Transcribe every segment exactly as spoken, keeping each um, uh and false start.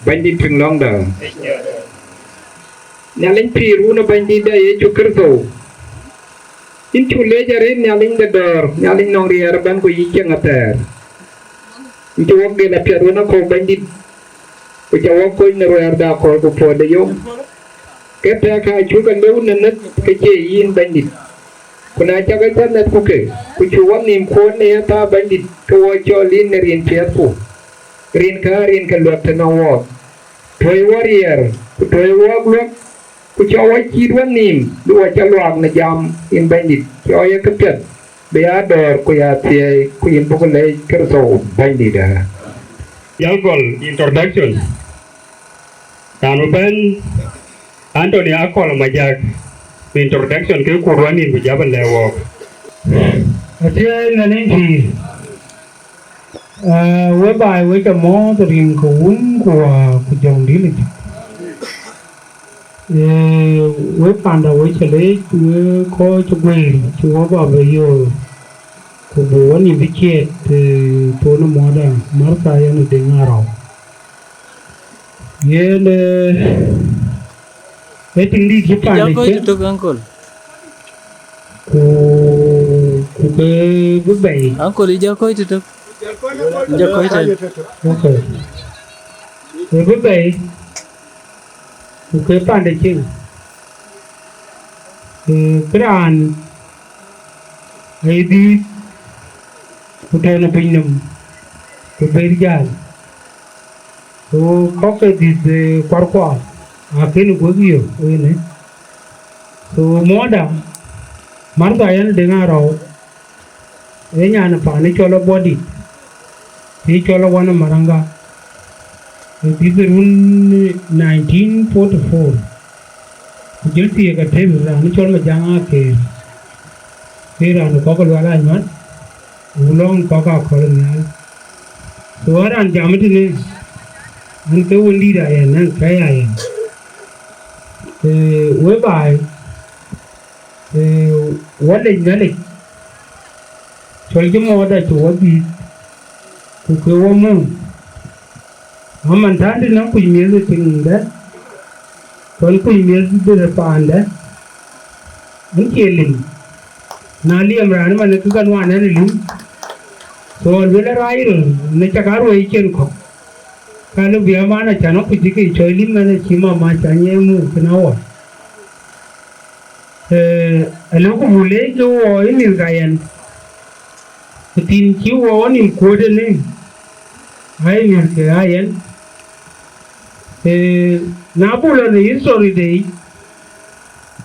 Bɛ̈nydït piŋ lɔ̈ŋda. Nhialic pïïr wun ë Bɛ̈nydïtda Yecu Kërtho. Yïn cuk leec arëët, Nhialic de dɔ̈ɔ̈r, Nhialic nɔŋ riɛɛr ëbɛ̈n, ku yï cieŋ athɛɛr. Yïn cï wɔk gël apiɛth wën akɔ̈u, Bɛ̈nydït, ku ca wɔk kony në ruɛɛrda akɔ̈l ku puɔ̈ɔ̈tde yom. Ke tɛ̈ɛ̈k aa cuk alëu në näk, ke cie yïn Bɛ̈nydït. Ku na cak ë cä näthku ke, ku cuk wɔ nïïm kuɔ̈ɔ̈t në yethaa Bɛ̈nydït, ke wɔ cɔl yïn në rin piɛthku, rin kä rin ke luäk tënë wɔɔk. Tuɔ̈i wɔ riɛɛr, ku tuɔ̈i wɔɔk luäk, ku cɔk wɔ cïït wɔ nïïm, bï wɔ cä luaak në jam yïn Bɛ̈nydït. Cɔk ye këpiɛth bï ya dɔ̈ɔ̈r ku ya thiɛɛi, ku yïn buk leec Kërtho Bɛ̈nydït ë. Jal gɔl introduction. Raan bï bɛ̈n, Anthony Akol Majak, introduction ke kuur wɔ nïïm ku jabë lɛ̈k wɔɔk. Athiɛɛi Nhialic pïïr. Ee, we baai, we ca mɔ̈ɔ̈th rin ke Wun ku Wä ku Jɔŋdït Lajik. Ee, we panda, we ca leec, we kɔc cï guëër cï wɔ bä bɛ yöör, ku bï wɔ nïïm bï ciɛɛt, ee, thon ë muɔɔrda Martha yɛn ë Deŋ Arɔu. Yen, ee, ee tiŋdït cï pande cï, ku, ku ke bï bɛ̈i. Uncle, ijɔ kɔc tëtök. Ijɔ kɔc tëtök. Okay. Ke bï bɛ̈i, ku ke pande cieŋ. Ee, kë raan ee dhiëth, ku tɔ̈ në pinynhom, ku ber jäl. So, kɔ̈k ke dhiëth, ee, kuarkuɔ, akën guëk yök ënë. So, muɔɔrda, Martha yɛn Deŋ Arɔu, ee nyan ë paan ë cɔl Abɔdit, ë cɔl Awan Maraŋa, ë dhiëth run nineteen forty-four, ku jël thiëëk atëm raan ë cɔl Majaŋ Akeer, ke raan ë kɔ̈k ë Lual Anyuat, ku lɔ̈ŋ kɔ̈k Akɔl Nhial. So, ë raan jam tënë, an, ke wëndït ayɛn, an, kɛ̈i ayɛn. Ee, we baai, ee, wɔ lec Nhialic, cɔl cï muɔɔrda cï wɔ dhiëth, ku ke wɔ mum. Aman, tɛ̈n tënë kuc miëth ë tiŋdɛ, ku kuc miëth ë paandɛ, an, cie lim. Na liɛm raan ëmën, ke ka nuan ɛn ë lim. So, aluel arac röl, në cak aruɛi cïn kɔ̈k, ka lɔ bï aman acan akuc cï ke cɔi lim ɛn acï mama ca nyiɛɛi muk tënë awɔr. Ee, alëuku buk leec ke wɔ ë mïth ka yɛn, ë thïn cï wɔ wɔ nïm kuöt ënë, aa ë mïth ke aa yɛn. Ee, na buk lɔ në history de yic,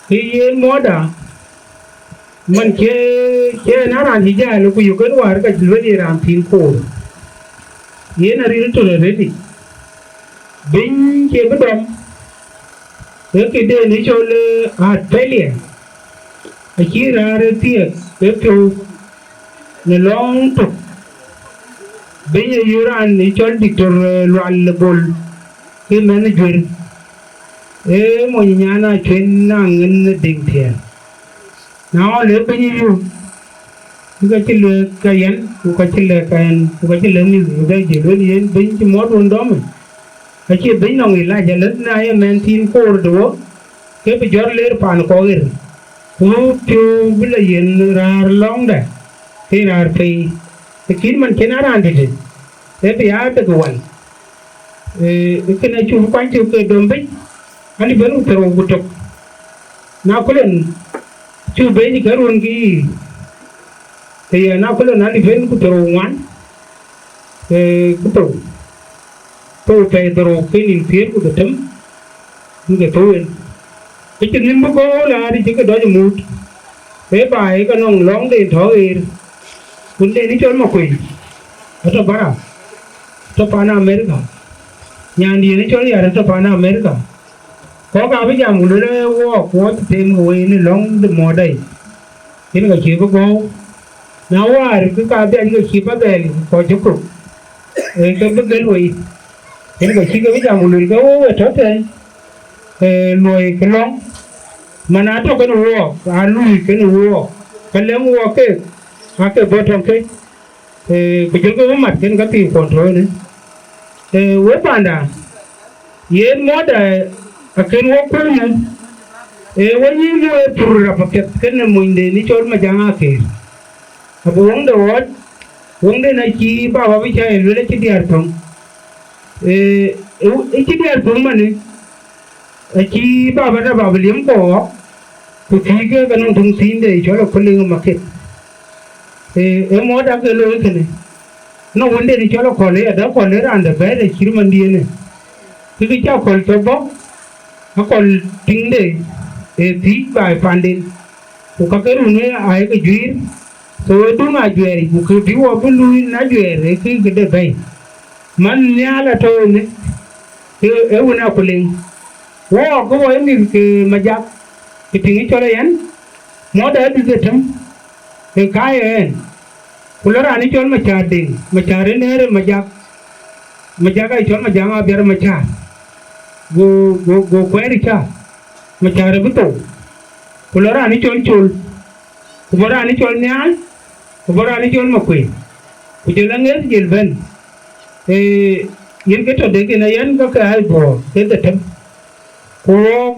ke yen muɔɔrda, man cie, cie na raan cï jal ku yök en wäär ka cï lueel ye raan thïn koor. Yen aril tön arëëtic. Bɛ̈ny cie bï dɔm, ee këden ë cɔl, ee, heart failure, acï raan ë thiëëk ë piɔ̈u në lɔŋ tök. Bɛ̈ny ë yöör raan ë cɔl Doctor, ee, Lual Bol, ke mɛnh ë Juër, ee mony nyan Acuën Aŋën ë Deŋ Thiɛɛl. Na ɣɔn le bɛ̈ny ë yöör, ke ka cï lɛ̈k ke yɛn, ku ka cï lɛ̈k ke yɛn, ku ka cï lɛ̈k mïth, ku ka cï lueel yen bɛ̈ny cï muɔɔr wun dɔmë. Acie bɛ̈ny nɔŋ ë lac alë, na ye mɛnh thiin koor de wok, ke bï jɔt leer paan kɔc ɣer, ku piɔ̈u bï la yen raar lɔ̈ŋdɛ, ke raar pei, ë kït man cïn a raan dït, ee bï aa dek wal. Ee, kënë acuk kuany cök ke dom bic, alip en ku thiërrou ku tök. Na ku len, cuk bɛ̈ny ke ruɔ̈n ke yï, ke yɛn na ku len alip en ku thiërrou ŋuan, ee, ku thou, thou pɛɛi dhorou ke nïn thiëër ku dhetem, ku ke thou en. Ke cïn nïn bï gɔ̈ɔ̈r la, rïc ke dɔc ë muut, ke baai ke nɔŋ lɔ̈ŋden tɔ̈ ɣer, kunden ë cɔl Makuei, atɔ̈ bara, atɔ̈ pan Amerika, nyandiɛ̈n ë cɔl Yar atɔ̈ pan Amerika. Kɔ̈k abï jam ku luel, ee, wɔɔk, wɔɔk cï them ke wei në lɔ̈ŋ de muɔɔrdai, yen ka cïï bï gɔ̈ɔ̈u. Na wäär, ke ka dhiac ke cïï bä dhɛl kɔc cï kök, ee, ke bï gël wei, yen ka cïï ke bï jam ku luel ke wok ë tɔ̈ tɛ̈ɛ̈n, ee, luɔi kë lɔ̈ŋ, man atɔ̈ kenë wɔɔk, aa lui kenë wɔɔk, ke lɛ̈ŋ wɔɔk keek, aake bɔ̈ tɔ̈ŋ kek. Ee, ku jɔlkï bï mat kën ka thiin kuɔn tɔ̈ ënë. Ee, wek panda, yen muɔɔrda akën wok kuur mum, ee, wok yïn wek pur rap apiɛth kënë monyden ë cɔl Majaŋ Akeer. Abï wëŋde ɣɔɔc, wëŋden acï baba bï cä ye luel acï diäär thöŋ. Ee, ë, ë cï diäär thöŋ manë, acï baba da baba liëm kɔɔk, ku thiëëk ke ke nɔŋ töŋ thiinde cɔl Aköl Liŋ ë Maketh. Ee, ë muɔɔrda ke looi kënë, nɔŋ wënden cɔl Akɔl, ee ada Akɔl ë raan de bɛ̈ɛ̈r ë cït mandiënë. Ke kë cï Akɔl cɔk bɔ̈, Akɔl tiŋde ë thiëc baai panden, ku ka ke run ë ayeke juiir, ke we duŋ ajuɛɛric, ku kë bï wɔ bï luui në ajuɛɛr ë kë këde bɛ̈i. Man nhial atɔ̈ ënë, ke ë wën Akuliŋ. Wɔɔk ke wɔ ye mïth ke Majak, ke tiŋ ë cɔl Ayɛn, muɔɔrda ë dhïth ë tëm, ke ka ye ɛn. Ku lɔ raan ë cɔl Macäär Deŋ, Macäär ë nɛ̈ɛ̈r ë Majak, Majak aa cɔl Majaŋ Abiɛr Macäär, go, go, go kuɛɛr ë cäär, Macäär ë bï thou. Ku lɔ raan ë cɔl Col, ku bɔ̈ raan ë cɔl Nhial, ku bɔ̈ raan ë cɔl Makuei, ku jɔl aŋëth jël bɛ̈n. Ee, yen ke tɔ̈ dek yen Ayɛn ke ke aa dhuɔɔr ke dhetem. Ku wɔɔk,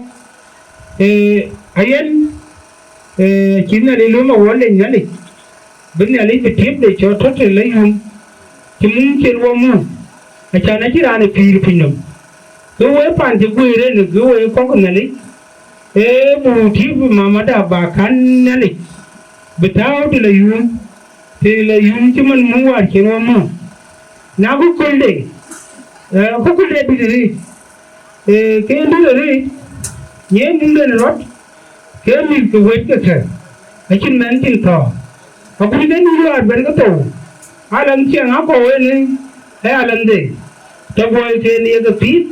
ee, Ayɛn, ee, cï Nhialic lööm awɔl lec Nhialic, bï Nhialic bï tiëpde cɔɔr tɔ̈ tënë la yum, cï mum cïn wɔ mum, acan acïn raan ë pïïr piny nɔm. Ke wek pan cï guëër en, ke wek kɔ̈k Nhialic, ee, buk tiëp mamada ba kän Nhialic, bï tääu të la yum, të la yum cï man mum wäär cïn wɔ mum. Na ku kölde, ee, ku kölde dït rïït, ee, ke dït rïït, nyiëë mumden rɔt, ke mïth ke wec ke kë, acïn mɛnh cïn thɔ̈ɔ̈r. Agut ke nu luaar ben ke thou, alam ciɛŋ akɔ̈u ënë, ee alamde, tɔ guɔɔi ken ye ke piith,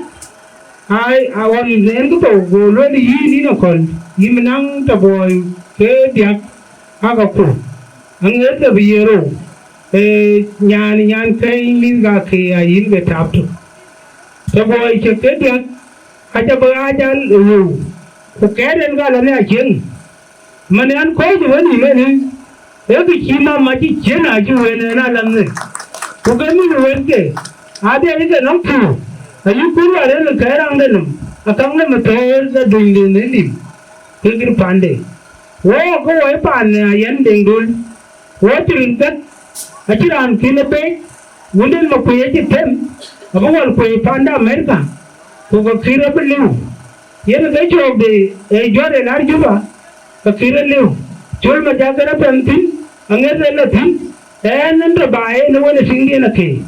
ai, aɣɔn en ke thou, go lueel yïn, yïn Akɔl, yïn bï naŋ tɔ guɔɔi ke diäk, aka ku, aŋeer ke bï ye rou, ee, nyan, nyan kɛ̈i mïth ka ke ya yïn ke tap tök. Tɔ guɔɔi cï ke diäk, aca bï ɣaac aa wëu, ku kɛɛt en ka lɔ në acieŋ. Man an kɔ̈ɔ̈c ë wën yï mɛnë, ee kë cï mama cï ciën acï wën en alamnë. Ku ke mïth wënke, adhil ke nɔm pur, ayï kur wäär en kɛɛr raŋde nɔm, akaŋ nɔm ë thɔ̈ɔ̈r ke dunyde në lim, ke kïr pande. Wɔ ke wɔ ë paan në Ayɛn Deŋ Dul, wɔ cï rin kek, acï raan kïn ë pec, wënden Makuei acï them, abï wal kuei panda Amerika, ku ke kïr abï liu. Yen ke cöökde ë jɔt ë laar Juba, ke kïr aliu. Col Majak ë rɔt pɛ̈n thïn, aŋeth ë lɔ thïn, ɛn en tɔ ba en ë wën ë tiŋdiɛn akëë.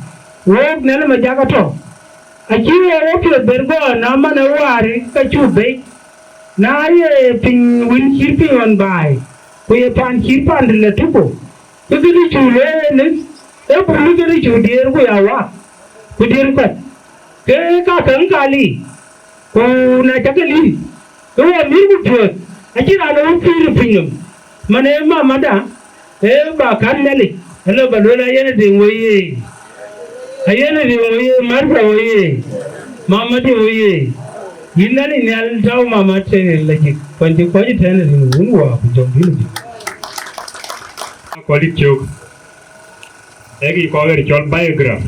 Wok Nhialic Majak atɔ. Acï wɔ wopiɔ̈th ber gɔɔr, na man ë waar ka cuk bei. Na ye piny wën cït piny ɣɔn baai, ku ye paan cït paan të lɔ tuko, ke kënë cuk lueel ënë, ee buk kënë cuk diëër ku ya waak, ku diëër kuɛth, ke ka käŋ ka lik, ku na cakë lik, ke wɔ mïïr ku piɔ̈ɔ̈th, acïn raan ë wun pïïr ë piny nɔm, man ee mamada, ee ba kän Nhialic, ëlë ba lueel Ayɛn Deŋ woi ye, Ayɛn Deŋ woi ye, Martha woi ye, Mama Deŋ woi ye. Yïn Nhialic nhial tääu mama tënë la jik, kuan cï kɔc tënë rin wun wä ku jɔŋ dhil jik. Kɔc cök, ee kï kɔc ɣer cɔl biograph.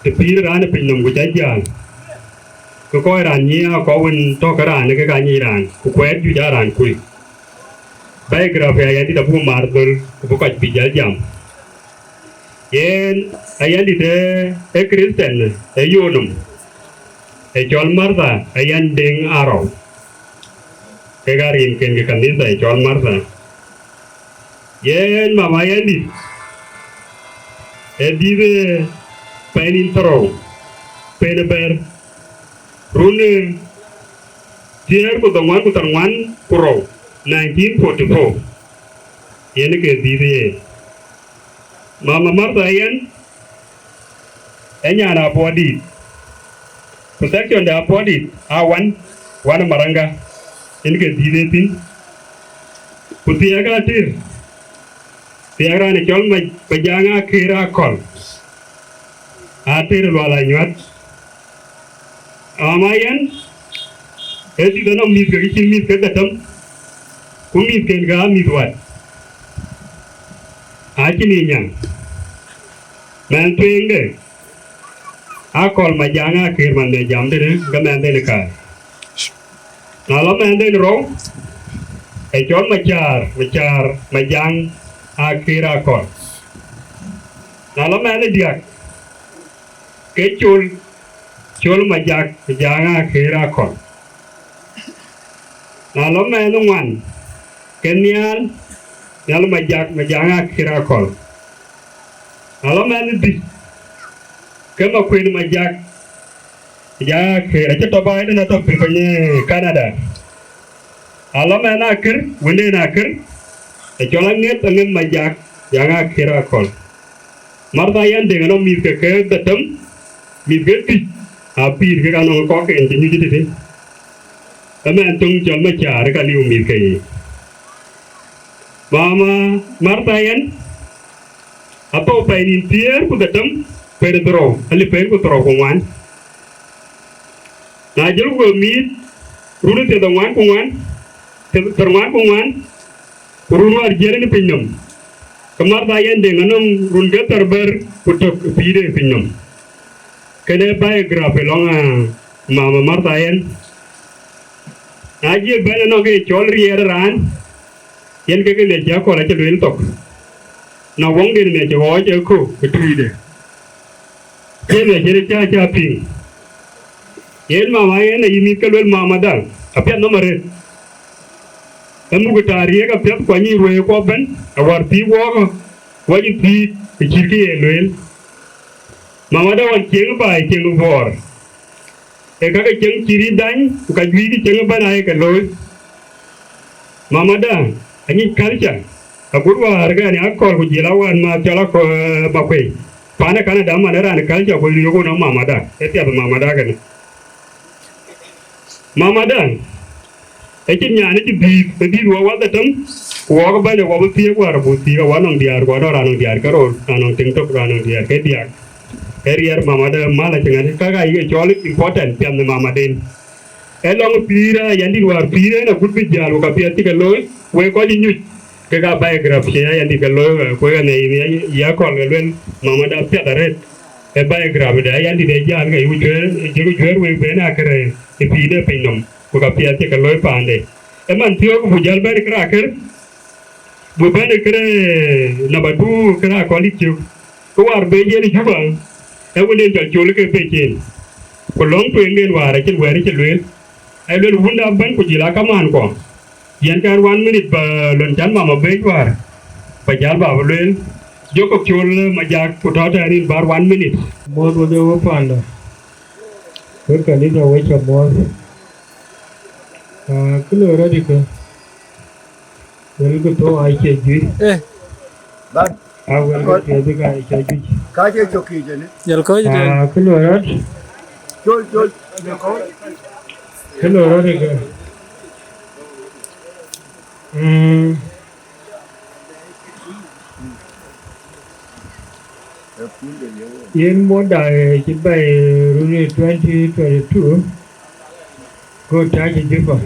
të pïïr raan ë piny nɔm ku ca jäl, ke kɔc raan nyiëë aa kɔc wën tɔ̈ ke raan ke ka nyic raan, ku kuɛɛt juëc aa raan kuc. Biography ayɛn dït abuk maar dhöl ku bï kɔc bï jäl jam. Yen ayɛn dït ë, ë Krïthian ë yöör nɔm, ë cɔl Martha ayɛn Deŋ Arɔu, kek aa rinken ke kanitha ë cɔl Martha. Yen mama yɛn dït, ë dhiëth ë pɛɛi nïn thërou, pɛɛi ë bɛ̈ɛ̈r, run ë thiëër ku dhoŋuan ku thar ŋuan ku rou, nineteen forty-four, yen ke dhiëth ë yen. Mama Martha yɛn, ë nyan Abuɔdït, ku section de Abuɔdït aa wan, wan ë Maraŋga, yen ke dhiëth ë thïn. Ku thiëëk atër, thiëëk raan ë cɔl Mac-, Majaŋ Akër Akɔl, atër Lual Anyuat. Ama yɛn, ë dhiëth anɔŋ mïth ke cïn mïth ke dhetem, ku mïthken ke aa mïth wat, acïn ë nyaŋ. Mɛnh tueŋde, Akɔl Majaŋ Akër man në jam tënë, ke mɛnhden ë kaar. Na lɔ mɛnhden rou, ë cɔl Macaar, Macaar Majaŋ Akër Akɔl. Na lɔ mɛnh ë diäk, ke Col, Col Majak, Majaŋ Akër Akɔl. Na lɔ mɛnh ë ŋuan, ke Nhial, Nhial Majak, Majaŋ Akër Akɔl. Na lɔ mɛnh ë dhïc, ke Makuën Majak, Majaŋ Akër, acï tɔ̈ baai tënë, atɔ̈ piny kony ë Canada. Na lɔ mɛnh Akër, wënden Akër, ë cɔl Aŋeth, Aŋeth Majak, Majaŋ Akër Akɔl. Martha yɛn Deŋ anɔŋ mïth ke ke dhetem, mïth ke dhïc, aa pïïr kek anɔŋ kɔcken cï nyuc tëtï. Ëmɛn töŋ cɔl Macaar ka liu mïth ke yiic. Mama Martha yɛn, athou pɛɛi nïn thiëër ku dhetem, pɛɛi dhorou, alip pɛɛi ku dhorou ku ŋuan. Na jël we mïïth, run ë thiërdhoŋuan ku ŋuan, thiër-, thiërŋuan ku ŋuan, ku run wäär jiël ë piny nɔm, ke Martha yɛn Deŋ anɔŋ run ke thiërbɛ̈t ku tök ë pïïrde ë piny nɔm. Kënë biography lɔŋ, aa, mama Martha yɛn. Na jël bɛ̈n anɔŋ ke cɔl riɛɛr raan, yen ke ke lec cï Akɔl acï lueel thok. Na wɔŋden ë cï ɣɔɔc ë kök ë tuucde. Yen ë cïn cä, cä piŋ. Yen mama yen ayï mïth ke luel mamada, apiɛth nɔm arëët. Ë muk taariëk apiɛth ku anyï ruëëk kuɔ ëbɛ̈n, awär thiëëk wɔɔkë, ku acï thiëëk ë cït kë ye lueel. Mamada ɣɔn cieŋ baai cieŋ buɔɔr. Ee kakë cieŋ cï rït dany, ku ka juëc cieŋ ëbɛ̈n aye ke looi. Mamada anyic culture, agut wäär kɛn Akɔl ku jël awään ma cɔl Akɔ-, Makuëi. Paan ë Canada man ë raan ë culture ku yök nɔm mamada, ee piath mamada kënë. Mamada, ë cïn nyan ë cï dhiëth, ë dhiëth wɔ wadhetem, ku wɔk bɛ̈n ë wɔ bï thiëëk wäär abuk thiëëk, awɔ nɔŋ diäär, ku anɔŋ raan nɔŋ diäär ke rou, raan nɔŋ tiŋ tök, raan nɔŋ diäär ke diäk. Ee riɛɛr mamada mal acï ŋɛ̈t, kak ayï ke cɔl important piɛth në mamaden. Ee lɔŋ pïïr ë yɛn dït wäär pïïr en agut bï jäl, ku ka piɛth cï ke looi, wek kɔc ë nyuc, kek aa biography cï yɛn dït ke looi, ku wek anɛ yïn ye, ye Akɔl ke luel, mamada piɛth arëët. Ë biography de yɛn dït ë jäl ke yï ku cuëër, cï ku cuëër wek ben akërë ë pïïrde piny nɔm, ku ka piɛth cï ke looi paande. Ë man thiɔ̈k buk jäl bɛ̈n kërë akër, buk bɛ̈n kërë namba du kërë Akɔl dït cök. Kë wäär bec yen ë Juba, ee wënden cɔl Col ke bec en. Ku lɔ̈ŋ tueŋden wäär acïn wɛ̈ɛ̈r cï lueel. Ee luel wunda bɛ̈n ku jël akamaan kuɔ. Yɛn kɛn one minute ba lon cän mama bec wäär, ba jäl ba bï lueel. Jɔkop Col Majak ku tɔ̈ tɛ̈ɛ̈n yïn bär one minute. Muɔ̈th wek ee wek panda, wek kanitha wek cä muɔ̈th. Aa, kë loi rɔt ë kë, wël kë thou aa cie juëc. Eh. Bak. Aa, wël kë piɛth ka aa cie juëc. Ka cie cök kiic ënë. Jɔl kɔc tënë. Aa, kë loi rɔt. Col, col, jɔl kɔc. Kë loi rɔt ë kë. Mm. Yen muɔ̈tda, eh, cï bɛ̈i run ë twenty twenty-two, go täc ë Juba,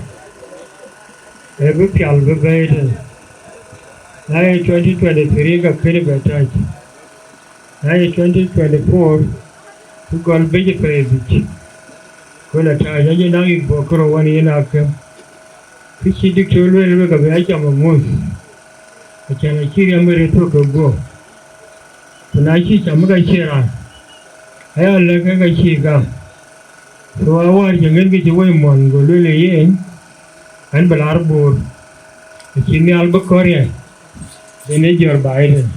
ee bï pial bï bɛ̈ɛ̈i tënë. Na ye twenty twenty-three ka kënë bɛ täc. Na ye twenty twenty-four, ku gɔl bïc ë pɛɛi bïc. Ku la tääc, aye naŋ yïk bɔ̈ kërou wën yen akë. Kë cï diktor lueel wek abï acam amuth, acän acï riɛm ë rëët thök ke guɔ̈p. Ku na cï cam, ke cie raan, aya lɛ̈k ke, ke cï gam. Ku awäär cï ŋiɛ̈tkï cï woi muɔ̈n, go lueel ë yen, ɣɛn bï laar Bor, acï nhial bï kɔ̈riɛ̈, yen ë jɔ̈ɔ̈r baai tën.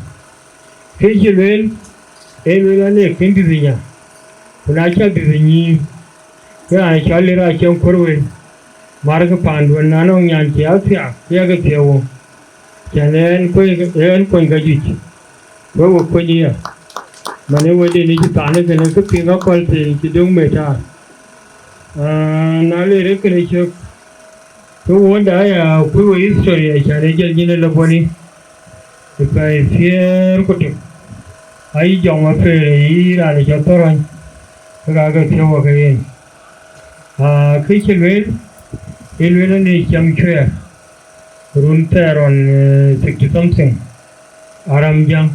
Kë cï lueel, ee lueel an, ee kën dït ë nya, ku na cäk dït ë nyïïn, ke raan cɔl Lira Cieŋ Kuɔ̈r wën, markï paanduön, na nɔŋ nyan cï a thiaak, ke yakï thiëëu wok. Cän ë ɣɛn kuɔny, ë ɣɛn kuɔny ka juëc, wek we kuɔny ë ya, man ë wënden ë cï thaani kënë, kë piŋ akɔ̈l thïn cï döŋ met taar. Aa, na le rek kënë cök, ke wuɔ̈nda aya kuc we history, acän ë jɔl nyin ë lɔ bɔ̈ ni ë pɛɛi thiëër ku tök, ayï jɔŋ apɛɛr, ayï raan ë cɔl Thɔ̈rɔny, ke ka ke thiëëu wok ke yen. Aa, kë cï lueel, ee lueel an, ë cam cuɛɛr, run thɛɛr ɣɔn, eh, sixty something, aram jäŋ.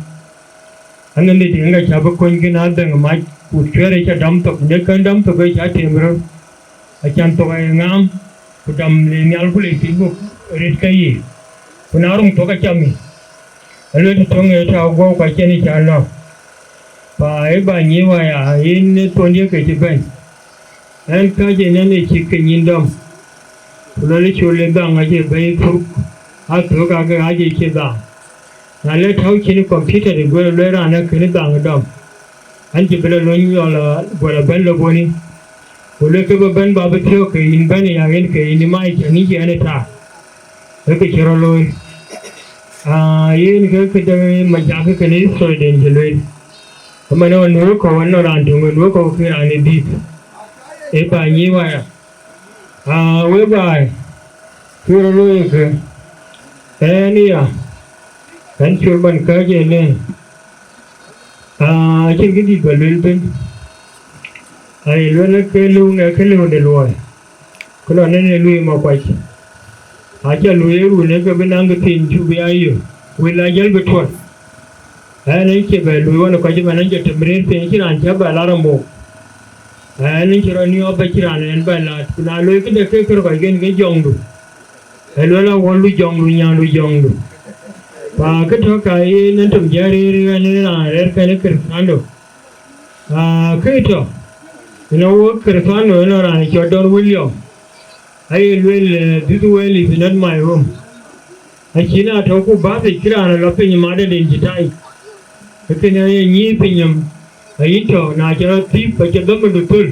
Anhïm dït yen ka cä bï kony kën adhäŋ mac, ku cuɛ̈r ë cä dɔm thok, në kën dɔm thok ë cä tem röt, acän thok aye ŋaam, ku dɔm le nhial ku le piny buk rëët ke yiic, ku na ruŋ thok acä mïth, alueel të töŋ ë tɔ̈u guɔ̈u ku acïn ë cä lɔ. Pa ë ba nyic waya, yen ë thondiɛ̈ ke cï bɛ̈ny. Ɣɛn kääc ënɛn ë cïk ke nyin dɔm, ku lɔ le col ë dhaŋ acie bɛ̈i thuk, aa thök ake ɣaac ë cie dhaŋ. Na le tɔ̈u cïn computer ë guëër lueel raan ë kënë dhaŋ ë dɔm, ɣɛn cï bï lɔ lony lɔ la guël abɛ̈n lɔ bɔ̈ ni, ku le ke bï bɛ̈n ba bï thiɔ̈k ke yïn bɛ̈n ë ya yen ke yïn ë mac cä ni cï ɣɛn ë taak, ee kë cï rɔt looi. Aa, yen ke këde Majak kënë history den cï lueel. Ëmɛn ɣɔn nuö kɔ̈u ɣɔn nɔŋ raan töŋ ë nuö kɔ̈u ke raan ë dït, ë ba nyic waya. Aa, wek baai, kë rɔt looi kë, ɣɛn ë ya, ɣɛn col man kääc ënë, aa, acïn kë dït ba lueel thïn. Aye lueel ke lëu ŋɛk ke lëu de luɔi, ke lɔ nɛn ë luui Makuac. Aca luui ë run ë ke bï naŋ kë thiin cuk bï aa yök, wël aa jäl bï tuɔl. Ɣɛn ë cie bɛ luui ɣɔn ë kɔc ëmɛn, ɣɛn jɔ tem rëër piny, acïn raan cä bɛ lar amuk. Ɣɛn ë cï rɔt niɔp, acïn raan ɣɛn bɛ laat, ku na luɔi këde ke kër kɔc ken ke jɔŋdu, ë luel awɔldu jɔŋdu, nyandu jɔŋdu. Pa kë tɔ̈ ka yen ë tom jɛ rëër ɣɛn ë raan rɛ̈ɛ̈r kɛn ë Kërthiando. Aa, kë tɔ̈, ënɔ wok Kërthiando ënɔ raan cɔl Don William, aye lueel, eh, this well is not my home. Acïn a tɔ̈ ku bath yic, cï raan lɔ piny mat ë den cï tai. Ee kënë aye nyïïn piny nɔm, ayïn tɔ̈, na cï rɔt thiëëp, acï dhɔ̈mëndu thöl,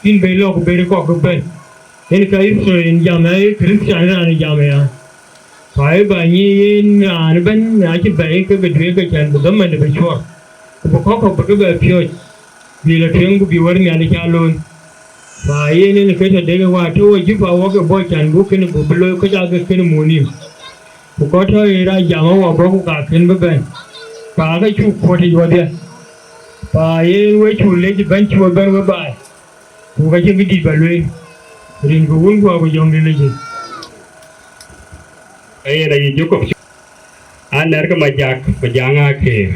yïn bei lɔ ku bei kɔk ëbɛ̈n. Yen ka history yen jam, ee Christian raan jam aya. Ku aye ba nyic yen raan ëbɛ̈n, na cï bɛ̈i ke bï duëër ke cän bï dhɔ̈mëndu bï cuɔr, ku bï kɔ̈k kɔ̈k bï ke bɛ piɔ̈ɔ̈c, bï lɔ tueŋ ku bï wär Nhialic aa looi. Pa yen yen ke tɔ̈ dek ë waat tɔ̈ wɔ Juba wɔ ke bɔ̈ cän buk kënë buk bï looi kɔc aa ke kënë muk nïïm. Ku kɔc tɔ̈ ë rac jam awɔ bɔ̈ ku ka kën bï bɛ̈n, pa ke cuk kuɔ̈t yic wɔdhia. Pa yen we cuk lec ëbɛ̈n cï we bɛ̈n we baai, ku ka cïn kë dït ba lueel, rin ke Wun ku Wä ku Jɔŋdït Lajik. Ee yen aye Jakop cök. An, nɛ̈rkë Majak, Majak aa këër.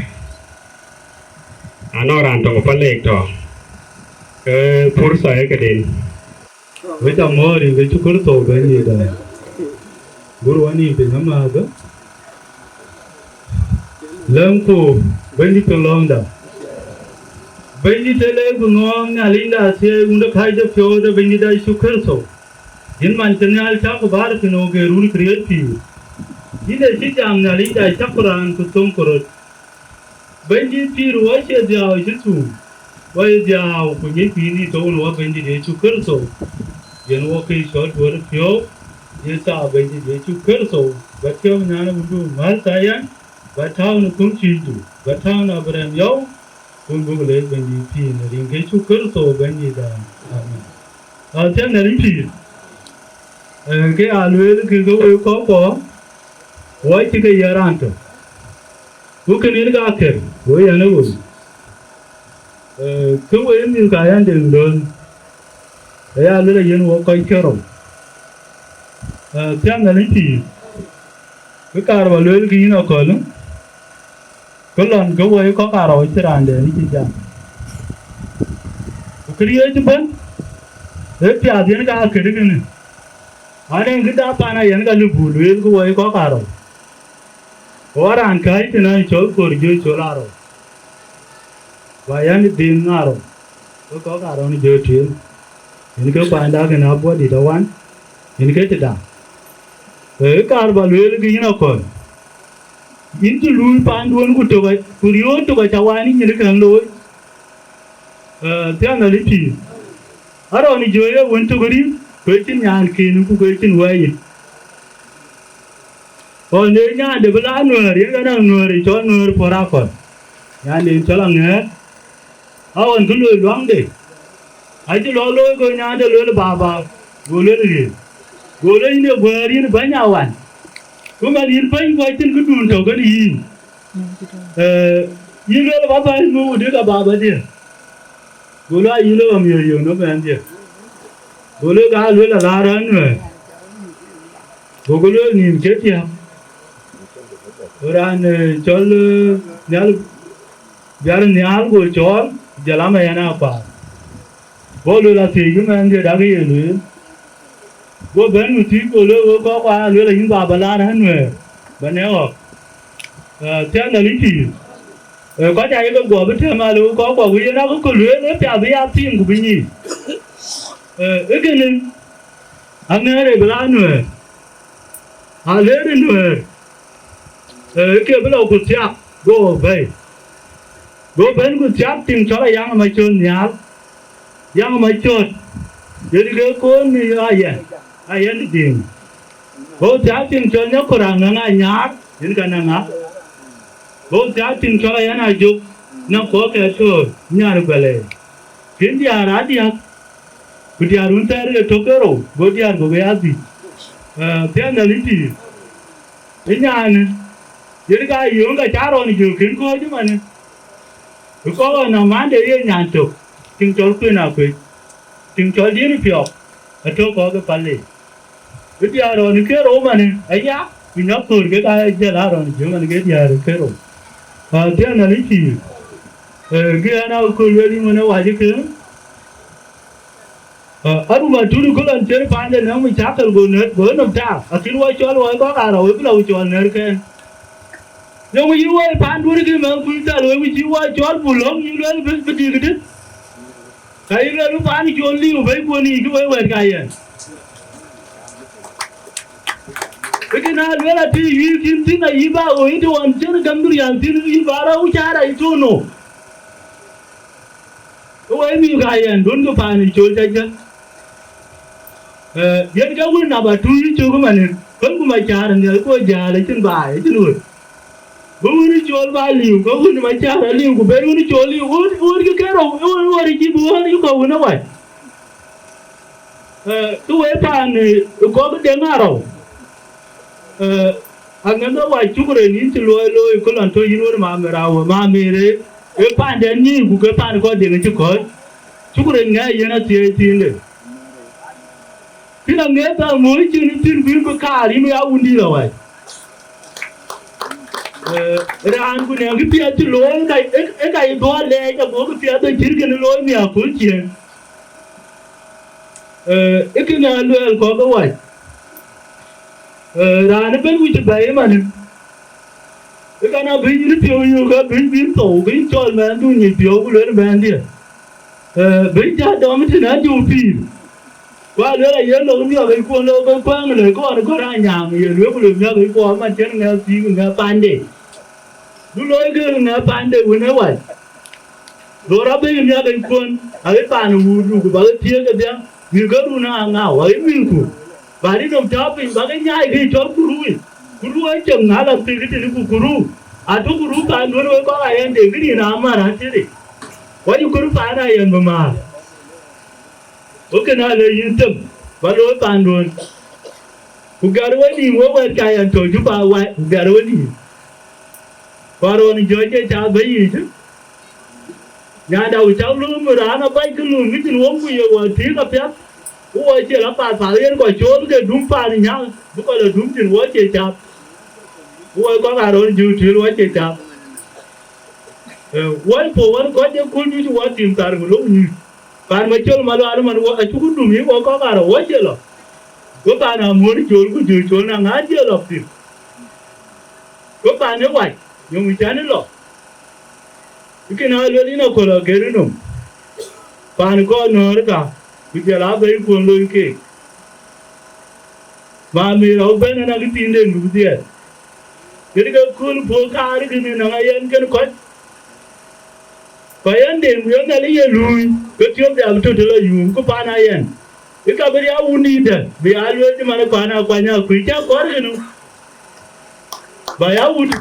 Anɔŋ raan tɔŋ ë Palek tɔ̈, ke pursa ee këden. Wek amɔ̈ɔ̈r rin ke cuk Kërtho Bɛ̈nydït aa. Gur wɔ nïïm piny amääthë. Lɛ̈ŋku Bɛ̈nydït piŋ lɔ̈ɔ̈ŋda. Bɛ̈nydït ë leec ku ŋɔ̈ɔ̈ŋ Nhialicda thiëëi wun de kääc de piɔ̈u de Bɛ̈nydïtda Yecu Kërtho. Yïn man cï Nhialic cak ku bäär piny ɣok ë run këriëëc pïïr. Yïn ee cï jam Nhialicda cak ku raan ku thöŋ ku röt. Bɛ̈nydït pïïr wɔ cie dhiau cï thum, wɔ ye dhiau ku nyic pïïr yï thou në wɔ Bɛ̈nydït Yecu Kërtho. Yen wɔ ke cɔl tuɔ̈r piɔ̈u, ye thaa Bɛ̈nydït Yecu Kërtho, ba tiɔ̈u nyan ë wundu mäl thayan, ba tääu në kum cïïcdu, ba tääu në Abraɣam yɔu, kun buk leec Bɛ̈nydït pïïr në rin ke Yecu Kërtho Bɛ̈nydïtda. Amen. Athiɛɛn në rin pïïr, ee, ke aa lueel kë ke wek kɔ̈k kɔ̈k, wɔ cï ke yɛn raan tök. Ku kënë yen ka kër, wek yɛn ë woi. Ee, kë wek mïth ka yɛn deŋ dööl, aya luel ayen wok kɔc ke rou. Ee, thiäŋ Nhialic pïïr, kë kaar ba lueel kë yïn akɔ̈l, kë lɔn ke woi kɔ̈k karou cï raan dɛ̈ cï jam. Këriëëc ëbɛ̈n, ee piath yen ka këdï kënë. An, en kë dap pan a yen ka lëu buk lueel, ku wɔ ye kɔc karou. Ku wɔ raan kääc tënë cɔl Kor Jö cɔl Arou. Ku a yɛn Diŋ Arou, ke kɔc karou në jɔ tueŋ. Yen ke kuanyda kënë Abuɔdït Awan, yen ke tëda. Ee kaar ba lueel kë yïn akɔ̈l. Yïn cï luui panduön ku tök, ku riöör tök aca wään yïn nyin kën looi. Ee, thiäŋ Nhialic pïïr. Arou në Jö ye wën tök rït, ku ecïn nyankën, ku ecïn wɛ̈i. Ɣɔn de nyande bï la Nuɛ̈ɛ̈r, yen ke naŋ Nuɛ̈ɛ̈r ë cɔl Nuɛ̈ɛ̈r puɔ̈r akɔ̈l. Nyande yen cɔl Aŋɛ̈ɛ̈r. Aɣɔn kë loi luaŋde. Acï lɔ looi, go nyande lueel, "Baba." Go lueel, "Ɣëë." Go lueel, "Yïn ë guɛ̈ɛ̈r, yïn bɛ̈ny Awan. Ku man yïn bɛ̈ny, ku acïn këdun tɔ̈ kën yïn. Ee, yïn lueel ba bɛ̈ny nu, ku dï ka baba dië." Go lueel, "Ayï lɔ amiɔ̈c yök në mɛnhdië." Go lueel, "Ka lueel ala raan Nuɛ̈ɛ̈r." Go ke lueel, "Nïn ke tiam." Go raan, ee, cɔl, ee, Nhial, Biar Nhial, go cɔɔl, jɔl ama yɛn akuaar. Go lueel, "Athiëëc kë mɛnhdië, dak ye lueel." Go bɛ̈n ku thiëëc, go lueel, "Wek kɔc kuɔ aa lueel, ayïn baba la raan Nuɛ̈ɛ̈r, ba nɛ̈k ɣɔ̈k." Ee, thiäŋ Nhialic pïïr. Ee, kɔc ayeke guɔ bï tɛ̈m aa lueel kɔc kuɔ, ku yen akë kë lueel, ee piath bï ya piŋ ku bï nyic. Ee, ee kënë, Aŋɛ̈ɛ̈r ë bï la Nuɛ̈ɛ̈r. Aler ë Nuɛ̈ɛ̈r, ee, ke bï lɔ ku thiak, go bɛ̈i. Go bɛ̈n ku thiak tiŋ cɔl Ayaŋ Macöt Nhial. Ayaŋ Macöt, yen ke koon në Ayɛn, Ayɛn Diŋ. Go thiak tiŋ cɔl Nyakuraŋ, naŋ Anyaar, yen ka naŋ ŋa. Go thiak tiŋ cɔl Ayɛn Ajök, naŋ kɔ̈k kɛ töör, nyan Guɛlɛɛr. Kën diäär aa diäk, ku diäär wun thɛɛr ke tök ke rou, go diäär gokï aa dhïc. Ee, thiäŋ Nhialic pïïr. Ë nyanë, yen ka yöŋ ka cä rɔn jö kën kɔ̈ɔ̈c ëmanë. Ë kɔ̈k ɣɔn nɔm mande ye nyan tök, tiŋ cɔl Kuën Akuec, tiŋ cɔl Diën Piɔ̈k, atök kɔ̈k ë Pale. Ë diäär rɔn ë ke rou manë aya, ku Nyaköör kek aa jël aa rɔn jö man ke diäär ë ke rou. Aa, thiäŋ Nhialic pïïr. Ee, gë ɛn aa ku lueel yïn wën ë wac ë kë. Ee, arum atut ë köl ɣɔn cï paande nɔ̈k mï cakël go nɛ̈r, go nɔm taar, akïn wɔ cɔl wɔ kɔ̈k aa rɔu ë bï lɔ ku cɔl nɛ̈r kɛn. Yöŋ yï wɔ paanduön kï mɛn kuc thal wek cï wɔ cɔl buk lɔ̈ŋ yï lueel bï, bï dïk dï. Ka yï lueel bï paan col liu bɛ̈i kuön yiic kï wek wɛ̈ɛ̈t ka yɛn. Ë kën aa lueel atï yï kïn thïn ayï ba ɣööc të ɣɔn cïn gäm durial thïn yï ba rɔu caar ayï tɔ̈u nou. Ë wɛ̈i mïth ka yɛn duönkï paan ë col cä jäl. Ee, yen ke wën naba tui cök ëmanë, kën ku Macäär nhial ku jäl acïn baai, acïn ɣöt. Bï wën ë col ba liu, ke wën Macäär aliu, ku ben wën ë col liu, ɣöt, ɣöt kë ke rou, ɣöt, ɣöt cï bï ɣöt yï kɔ̈u wën ë wac. Ee, kë wëi paan, ee, kɔ̈k deŋ arou. Ee, aŋɛ̈th ë wac cuk rɛn yïn cï luɔi looi, ku lɔn tɔ̈ yïn wën Mamer awë, Mamer ee, ee paanden nyic, ku ke paan kɔ̈k deŋ cï kɔ̈ɔ̈c. Cuk rɛn ŋɛk yen athiëëc thiinde. Kën aŋeeth amuɔ̈ɔ̈c cïn thïn bï bï kaar yïn ya wundït awäc. Ee, raan ku nɛ̈ŋ kë piɛth cï looi, ka, ë, ë ka yï dhuɔɔr lɛɛc, ago kë piɛth ë cït kën looi miäk köl ciëën. Ee, ë kën aa luɛɛl kɔ̈k ë wac. Ee, raan ëbɛ̈n wïc bɛ̈ɛ̈i ëmanë. Ë kan abï yïn piɔ̈u yök, abï bï thou, bï cɔl mɛnhdu nyic piɔ̈u, ku lueel mɛnhdië. Ee, bï cä dɔm tën ajök pïïr. Ku alueel aye lok miɔk yic kuɔn lok ke kuɛŋ lëk kɔn kɔn anyaaŋ, ye lueel ku lok miɔk yic kuɔn man cïn ŋɛk pïïr ku ŋɛk pande. Du looi ke ŋɛk pande wën ë wac. Dhor abï miɔk yic kuɔn, aɣet paan ë wuur du, ku bä ke thiëëk kedhie, mïth ke run aa ŋau, aɣet mïthku. Bä rin nɔm tääu piny, bä ke nyaai ke cɔl kuru yic. Kuru ë cem na la pïïr tënë ku kuru. Atök kuru paan duön wek kɔk ayɛn de këdï na mär atëde. Wacï kuru paan ayɛn bï määr. Wek kën aa le yïn them, bä looi paan duön. Ku gär wenïïm wek wɛ̈ɛ̈t ka yɛn tɔ Juba wai, ku gär wenïïm. Ku Arou në jɔ cie cath bɛ̈i yiic. Nyanda ku cak lööm raan abac kë lööm kë cïn wok ku ye wɔ tïïk apiath. Ku wɔ cie la path path yen kɔc cool ke dum paan nyaŋ, bï kɔc la dum cïn wɔ cie cath. Ku wɔ kɔk Arou në jö tïïl wɔ cie cath. Ee, wɔ po wën kɔc ye kul juëc wɔ tim thar ku lok nyuc. Paan Macol Malual man wɔ acuk dum yï wɔ kɔ̈k arɔ wɔ cie lɔ. Ku paan Amuɔ̈r Col ku jur Col na ŋa cie lɔ thïn. Ku paan ë wac, yöŋ cän ë lɔ. Kën aa luel yïn aköl ager nɔm. Paan kɔn nöör ka, ku jɔl aa bɛ̈i kuɔn loi keek. Ma mïr rɔu bɛ̈n ëna kë thiinden bï dhiɛɛr. Kën ke kööl puɔ̈u kaar kën ënɔŋ ayɛn kën kɔc. Ku ayɛn den ku yɔn Nhialic ye luui, ke tiɔp de abï tɔ̈ të lɔ yuum, ku paan ayɛn. Ë ka bï ya wun dïïtdä, bï ya lueel cï man ë kuan akuany akuc cä kɔɔr kën. Ba ya wut.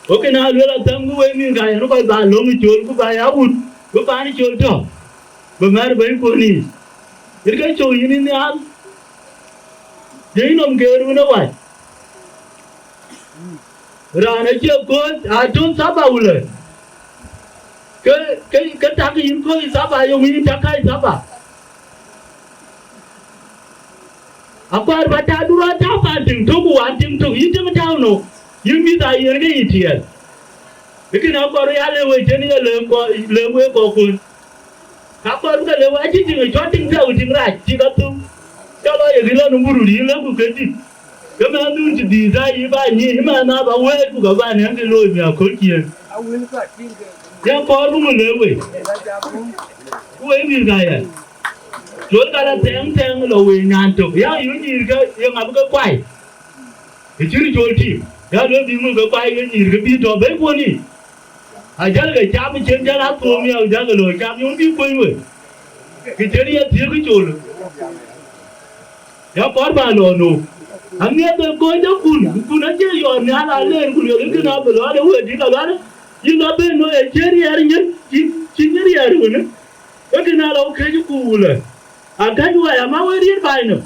Wo kën aa luel athäm ku wek mïth ka yɛn kɔc ba löŋ ë Col ku ba ya wut, bï paan ë Col tɔ̈, bï mɛ̈r bɛ̈i kuɔn yiic. Yen ke cök yïn nhial, jëc nɔm ke run ë wac. Raan acie kooc aa tun thaba wulë. Ke, ke, ke tak yïn kooc thaba, yöŋ yïn tak kai thaba. Akuar ba ta dura ta pan tiŋ tök, ku wan tiŋ tök, yïn tiŋ tau no, yïn mïth a yen ke yï tiɛɛl. Lakin akuar ya le we cen ye le kɔ, le we kɔ kun. Ka kɔr ke le wa cï tiŋ cɔt tiŋ tau tiŋ rac cï ka thum. Cɔl lɔ ye gilɔ në burur yï lëku ke dït. Ke mɛn dhun cï dït a yï ba nyic, mɛn na ba wëët ku ka ba nɛn ke looi mi aköl ciëën. Ya kɔr bu ŋö le we. Ku we mïth ka yɛn. Col ka la thɛŋ thɛŋ lɔ wëi nyan tök, ya yï nyïïr ke ye ŋa bï ke kuai? Ë cïn col tïŋ, ya luel bï ŋö ke kuai ke nyïïr ke bï tɔ bɛ̈i kuɔn yic. Ajäl ke cam cïn jäl a thuɔɔm ya, ajäl ke looi cam yöŋ bï kuöny we. Kë cïn ye thiëëk col. Ya kɔr ba lɔ no. Aŋiɛth ë kony de kun, kun acie yɔɔt nhial a leer ku luel kën a bï lɔ de wëët dï ka lual. Yïn lɔ ben no ye cïn riɛɛr nyin, cïn, cïn riɛɛr wënë. Wek kën aa lɔ kec ku wulë, akäc wɛ̈i ama wek riëët baai nɔm.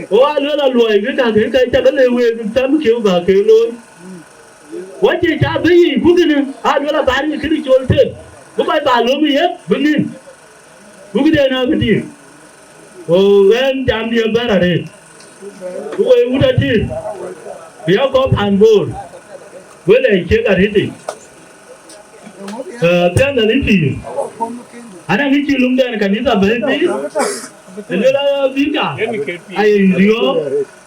Ku aa luel aluɔi ke ka ke ka cak le week tham kieu ba ke looi. Wacë ca bï yic ku kënë aa luel abaar ke kënë col tëk, bï kɔc ba löm ë yeth bï ŋïn. Ku këden aa bï diëër. Ku ɣɛn jamdiɛ̈ bɛ̈n arëët. Ku wek wut atïr, ku ya kɔ̈k paan Boor, wek lɛc ciek arëëtic. Eh, piɛth Nhialic pïïr. Ana ŋic cï löŋden kanitha bɛ̈ɛ̈i pïïr. Ë luel aya bï ka, aye riɔ̈ɔ̈k.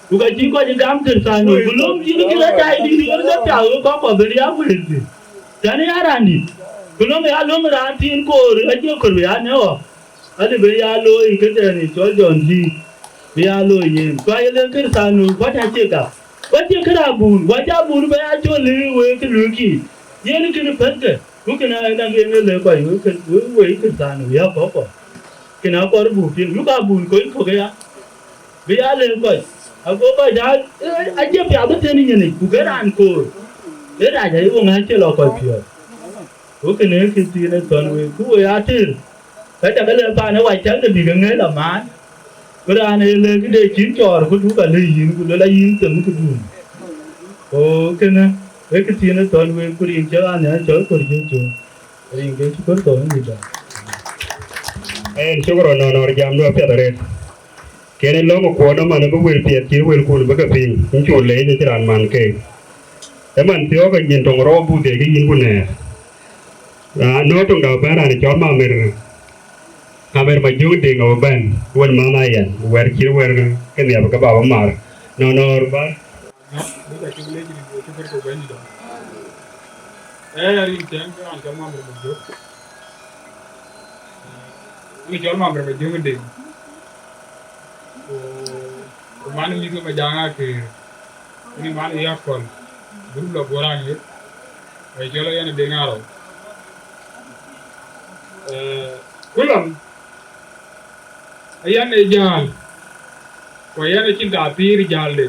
Ku ka cï kɔc gam Kërthanoi, ku löŋ cïn kï la tai dït ɣer ke piath wek kɔ̈k kɔ̈k bï riääk wëëlkï. Tɛ̈n ya raan dït, ku löŋ ya löŋ raan thiin koor, acie kɔ̈r bï ya në ɣɔ̈k. Adï bï ya looi këden ë cɔl Jɔn Dïït, bï ya looi yen. Ku aye le Kërthanoi, ku aca cie gam. Ku acie kë raan bun, ku aca bun bï ya cɔl lëë wek kë luiikï. Yen kënë pɛ̈thkë, ku kënë aa ënɔŋ yen ë lëk kɔc wek kë, wek wei Kërthanoi ya kɔ̈k kɔ̈k. Kënë akɔɔr buk piŋ, yuk aa bun kɔc kɔ̈k aya. Bï ya lëk kɔc, ago kɔc aa, eh, acie piath ëtënë nyin yic, ku ke raan koor. Ë rac ayï weŋ acie lɔ kɔc piɔ̈ɔ̈th. Ku kënë kë thiin ë thɔ̈n wek, ku we atëër, ka cak lɛ paan ë wac cäk de bïk ë ŋëël amaan, bï raan ë lëk këde cïn cɔɔr, ku duk alëu yïn, ku luel ayïn them këdun. Ku kënë, ee kë thiin ë thɔ̈n wek, ku rin cï raan ë cɔl kɔ̈r Jecu, rin ke cï kɔ̈r thɔ̈n wek dä. En shukran nɔnɔr jamdu apiɛth arëët. Kën ë lɔ̈ŋ ë kuɔɔn ëmën bï wël piɛth cï wëlkun bï ke piŋ, yïn cuk leec acï raan man keek. Ëmën thiɔ̈k ke nyin töŋ rɔɔk buk dhiëc ke yïn ku nɛ̈ɛ̈r. Raan nööt töŋda bɛ̈n raan cɔl Mamer, Mamer Majöŋ Deŋ abï bɛ̈n, wën manh ayɛn, wɛ̈t cït wɛ̈t ke nhiap ke baba mar. Nɔnɔr bä. Bï ka cuk leec rin bï cï bï ku bɛ̈ny dɔm. Ee, rin cɛn ke raan cɔl Mamer Majöŋ. Rin cɔl Mamer Majöŋ Deŋ. Ku, ku man mïth ke Majaŋ Akeer, ni man ë Yakɔl, gurup lɔ Guɔ̈r Aŋiɛth, ë cɔl ë yɛn ë Deŋ Arou. Eh, ku lɔn, ë yɛn ë jäl, ku ë yɛn acïn taathir jälde.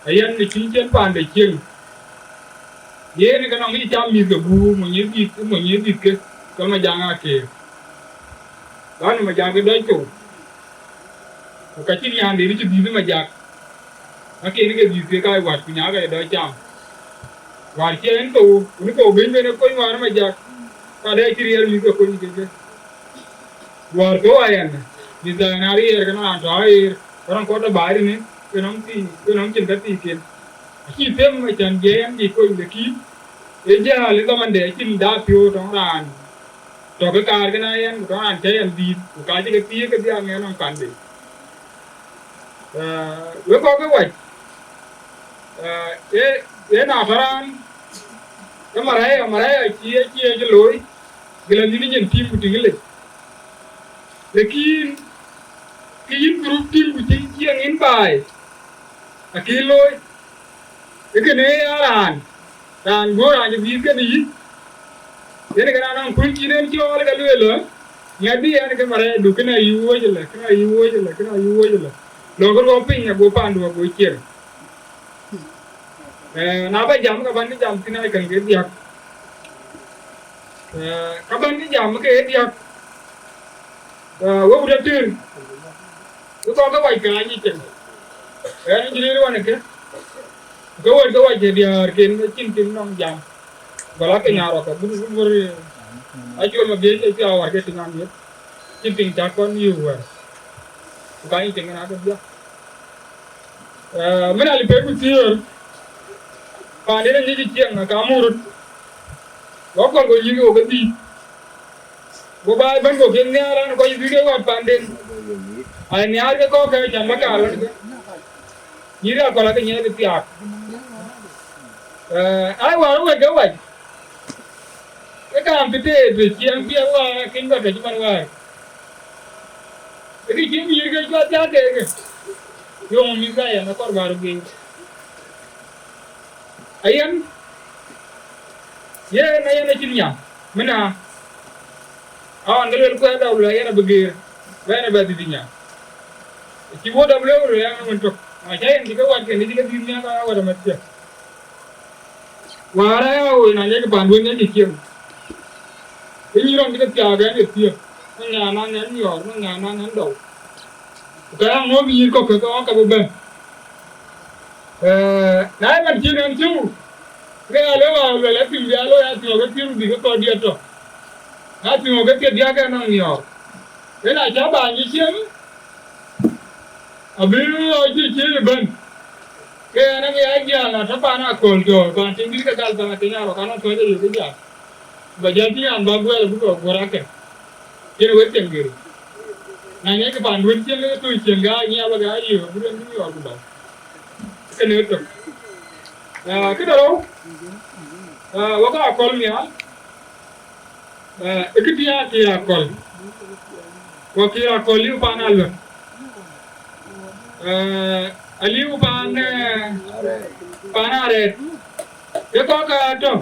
Ë yɛn ë cïn cen paande cieŋ. Yen ke nɔŋ yic cam mïth ke guur, mony ë dhïth, mony ë dhïth ke, cɔl Majaŋ Akeer. Lɔn ë Majak ke dɔc thou, ku ka cïn nyanden cï dhïth ë Majak, ka ken ke dhïth ke ka wat, ku nyaaka ye dɔc cam. Wäär cï en thou, ku në thou bɛ̈ny ben ë kony wäär ë Majak, ka dɛ cï riɛɛr mïth ke kony keke. Wäär thou ayɛn, mïth ayɛn aa riɛɛr ke nɔn raan tɔ aɣeer, ku raan kɔt ë baai tënë, ke nɔm thii, ke nɔm cïn ka thiiken. Acï them acän jiɛɛn ke kony, lakin Ee jäl ë dhamande acïn dap piɔ̈u tɔŋ raan tɔ̈ ke kaar kën a yɛn, ku tɔŋ raan cä yɛn dhiëëth, ku ka cï ke thiëëk kedhie aŋiɛc nɔm pande. Eh, wek kɔc ke wac, eh, ee, ee na tɔ̈ raan, ke maraya, maraya acie, acie cï looi, gël anhïïm yen tim ku tïŋ lec. Lakin, ke yïn group tim ku cïn ciɛɛŋ yïn baai, akï looi. Ee kënë ya raan, raan guɔ raan cï dhiëëth kënë yï. Yen kënë anɔŋ kuëny cïn en cɔɔl ke lueel lɔ, ŋɛt bï ɛn ke marɛɛdu, kënë ayï wuɔ̈c ëlë, kënë ayï wuɔ̈c ëlë, kënë ayï wuɔ̈c ëlë. Lɔ̈ŋ ke rɔt piny ago pandu ago ciɛɛŋ. Eh, na ba jam, ka ban ke jam thïn aa käŋ ke diäk. Eh, ka ban ke jam ke diäk. Eh, we wut atïr. Ku kɔn ke wac ke anyic cin. Ɛn cï rëër wan ke. Ke wɛ̈t ke wac ke diäär ken, ke cïn tim nɔŋ jam. Gɔl ake nyaar rɔt ke, but, but, but, acol ma biëc ke piath awär ke tiŋ amiëth. Cïn tiŋ cä kɔn yï wɛ̈ɛ̈r. Ku ka nyic cin ŋɛn ake biäk. Eh, min ali pek ku thiöör, panden aŋic ciɛɛŋ, ka murut. Go kɔl go yïk wo ke dhiëth. Go baai bɛ̈n go kek nhiaar an, kɔc bï ke wat panden. Ai nhiaar ke kɔ̈k ke cam bä kaar ɣön ke. Nyïïr akɔl ake nyiɛɛi bï thiaak. Eh, ai wäär wek ke wac. Ke kaam të teet të ciɛɛŋ piɛth wäär, akën bä tɔc man wäär. Ke kë cï mïïr ke cuat thiaak keek. Yöŋ mïth ka yɛn akɔr bä röt geer. Ayen, yen ayen acïn nya, mina, awan ke luel kuɛɛr dau luel ayen abï geer, bɛn abɛ dhïth nya. Cï wuɔ̈t abï luel luel an, wën tök, na cä yen cï ke wat kën, cï ke dhïth nya, ka wat amat cë. Wäär aya woi na ŋiɛckï pan duëny ŋiɛckï cieŋ. Ke nyïïr rɔn cï ke thiaak ɛn ye thiëëk, në ŋa na ŋɛn miɔɔr, në ŋa na ŋɛn dɔu. Ku ka ya ŋɔ̈ɔ̈th nyïïr kɔ̈k ke ke ɣɔ̈k ke bï bɛ̈n. Eh, na ye man cïn ɛn cï wu, ke ya lëu a luel athïn bï a looi athïn ɣɔ̈k ke thiëër ku bï ke kɔ̈ɔ̈t diɛt tɔ̈. Na athïn ɣɔ̈k ke thiëër diäk ɛn nɔŋ miɔɔr. Yen acä baany cï cieŋ, abï ɣɔ̈c cï cieŋ ëbɛ̈n. Ke ɛn aŋic ajiël na tɔ̈ paan aköl tɔ̈, paan tiŋ dït ke gal paan tiŋ arɔ, ka nɔŋ tɔ̈c ayök ë jam. Ba jäl tïŋ an, bä guɛl abï kɔ̈k guɔ̈r akɛ̈n. Cïn wek cieŋ gëër. Na ŋiɛckï paan duëër cieŋ ke tui cieŋ, ga nyiɛɛl, ga yiëë, abï rem bï miɔɔr ku dɔm. Kënë ë tök. Ah, këde rou, ah, wek aköl nhial, ah, ë këdï akï aköl. Ku akï aköl liu paan aluɛ̈k. Eh, aliu paan, eh, paan arɛɛt. Ke kɔ̈k atɔ̈,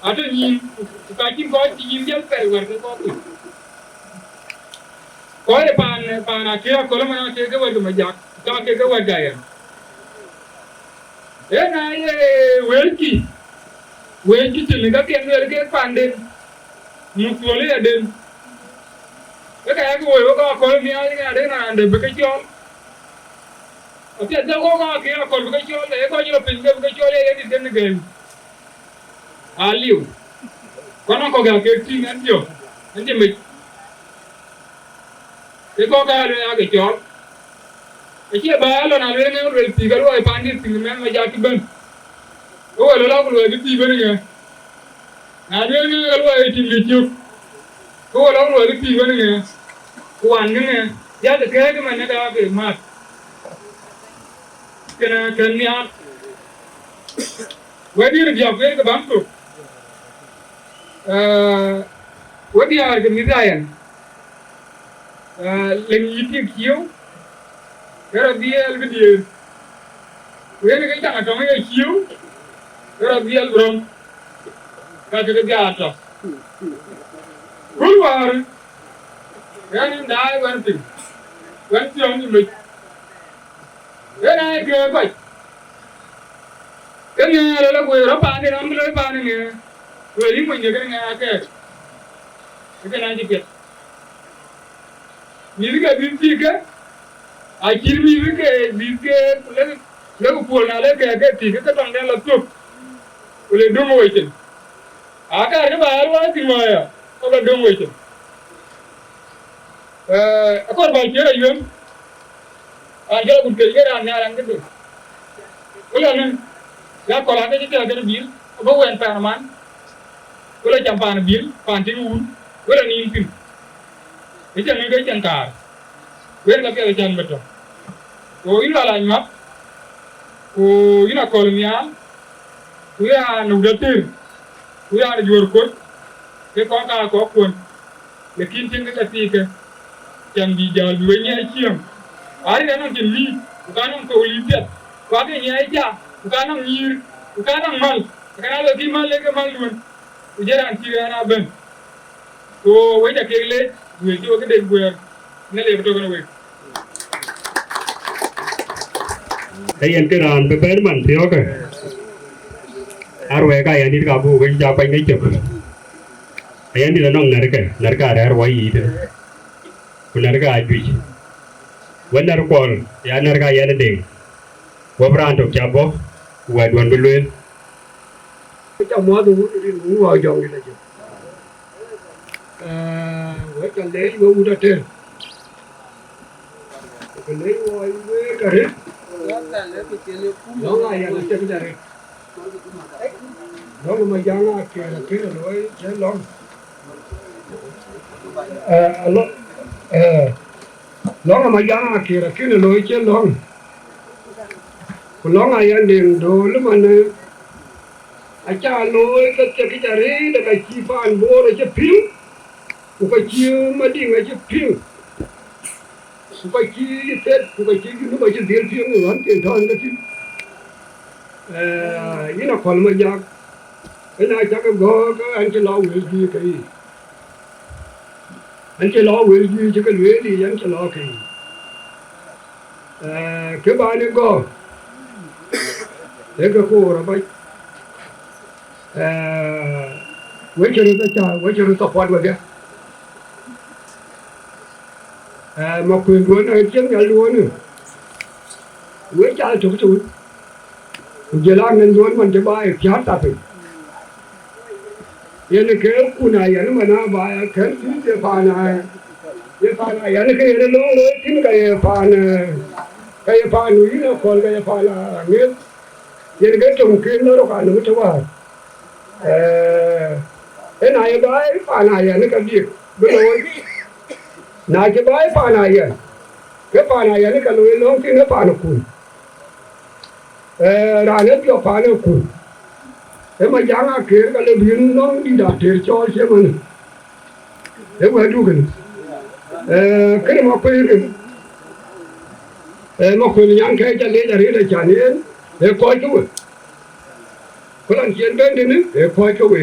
atɔ̈ nyïïn, ku ka cïn kɔc cï nyïïn jäl pɛl wär ke kɔ̈k. Kɔc ë paan, paan akï aköl man akek ke wɛ̈t ke Majak, ka kek ke wɛ̈t ka yɛn. Yen aye wëëckï, wëëckï cïn ka kek luel kek panden, muk thuɔl ë yaden. Ke ka yak woi wek aköl nhial, yen aden raan dɛ̈ bï ke cɔɔl. Apiɛth ke wok aake aköl bï ke cɔɔl, ee kɔc lɔ piny ke bï ke cɔɔl, ee yedït kën gɛ̈i. Aliu. Kɔn akɔ̈k ake tïŋ ɛn diɔ̈k, ɛn cï mec. Ke kɔ̈k aa lueel ake cɔɔl. Acie bä alɔ na lueel ŋɛk lueel thïk aluɔi pandït thïn mɛn Majak cï bɛ̈n. Ke wɔ lɔ lɔ ku luɔi bï thïk bɛ̈n ŋɛk. Na lueel ŋɛk aluɔi tim de cök. Ke wɔ lɔ ku luɔi bï thïk bɛ̈n ŋɛk. Ku wan ŋɛk. Diäk kɛ̈ɛ̈k mɛn ë ka ke mat. Kënë kën nhial. Wɛ̈t diɛ̈n diäk wek ke bäŋ thok. Eh, wek diäär ke mïth aa yɛn. Eh, lëŋ yï tik ciëëu, ke rɔt dhiɛl bï diëër. Ku yen ke caŋ atɔ̈ŋ ye ciëëu, ke rɔt dhiɛl bï rɔ̈m. Ka ke ke dhiaar tɔ̈. Kul wäär, yen daai wɛ̈n piny, wɛ̈n thiɔ̈ŋ yï mec. Yen aa ye kek kɔc. Ke ŋɛɛr ë lɔ guëër rɔt paanden, ɣɔn bï lɔ paanden ŋɛɛr. Ku ë yï monyde kënë ŋɛɛr akɛɛk. Ke kënë acï piɛth. Mïth ke dhïth tik ke, acït mïth ke dhïth ke, ku lek, lek puɔl na lek kɛɛk ke tik ke, ke tɔŋden lɔ thök. Ku le döŋ wecin. Akaar ke ba ɣɛl wä thïn wä ya, ke ba döŋ wecin. Eh, akɔr ba ciëër ayuem. An jɔl agut kec ke raan nhial an ke döŋ. Ku lɔ ni, ya kɔl an ke cï thiaak kën bïïl, abï wɛn pɛn man. Ku la cam paan bil, paan tïŋ wun, wek la nïïm thïn. Ë cäŋ ë ke cäŋ kaar, wek la piɛth ë cäŋ bï tɔ̈. Ku yïn Lual Anyuak, ku yïn Akɔ̈l Nhial, ku yïn raan ë wut athër, ku yïn raan ë juöör kuöt, ke kɔn ka kɔ̈k kuön, lakin tiëŋkë ka thiikë, cäŋ bï jäl bï we nyiɛɛi ciëëm. Arëët anɔŋ cïn liip, ku ka nɔŋ thou liip piɛth, ku ake nyiɛɛi ja, ku ka nɔŋ nyïïr, ku ka nɔŋ mäl, akëna lɔ kï mäl, lek ke mäl duön, ku jël raan cï ɣɛn abɛ̈n. Ku wek ca kek leec, duëër cï wek këde guɛɛr, në le bï tök në wek. Ke yen kë raan bï bɛ̈n man thiɔ̈kë, aruɛɛk ayandït ka buk wek ca kuany ke cök. Ayandït anɔŋ närkë, närkë arɛ̈ɛ̈r wɔ yiic tënë, ku närkë ajuëc. Wën närkuɔl, ya närkë ayɛn ë Deŋ. Wɔ bï raan tök ca bɔ̈, ku wɛ̈tduɔ̈n bï lueel. Ca muɔ̈th wun rin wun wä jɔŋ dït acï. Ee, wek ca leec wek wut ater. Ku leec wɔ week arëët. Lɔ̈ŋ ayɛn acïk arëët. Lɔ̈ŋ Majaŋ Aker akënë looi cï lɔ̈ŋ. Ee, alɔ-, ee, lɔ̈ŋ Majaŋ Aker akënë looi cï lɔ̈ŋ. Ku lɔ̈ŋ ayɛn Deŋ Dööl ëmën, ee, acä looi ke thiek kic arëët, ka cï paan Bor acï piŋ, ku ka cï Madiŋ acï piŋ, ku ka cï Thet, ku ka cï Junub acï dhil piŋ ë ɣän ke tɔ̈ ɣɛn ke thïn. Ee, yïn Akɔ̈l Majak, ëna cak gɔ̈ɔ̈r ke ɣɛn cï lɔ wël juëc ke yic. Ɣɛn cï lɔ wël juëc cï ke lueel yic, ɣɛn cï lɔ ke yic. Ee, kë bän ë gɔ̈ɔ̈r, ee ke koor abac. Ee, wek cï röt acä, wek cï röt support wedhie. Ee, makuënduön ë cïn nhial duöönë, wek cal tök tök. Ku jël aŋën duön man cï baai piäät thapiny. Yen ke kun ayɛn man aa baai akën thïn ye paan aa, ye paan ayɛn ke yen ë löŋ looi thïn ka ye paan, ee, ka ye paan nu yïn Akɔ̈l ka ye paan aŋëth. Yen ke töŋ ken lɔ rok anɔm të wäär. Ee, ëna ye baai paan ayɛn ka diëk bï looi. Na cï baai paan ayɛn, ke paan ayɛn ka looi löŋ thïn ë paan kun. Ee, raan ë piɔ̈k paan ë kun, ë Majaŋ Aker ka le bï nɔm dït ater cɔɔl cï ëmënë. Ee wɛ̈tdu kënë. Ee, kënë makuëër kënë. Ee, makuëër nyan kë ca leec arëët acan yen, ee kɔc ke we. Ku lan cï en bɛ̈n tënë, ee kɔc ke we.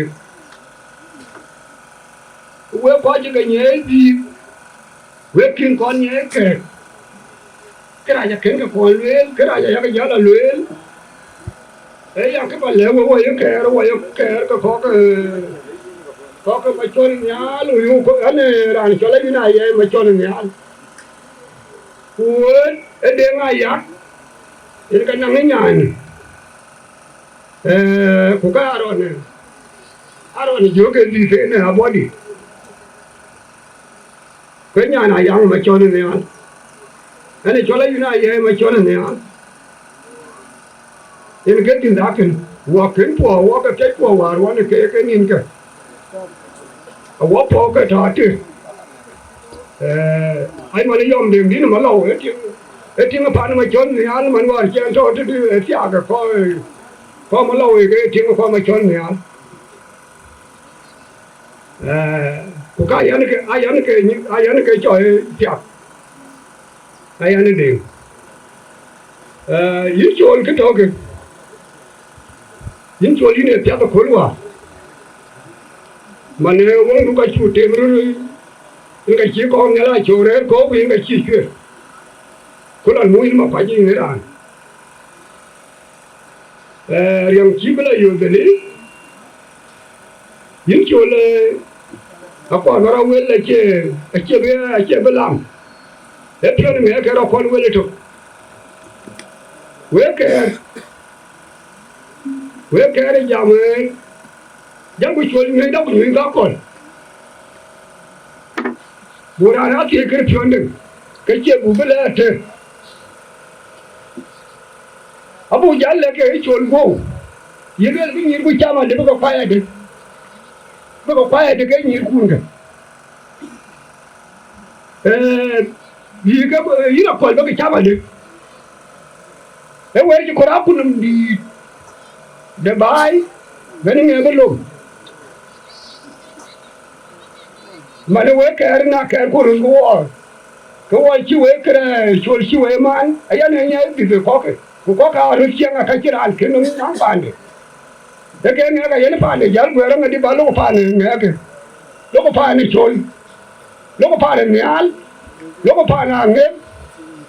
Ku wek kɔc cï ke nyiɛɛi dhiik, wek kïn kɔn nyiɛɛi kɛ̈ɛ̈k. Kërac akën ke kɔn lueel, kërac ayak jäl a lueel. Ee, yak kë ba lɛ̈k wek, wɔ ye kɛɛr, wɔ ye kɛɛr ke kɔ̈k, ee, kɔ̈k ke Macɔl Nhial, wïu kɔ̈k, ɣɛn, ee, raan cɔl Ayuën Ayɛɛi Macɔl Nhial. Ku wëët ë Deŋ Ayak, yen ke naŋ ë nyaai. Ee, ku ka Arɔn, ee, Arɔn jök ke dhil ke në abɔ̈ dït. Ke nyan Ayaŋ Macɔl Nhial. Ɣɛn ë cɔl Ayuën Ayɛɛi Macɔl Nhial. Yen ke dhil dak kën, wɔ kën puɔ̈u, wɔ ke piac puɔ̈u wäär wan ë keek ë nïnkë. Awɔ puɔ̈u ke tɔ̈ ater. Ee, ai man yɔm Deŋ dïn Malɔu, ee tiŋ, ee tiŋ pan Macɔl Nhial man wäär cï ɛn tɔ̈ tëtï, ee thiaak ë kɔc, kɔc Malɔu, ee ke tiŋ kɔc Macɔl Nhial. Ee, ku ka yɛn ke, a yɛn ke nyi-, a yɛn ke cɔl thiak, a yɛn Deŋ. Ee, yïn cɔl kë tɔ̈ kë, yïn cɔl yïn ee piath ëkööl wäär. Man, ee, wëŋdu ka cuk tem röt, yïn ka cï kɔn nhial a cök rɛ̈ɛ̈r kɔ̈u, ku yïn ka cï cuëër. Ku lan muk yïn makuac yïn ë raan. Ee, riɛm cï bï lɔ yök dhëli, yïn col, ee, akuɔn bä rɔ wel acie, acie bï, acie bï lam. Ee piɔ̈n ŋɛk ke rɔ kuɔn wel ëtök. Wek kɛɛr, wek kɛɛr ë jam, ee, jam ku col nyuc dɔk ku nyuc ka kɔl. Buk raan aa thiëëc kë piɔ̈nde, ke cie buk bï lɛɛr tëë. Abuk jäl lɛ̈k ke col guɔ̈u, ye lueel bï nyïïrku cam adï bï ke kuany adï. Bï ke kuayde ke nyïïrkun kë. Ee, yï ke, yïn Akɔl bï ke cam adï. Ee wëër cï kɔɔr akutnhom dïït de baai, bɛ̈n ŋɛk ë lom. Man ë wek kɛɛr, na kɛɛr ku röt ke wɔɔr, ke wɔ cï wek kërɛɛc col cï wek maan, ayan ë nyai bï ke kɔ̈kkë, ku kɔ̈kkë aa röt ciɛŋ, aka cïn raan kën nɔm naŋ paande. Ee ke ŋɛk ayen paande jäl guɛɛr aŋadï ba lok paande ŋɛɛkë, lok paande col, lok paande nhial, lok paande aŋek,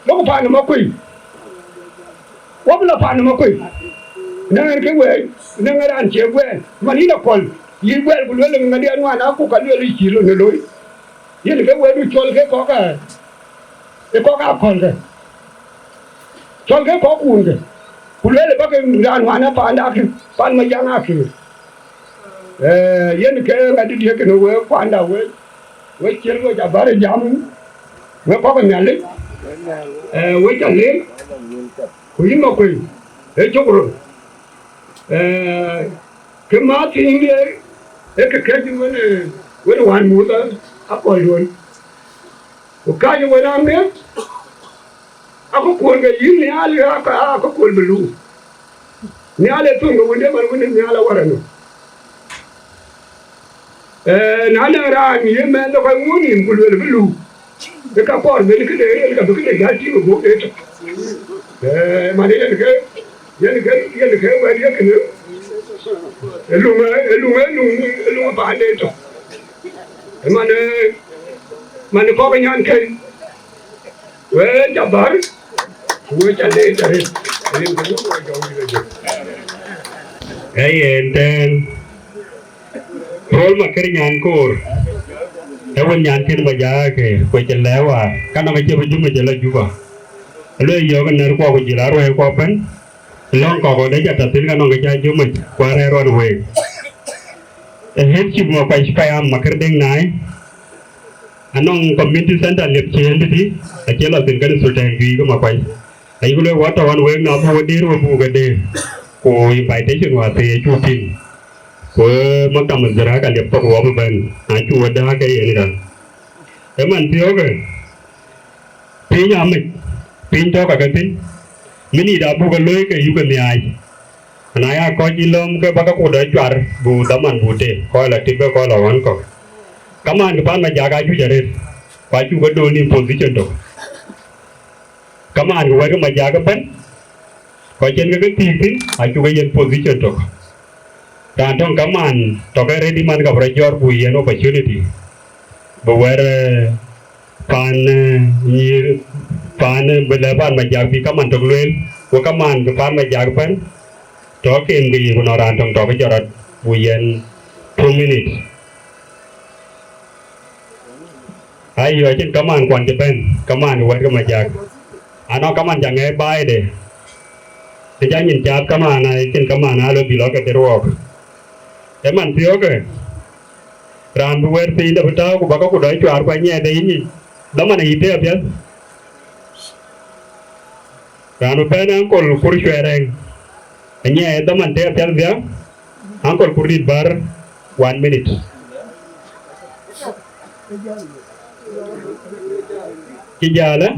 lok paande makuei. Wɔ bï lɔ paande makuei. Nɛŋ ɛn ke wɛɛc, nɛŋ ɛn raan cie guɛɛl, man yïn Akɔl, yï guɛɛl ku lueel ŋadï anuan akuk ka lueel yï cï lon ë looi. Yen ke wɛɛtdu cɔl ke kɔ̈k, ë kɔ̈k Akɔl kë, cɔl ke kɔ̈kkun kë, ku lueel bäk raan wään ë paanda kë, pan Majaŋ akëër. Ee, yen ke ŋadï diëk kënë wek kuanda wek, wek ciël wek abär jam, wek kɔ̈k Nhialic, ee, wek ca leel, ku yïn makuei, ee cök röt. Ee, kë ma thiiŋde, ee kë kɛ̈c wën, ee, wën wään muth Akɔl duön. Ku kääc wën aŋë, akököl ke yïn nhial, aka, akököl bï luup. Nhial ee thöŋ ke wënde man wënde nhial awär ënɔ. Ee, na nɔŋ raan ye mɛnh de kɔc ŋuɔ̈t nïïm ku lueel bï luup, ke ka kɔɔr ben këde riɛl ka bï këde jäl tïŋ ë guöp de tök. Ee, man yen ke, yen ke, yen ke wɛ̈t ye kënë. Ë luŋ, ë luŋ, ë luŋ, ë luŋ ë paan de tök. Ë man, ee, man ë kɔ̈k ë nyan kën. Wek ca bär, ku wek ca leec arëët, rin ke wun wa jɔŋdït ajök. Ee yen tɛ̈ɛ̈n, Rol Makër nyan koor, ee wën nyan kën Majak ke, ku cï lɛ̈k wäär, ka nɔŋ acie bï Jumëc ë lɔ Juba. Alueel yɔ̈ɔ̈k ë nɛ̈rkuɔ ku jël aruɛɛckuɔ ëbɛ̈n, lɔ̈ŋ kɔ̈k ɣɔn dɛ ca tɔ̈ thïn ka nɔŋ kë ca Jumëc, ku arɛ̈ɛ̈r ɣɔn week. Ee head chief Makuac payam Makër Deŋ Naai, anɔŋ community center liep ciëën tëtï, acie lɔ thïn kenë Sultan juëc ke Makuac. Ayï ku lueel wɔ tɔ̈ ɣɔn wek na buk we dëër we buk ke dëër, ku invitation wäär thëëi acuk tïŋ. Ku ee maktam ë dhiraka liep thok wɔ bï bɛ̈n, na cuk we dääk ke yen ka. Ëmën thiɔ̈kë, piny amec, piny tɔ̈ ka ke thïn, minit abuk ke looi ke yuk ke nhiaac. Na ya kɔc yï lɔ̈ɔ̈m ke bä ke kut ë cuar, bu dhaman bu te, kɔc lɔ tïp ke kɔc lɔ ɣɔn kɔ̈k. Kamaan kë pan Majak ajuëc arëët, ku acuk ke dööl nïïm position tök. Kamaan kë wɛ̈t ke Majak ëbɛ̈n, kɔc cïn ke ke thiëëk thïn, acuk ke yen position tök. Raan töŋ kamaan tɔ̈ ke ready man ka bï rɔt jɔ̈ɔ̈r bu yen opportunity, bï wɛ̈t, ee, pan, ee, nyïïr, pan, ee, bï lɛ̈k pan Majak bï kamaan tök lueel, ku kamaan bï pan Majak ëbɛ̈n, tɔ̈ ken ke yic ku nɔŋ raan töŋ tɔ̈ ke jɔt rɔt, ku yen two minutes. Ayï, acïn kamaan kuɔn cï bɛ̈n, kamaan wɛ̈t ke Majak. Anɔŋ kamaan ca ŋɛ̈ɛ̈c baai de, të ca nyin cath kamaan, acïn kamaan aa lɔ bï lɔ ke dhil wɔɔk. Ëmën thiɔ̈kë, raan bï wɛ̈t piny de bï tääu ku bä ke ku dɔc cuaar ku anyiɛɛi de yïnyic, dhaman ayï tëë apiɛth. Raan bï bɛ̈n ankol kur cuɛɛr rɛŋ, anyiɛɛi dhaman tëë apiɛth bia, ankol kur dït bär, one minute. Cï jäl, ë?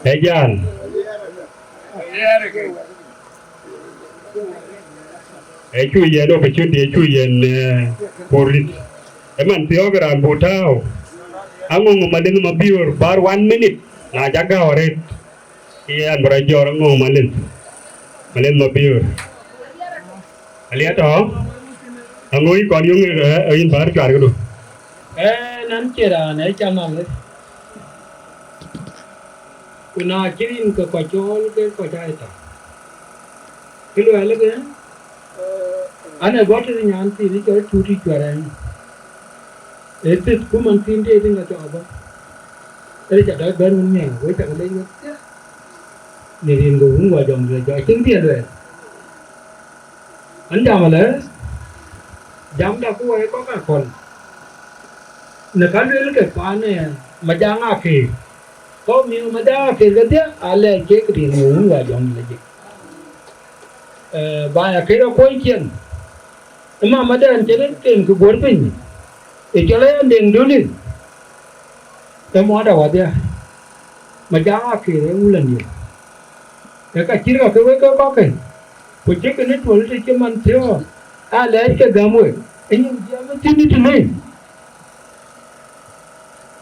Ë jäl. Ë cu yen opportunity, ë cu yen, ee, kurit. Ëmën thiɔ̈k raan bu tääu. Aŋoŋ Malin Mabior bär one minute. Na ca gäu arëët, ke yɛn bï rɔt jɔɔr Aŋoŋ Malin. Malin Mabior. Aliɛt tɔ̈? Aŋoŋ yï kɔn yöŋ, ee, ee, yïn bär cuar këdu. Ee, nɛn cie raan ë cam alë. Ku na cï rin ke kɔc cɔɔl ke kɔc aa thaŋ. Kë luɛɛl ke, an, ee guɔ tëde nyan thiin ë cɔl Tuti cuɛr ɛn. Ee thith ku man thiin tëë tïŋ ka cɔk abɔ̈. Ee ca dɔc bɛ̈n wun nhial, wek cak lec wek thiëëk. Në rin ke wun wa jɔŋ duëër jɔ, acïn bï luɛɛl. An jam alë, jamda ku wɛɛc kɔ̈k akɔ̈l. Në ka luel ke paan, ee, Majaŋ akëër. Kɔ̈k mïth Majaŋ akëër kedhie, alɛɛc kek rin ŋö wun wa jɔŋ lajik. Eh, ba ya kërë kuɔny ciɛn. Ë mamadɛn cïn en ken kë guɔ̈r piny, ë cɔl Ayandeŋ Duli, ë muɔɔt awadhia, Majak Aker ë wulëndiɛ̈. Ë ka cït ka ke wek ke kɔ̈kkë, ku cï kënë tuɔl të cï man thiɔ̈ɔ̈k, aa lɛɛc ke gäm wek, ë nyin jiɛɛm ë thïn ë tënë.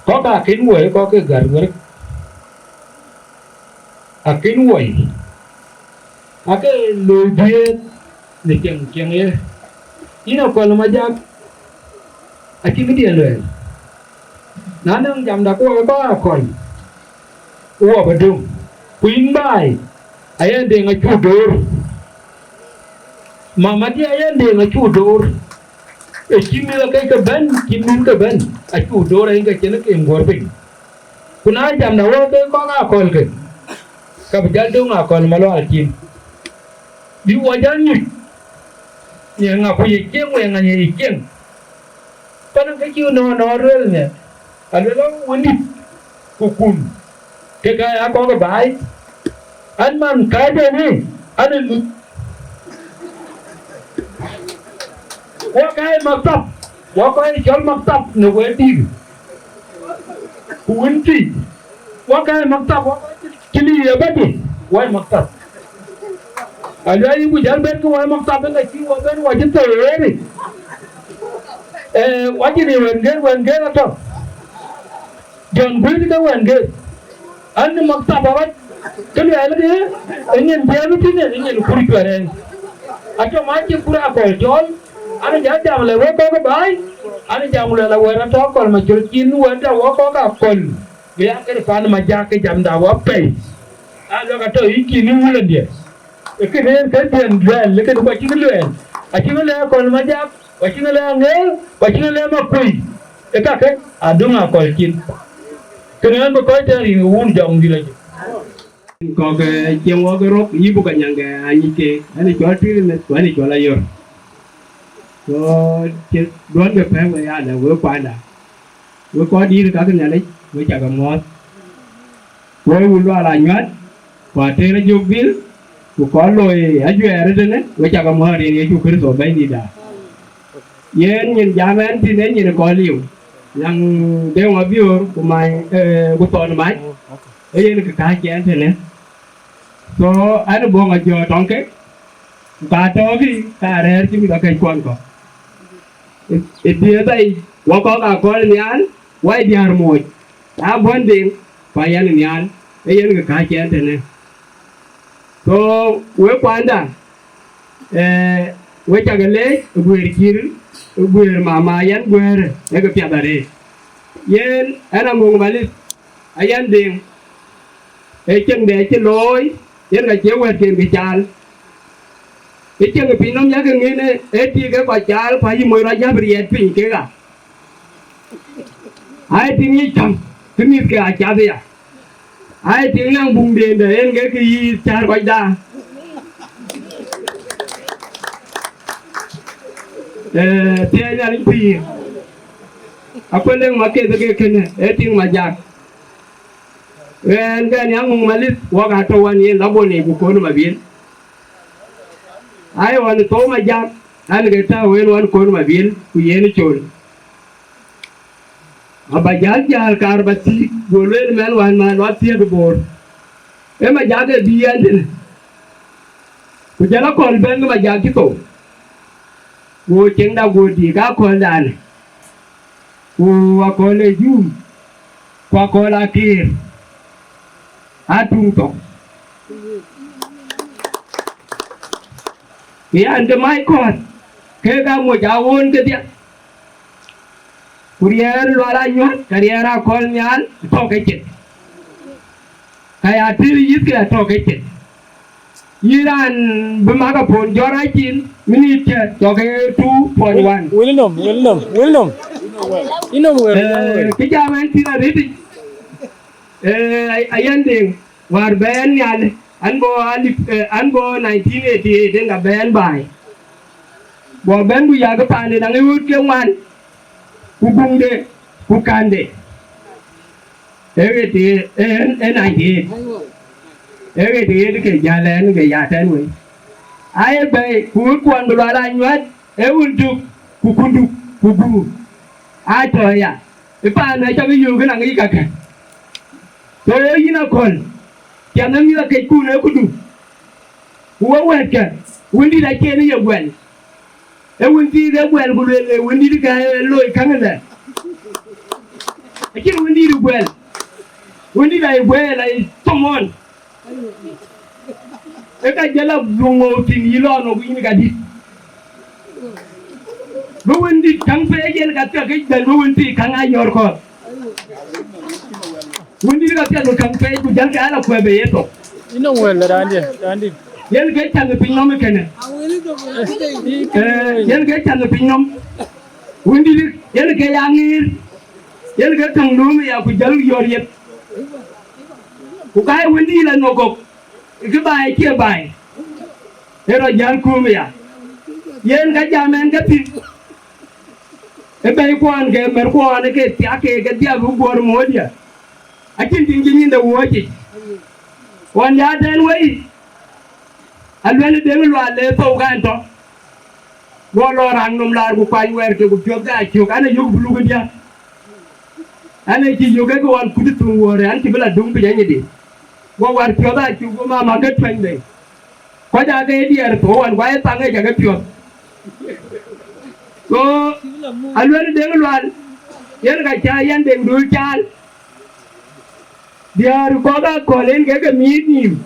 Kɔ̈k akën woi, kɔ̈k ke gär wërk, akën woi, ake looi dhiëëth në cieŋ cieŋ ye. Yïn Akɔl Majak, acï këdiɛ̈n luɛɛl. Na nɔŋ jamda ku wɔ bä Akɔl, ku wɔ bä döŋ. Ku yïn baai, Ayandeŋ acuk door. Mamadiɛ̈ Ayandeŋ acuk door. Ë cï mïth akëc ke bɛ̈n, cï mïth ke bɛ̈n, acuk door ayï ke cïn kem guɔ̈r piny. Ku na jamda wɔ ke kɔ̈k Akɔl ke, ka bï jäl döŋ Akɔl Malual cin. Bï wɔ jäl nyuc, ye ŋa ku ye cieŋ, ye ŋa ye cieŋ. Pan ke cï nɔ̈ɔ̈r nɔ̈ɔ̈r lueel nhial, alueel, wëndït, ku kun, kek aa kɔ̈k ë baai, an, man kääcden ë, an, ë luth. Wɔ kääc maktab, wɔ kɔc cɔl maktab në wël dïït, ku wën tïc, wɔ kääc maktab, wɔ kɔc cï liu ë bɛ̈nydït, wɔ ë maktab. Aluɛɛl yï ku jäl bɛ̈n ke wɔ ë maktab, ë ka cï wɔ bɛ̈n, wɔ cï thou ɣeeri. Eh, wɔ cïn ë wën gëër, wën gëër atɔ̈. Jɔn guëëc ke wën gëër, an, në maktab awäc, ke luɛɛl ke, ë nyin jiɛɛm ë tïnë, ë nyin kur cuɛ̈r ɛn. Atɔ̈ ma cï kur Akɔl cɔɔl, an, jɔ jam lɛ wek kɔ̈k ë baai, an, jam luɛɛl awɛ̈ɛ̈r atɔ̈ Akɔl Macol cin wɛ̈ɛ̈t tɔ̈ wɔ kɔ̈k Akɔl, bï ya kën pan Majak ke jamda wɔ pɛ̈i. An, luɛk atɔ̈ yï cin ë wulëndiɛ̈. Ë kënë en këdiɛ̈n luɛɛl, ë kënë ku acïk luɛɛl, acïk lɛ̈k Akɔl Majak, ku acïk lɛ̈k Aŋeer, ku acïk lɛ̈k Makuëi, ë kakë adöŋ Akɔl cin. Kënë en bï kɔc tɛ̈n rin ke wun jɔŋdït acï. Kɔ̈k, eh, cieŋ wɔ ke rɔ̈k, yï buk anyaŋkë anyicke, ɛn ë cɔl Tuïr ëmëth, ku ɛn ë cɔl Ayɔ̈r. So, cï duɔ̈nkë pɛ̈k we ya lɛ̈k wek kuanda. Wek kɔc dïït kakë Nhialic, we cakë muɔ̈ɔ̈th. Wek wun Lual Anyuat, ku Ater Ajök Dhil, ku kɔc loi ajuɛɛr ëtënë, we cakë muɔ̈ɔ̈th rin Yecu Kërtho Bɛ̈nydïïtda. Yen nyin jam ɛn thïn, ee nyin kɔc liu, naŋ Deŋ Abiöör, ku Many, eh, ku Thɔn Mac, ee yen kë kääc ɛn tënë. So, ɛn ë bɔ̈ŋ ajɔt tɔŋ ke, ku ka tɔ̈ɔ̈kï, ka rɛ̈ɛ̈r cï mïth akëc kuɔn kɔ̈k. Ë, ë dhiëëth ayic, wɔ kɔ̈k Akɔl nhial, wɔ ë diäär mooc, aa buɔ̈n Deŋ, ku Ayan nhial, ee yen kë kääc ɛn tënë. So, wek kuanda, eh, we cakë leec ë guëër cït, ë guëër mama Ayan guëërë, ee kë piath arëët. Yen ɛn Aŋöŋ Malith, Ayan Deŋ, ee cieŋde acï looi, yen ka cie wɛ̈tken kë caal. Ë cieŋ ë piny nɔm yakë ŋiɛ̈n, ee tik ke kɔc caal, ku ayï moc rɔt jäp riɛɛt piny kek aa. Aa ye tiŋ yic käŋ, kë mïthke aa cath aya. Aa ye tiŋ naŋ buŋden dɛ̈, en ke kë yï cäär kɔcda. Eh, thiëëc Nhialic pïïr. Akuël Deŋ Maketh ke kënë, ee tiŋ Majak. Ɣɛn ke Aŋöŋ Malith, wɔk atɔ̈ wan yen Laboni ku Kon Mabiël. Ai ɣɔn thou Majak, an ke tääu en ɣɔn Kon Mabiël, ku yen col. Aba jäl jäl kaar ba thiëëk, go lueel mɛn wään man wa thiëëk Bor. Ee Majak ee bï ɛn tënë. Ku jɔl Akɔl bɛ̈n ke Majak cï thou. Go cieŋda go diik Akɔl danë. Ku Akɔl ë Jum, ku Akɔl Akeer, aa tuŋ thok. Ke yan de mac kɔ̈ɔ̈th, ke ka moc aa ɣöön kedhie. Ku riɛɛr Lual Anyuat, ke riɛɛr Akɔl Nhial, atɔ̈ ke cin. Ka ya tïr yïth ke atɔ̈ ke cin. Yïn raan bï mak apon jɔt racin, minit cä cɔk ke two point one. Wil nɔm, wil nɔm, wil nɔm. Yïn nɔm wëër. Eh, kë jam ɛn thïn arëtic. Eh, ay-, Ayan Deŋ, wäär bɛ̈n nhial, an bɔ̈ alip, eh, an bɔ̈ nineteen eighty eight, en ka bɛ̈n baai. Bɔ̈ bɛ̈n ku yak paanden aŋic ɣööt ke ŋuan, ku guŋde, ku kande. Ee ɣet ë, ë, ë ninety eight. Ee ɣet ë ɣet ke jäl ɛn ke ya tɛ̈n wei. Aye bɛ̈i, ku wun kuɔn bï lual anyuat, ee wun tök, ku kunduk, ku guur. Aa tɔ ya, ë paan ë cä bï yöök ënɔŋ yic kakë. Tɔ ye yïn akɔ̈l, piɛth ë mïth akëckun ë këdu. Ku we wɛ̈ɛ̈tkë, wëndït acïn ë ye guɛl. Ee wëndït ë guɛl, ku lueel, ee wëndït ka ë looi käŋ ëlë. Acïn wëndït ë guɛl. Wëndït aye guɛl, aye thomon. Ë ka jël a dhuŋ ŋou thïn yï lɔ nɔk yïn ka dït. Bï wëndït käŋ peec yen ka thiak ke bɛ̈n bï wëndït käŋ a yɔ̈ɔ̈r kɔ̈th. Wëndït ka thiak bï käŋ peec ku jälkë ala kuɛ̈p ë yetök. Inɔŋ wël raandï, raandï. Yen ke cath ë piny nɔm ë kënë. Ë, yen ke cath ë piny nɔm. Wëndït yen ke ya ŋiir. Yen ke käŋ lööm ë ya ku jäl yɔ̈ɔ̈r yeth. Ku ka ye wëndït la nɔk kɔ̈k. Kë baai acie baai, ë rɔt jäl kuum ya. Yen ka jam ɛn ke thïn, ë bɛ̈i kuɔn ke mär kuɔn ke thiak ke ke dhiap bï guɔ̈r moodiɛ. Acïn tiŋ cï nyinde wuɔ̈ɔ̈c yic. Ɣɔn ya tɛ̈n wei, aluɛl deŋ lual le thou kan tɔ. Guɔ lɔ raŋ nɔm laar ku kuany wɛɛr ke ku piɔ̈th ke acök, an, ayök bï luk ë diäk. An, ë cï yök ke ɣɔn kut ë thuŋ wuɔ̈ɔ̈r, an, cï bï la döŋ piny anyïdï. Guɔ war piɔ̈th acuk, guɔ mama ke tuɛny bei. Kɔc aa ke diɛɛr thou ɣɔn, ku aye thaŋ ë cä ke piɔ̈th. Go aluel deŋ lual, yen ka cä yɛn deŋ dul caal. Diäär kɔ̈k akɔ̈l en ke ke miit nïïm.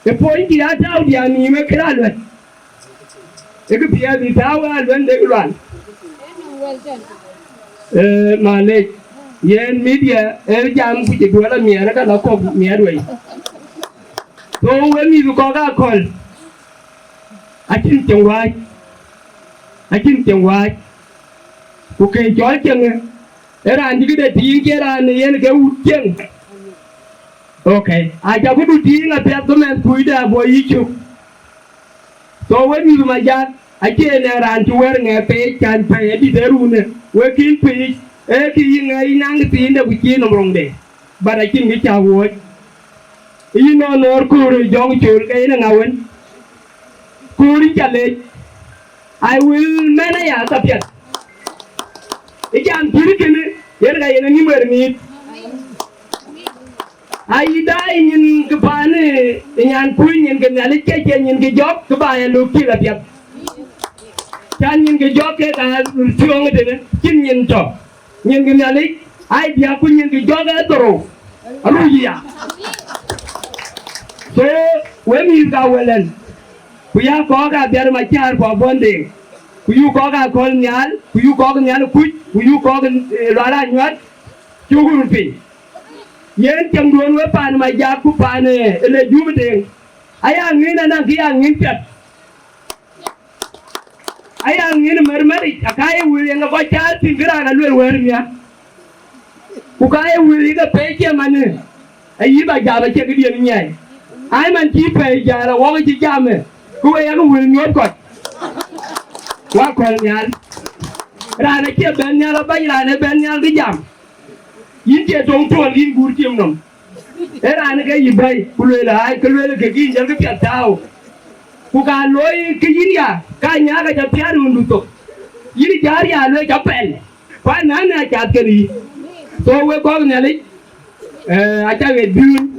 Ë pony dï aa tääu diäär nïïm ë kën aluɛt. Ë kë piɛth dï tääu aluɛt deŋ lual. Ee, malec, yen media ë jam ku cï duɔl amiɛɛr ë ka la kɔ̈k miɛɛr wei. So we mïth kɔ̈k akɔ̈l, acïn cieŋ wääc, acïn cieŋ wääc, ku ke cɔl cieŋë, ë raan cï këde tiiŋ cie raan ë yen ke wut cieŋ. Ok, aca këdu tiiŋ apiɛth bï mɛnh kuc dɛ abuɔ yï cök. So we mïth Majak, acie nɛn raan cï wɛ̈ɛ̈r ŋɛk peec, cän pɛ̈i adït ë runë, we kïn piic, ee kï yï ŋɛk yï naŋ thiinde ku cïï nɔm roŋde, but acïn kë cä wuɔ̈ɔ̈c. Yïn nɔn nɔɔr köör ë jɔŋ col ke yen ë ŋa wën? Köör yïn ca lec, I will mɛn aya ka piɛth. Ë jam cït kënë, yen ka yen ë nïm ɣer miit. Ayï daai nyin kë paan ë nyan kuc nyin kë Nhialic ke cie nyin kë jɔk kë ba ya luk cil apiɛth. Can nyin kë jɔk ke ka thiöŋ ëtënë, cïn nyin tɔ. Nyin kë Nhialic, ai diäk ku nyin kë jɔk ë dhorou. Aruc ya. So, we mïth ka wëlɛn. Ku ya kɔ̈k abiɛr macäär ku abɔ̈ deŋ. Ku yuk kɔ̈k akɔ̈l nhial, ku yuk kɔ̈k nhial kuc, ku yuk kɔ̈k, eh, lual anyuat. Cuk röt piny. Yen cäŋduön we paan Majak ku paan, eh, ë le Jum Deŋ. Aya ŋïn anaŋ kë ya ŋïn piɛth. Aya ŋïn mär märic, aka ye wël yen ke kɔc caar thïn kë raan aluel wɛ̈ɛ̈r nhial. Ku ka ye wël ye ke pɛɛi cie manë, ayï ba jam acie këdiën nyiɛɛi. Ai man cï pɛɛi jäl awɔk cï jam ë, ku we yak wël nyuɔ̈th kɔc. Wa kɔ̈l nhial. Raan acie bɛ̈n nhial abac, raan ë bɛ̈n nhial kë jam. Yïn cie töŋ tuɔl, yïn guur tim nɔm. Ee raan ke yï bɛ̈i, ku lueel ai, ke lueel ke yïn jɔl kë piɛth tääu. Ku ka looi ke yïn ya, ka nyaak aca piaar rööndu thok. Yïn jäär ya lueel ca pɛl, ku anɛ̈n acath kën yï. So we kɔ̈k Nhialic, eh, aca ɣet biun,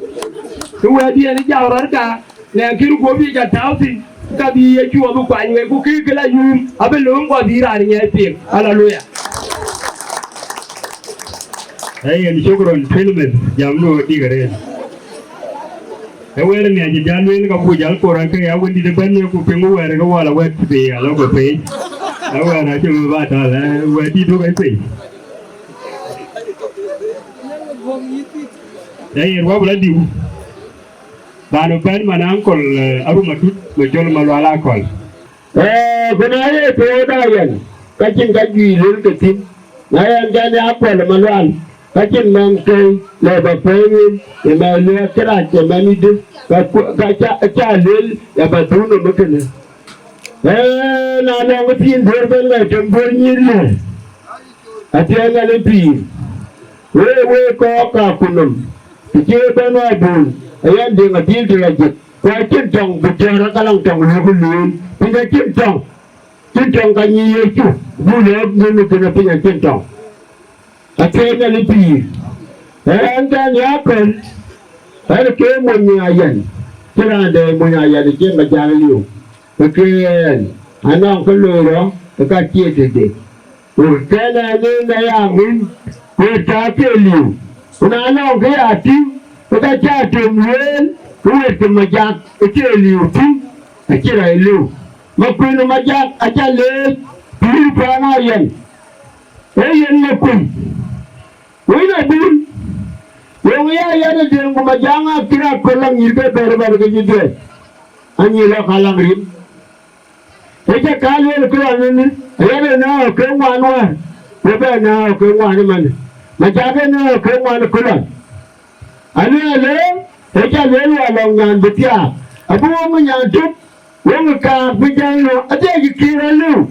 ke wɛ̈ɛ̈t yen jam rɔt ka, nɛn kën guöp yic atääu thïn, ka bï Yecu abï kuany wek, ku kë kë la yuum abï lööm ku abï raan nyiɛɛi piŋ. Aleluya. Ee yen, shukran, twelve minutes, jamdu dïk arëët. Ee wɛ̈ɛ̈r nhiac cï jäl lueel, ka buk jäl kor, ke ya wëndït ëbɛ̈n, ku piŋ wɛ̈ɛ̈r ke wal awɛ̈t bï ya lɔ ke pei. Ee wɛ̈ɛ̈r acï bï ba täl, ee wɛ̈ɛ̈r dït wek ë pei. Ee yen, wä bï la diu. Raan ëbɛ̈n man ankol, eh, Arum Atut, Majol Malual Akol. Ee, ku na ye tooda yɛn, ka cïn ka juëc luel ke thïn. Na yɛn jɔn ya Akol Malual, ka cïn mɛn tei lɔ ba pɛɛi wën, ye mɛn lueel kërac, ye mɛn yïdï, ka ku, ka ca, ca lueel, ya ba dhuk nɔm ë kënë. Ee, na nɔŋ thiin duöör bɛ̈n ɣɛn tem duöör nyïïr yï, apiɛth ŋɛn ë pïïr. Wek, wek kɔɔk ka ku nɔm, të cï bɛ̈n ɣa bun, ayɛn Deŋ Adhil Dïl Ajëk. Ku acïn tɔŋ, ku jɔ̈ɔ̈r ka lɔŋ tɔŋ lɔ̈k lueel, piny acïn tɔŋ. Cïn tɔŋ ka nyic Yecu, buk lɔ̈k ŋën ë kënë piny acïn tɔŋ. Acie Nhialic pïïr. Ɣɛn kɛn ya köl, ɣɛn ke mony ayɛn, cïn raan dɛ̈ mony ayɛn ë cïn Majak liu. Ke ke ɣɛn, anɔŋ kë loi rɔt ë ka cie tëde. Ku kɛn ɣɛn en aya ŋïn, ku ë tɔ̈ ke liu. Ku na nɔŋ kë ya tïŋ, ke ka cä tem lueel, ke wɛ̈t ke Majak ë cie liu tïŋ, acï rɛɛc liu. Makuën ë Majak acä leec pïïr paan ayɛn, ee yen Makuën. Wëi na bïn, wëu ya yɛn ë Deŋ ku Majak akïn aköl anyïïr ke bɛ̈ɛ̈r bɛ̈ɛ̈r ke cï dhiëëth, anyïïr lɔ ka laŋ rim. Ë cä ka lueel kë lɔn ënë, ayɛn ë nɔ̈ɔ̈k ke ŋuan wäär, ku bɛ nɔ̈ɔ̈k ke ŋuan ëmën. Majak ë nɔ̈ɔ̈k ke ŋuan ë kë lɔn. Alueel ë, ë cä lueel wä lɔŋ nyan bï thiaak, abï wok ë nyan tök, wok ë kaak bï jäl nɔ̈, adhie cï kïïr aliu,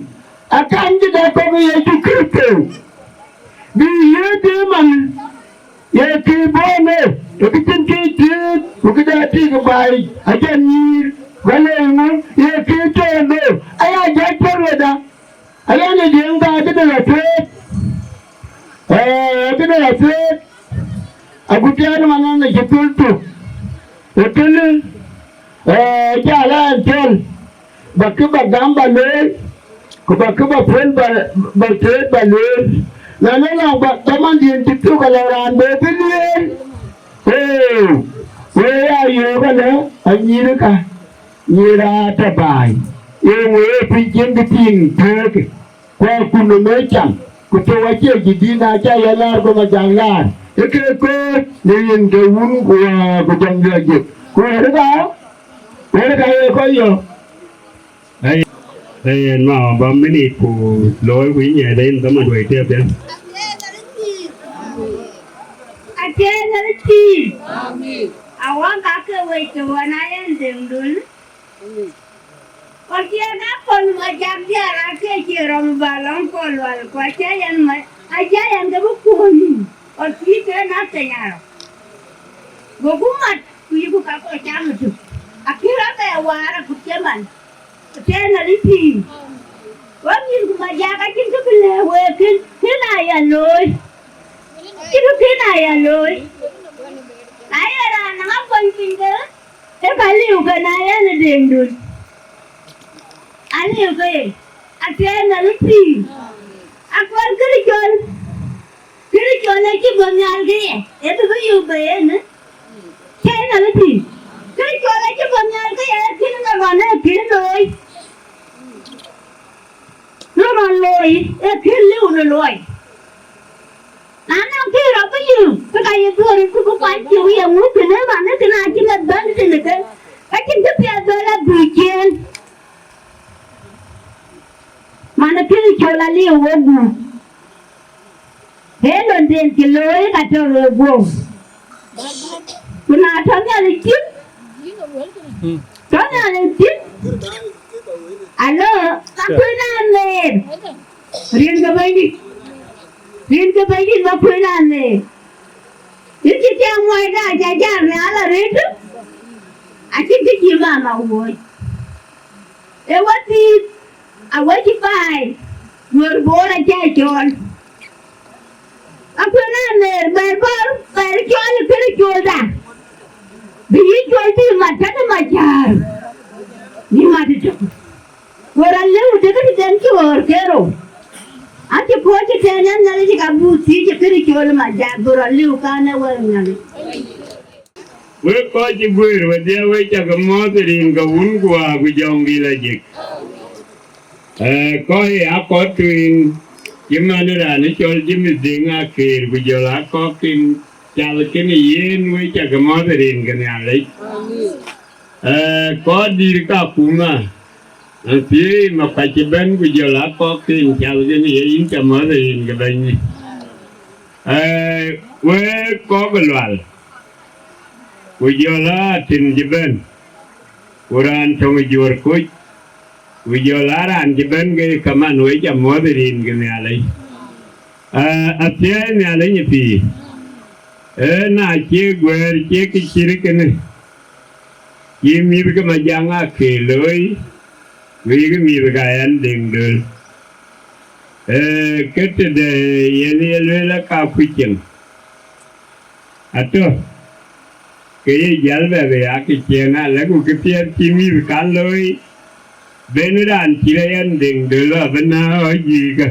akam cï dɛ kɔ̈k ë Yecu Kërtho, bï yiëëth ë man, ye kïïr bɔ̈ ënë, ë kë cïn kïïr tiit, ku këde tik ë baai, ajɛn nyïïr, ku ale ŋö, ye kïïr tɔ̈ ënë, aya jɔc pär weda, ayɛn ë Deŋ ka këde la thueet, ee, këde la thueet, agut tiɛɛl man ënë cï thöl tök, ë kënë, ee, cä la ɛn cɔl, ba kë ba gam ba lueel, ku ba kë ba puɔ̈l ba, ba theet ba lueel. Na nɔŋ ba, ba mandiën cï thök ala raan bë bï lueel. Ee, wëi ya yöök alë, anyïïrka, nyïïr aa tɔ baai. Ee, wëi ee piny cïn kë tïŋ thëëkë, ku akun ë mec cam, ku thou acie jidït na cä yɛn laar ku Majak laar. Ee ke kɔ̈ɔ̈c në yen ke wun ku, ku jɔŋdït ajëk. Ku wëërka, wëërka ye kɔc yɔ̈ɔ̈k. Ai, ai, en ma ba minit ku looi ku yï nyiɛɛth en dhaman duɔi tiɛp ya. Atiɛɛn ë pïïr. Awak ake wec ke ɣɔn a yen Deŋdun. Kɔc yen a kɔn Majak diäär ake cie rɔm ba lɔŋ kɔn lual ku acie yen ma, acie yen ke bï kuɔ̈ɔ̈ny. Kɔc cï ke na piny arɔ. Goku mat ku yïku ka kɔc cam ëtök. Akï rɔt bɛ waar akut cï man. Tëë Nhialic pïïr. Wek mïth ku Majak acïn kë bï lɛ̈k week kën, kën aya looi. Acïn kë kën aya looi. Na ye raan naŋ akuɔny piny ke, ke ka liu ke na yen ë Deŋdun. Aliu ke ye, atëë Nhialic pïïr. Akuɔl kërcol. Kërcol acï bɔ̈ nhial ke ye, ee bï bï yök bei ënë. Tëë Nhialic pïïr. Kërcol acï bɔ̈ nhial ke ye, ee kën ë ɣɔn ee kën looi. Në ɣɔn looi, ee kën liu në luɔi. Na nɔŋ kë rɔt bï yök, ke ka ye dhuɔ̈r ku bï kuany cï wiɛɛŋ ŋuk kënë man, kënë acï meth bɛ̈n tënë ke, ka cïn kë piɛth bï la dhuk ciëën. Man, kërcol aliu wok gup. Ee lon den cï looi ka tɔ wek guöp. Ku na tɔ Nhialic thïn, tɔ Nhialic thïn. Alo, ka kuën aner. Rin ke Bɛ̈nydït. Rin ke Bɛ̈nydït, ma kuën aner. Yïn cï tiɛɛŋ muɔɔcda ca jal nhial arëët. Acïn kë cï mama wuɔ̈c. Ee wäthii, awäc baai, Nuɛ̈r Bor acä cɔɔl. Akuën aner, bɛ̈ɛ̈r bɔ̈, bɛ̈ɛ̈r cɔɔl ë kërcol da. Bï yï cɔl bï mat tënë Macäär. Bï mat ëtök. Go rɔt lëu dëkë tëden cï ɣöör kerou. Acï puɔ̈c ëtɛ̈ɛ̈n, yen Nhialic ka buk thiëëc ë kërcol Macäär, go rɔt lëu kan ë wël Nhialic. Wek kɔc cï guëër wedhie, wek cä ke mɔ̈ɔ̈th rin ke wun ku wäär ku jɔŋdït ajëk. Ee, kɔc ë akɔ̈t tueŋ, cï man raan ë cɔl James Deŋ Akeer, ku jɔl akɔ̈k kin cal kënë yen, wek cä ke mɔ̈ɔ̈th rin ke Nhialic. Ee, kɔc dïïr Kakuma, Athiëëi Makuac ëbɛ̈n, ku jɔl akɔ̈k kin cal kënë ye, yïn cä mɔ̈ɔ̈th rin ke Bɛ̈nydït. Ee, wek kɔ̈k ë Lual, ku jɔl a Atin cï bɛ̈n, ku raan töŋ ë Juɔ̈r Kuc, ku jɔl a raan cï bɛ̈n ke kaman, wek cä mɔ̈ɔ̈th rin ke Nhialic. Ee, athiɛɛi Nhialic ë pïïr. Ee, na cie guɛ̈ɛ̈r cie kë cït kënë, Cï mïth ke Majaŋ Akëër looi, wek mïth ka ɣɛn Deŋ Döl. Ee, ke tëde yen ye lueel aka kuc ceŋ. Atɔ̈, ke ye jäl bɛ bï ya ke ciëën alɛ̈k ku këpiɛth cï mïth kan looi, ben raan cït ɣɛn Deŋ Döl abï nääk ɣɔ̈c juëc ke.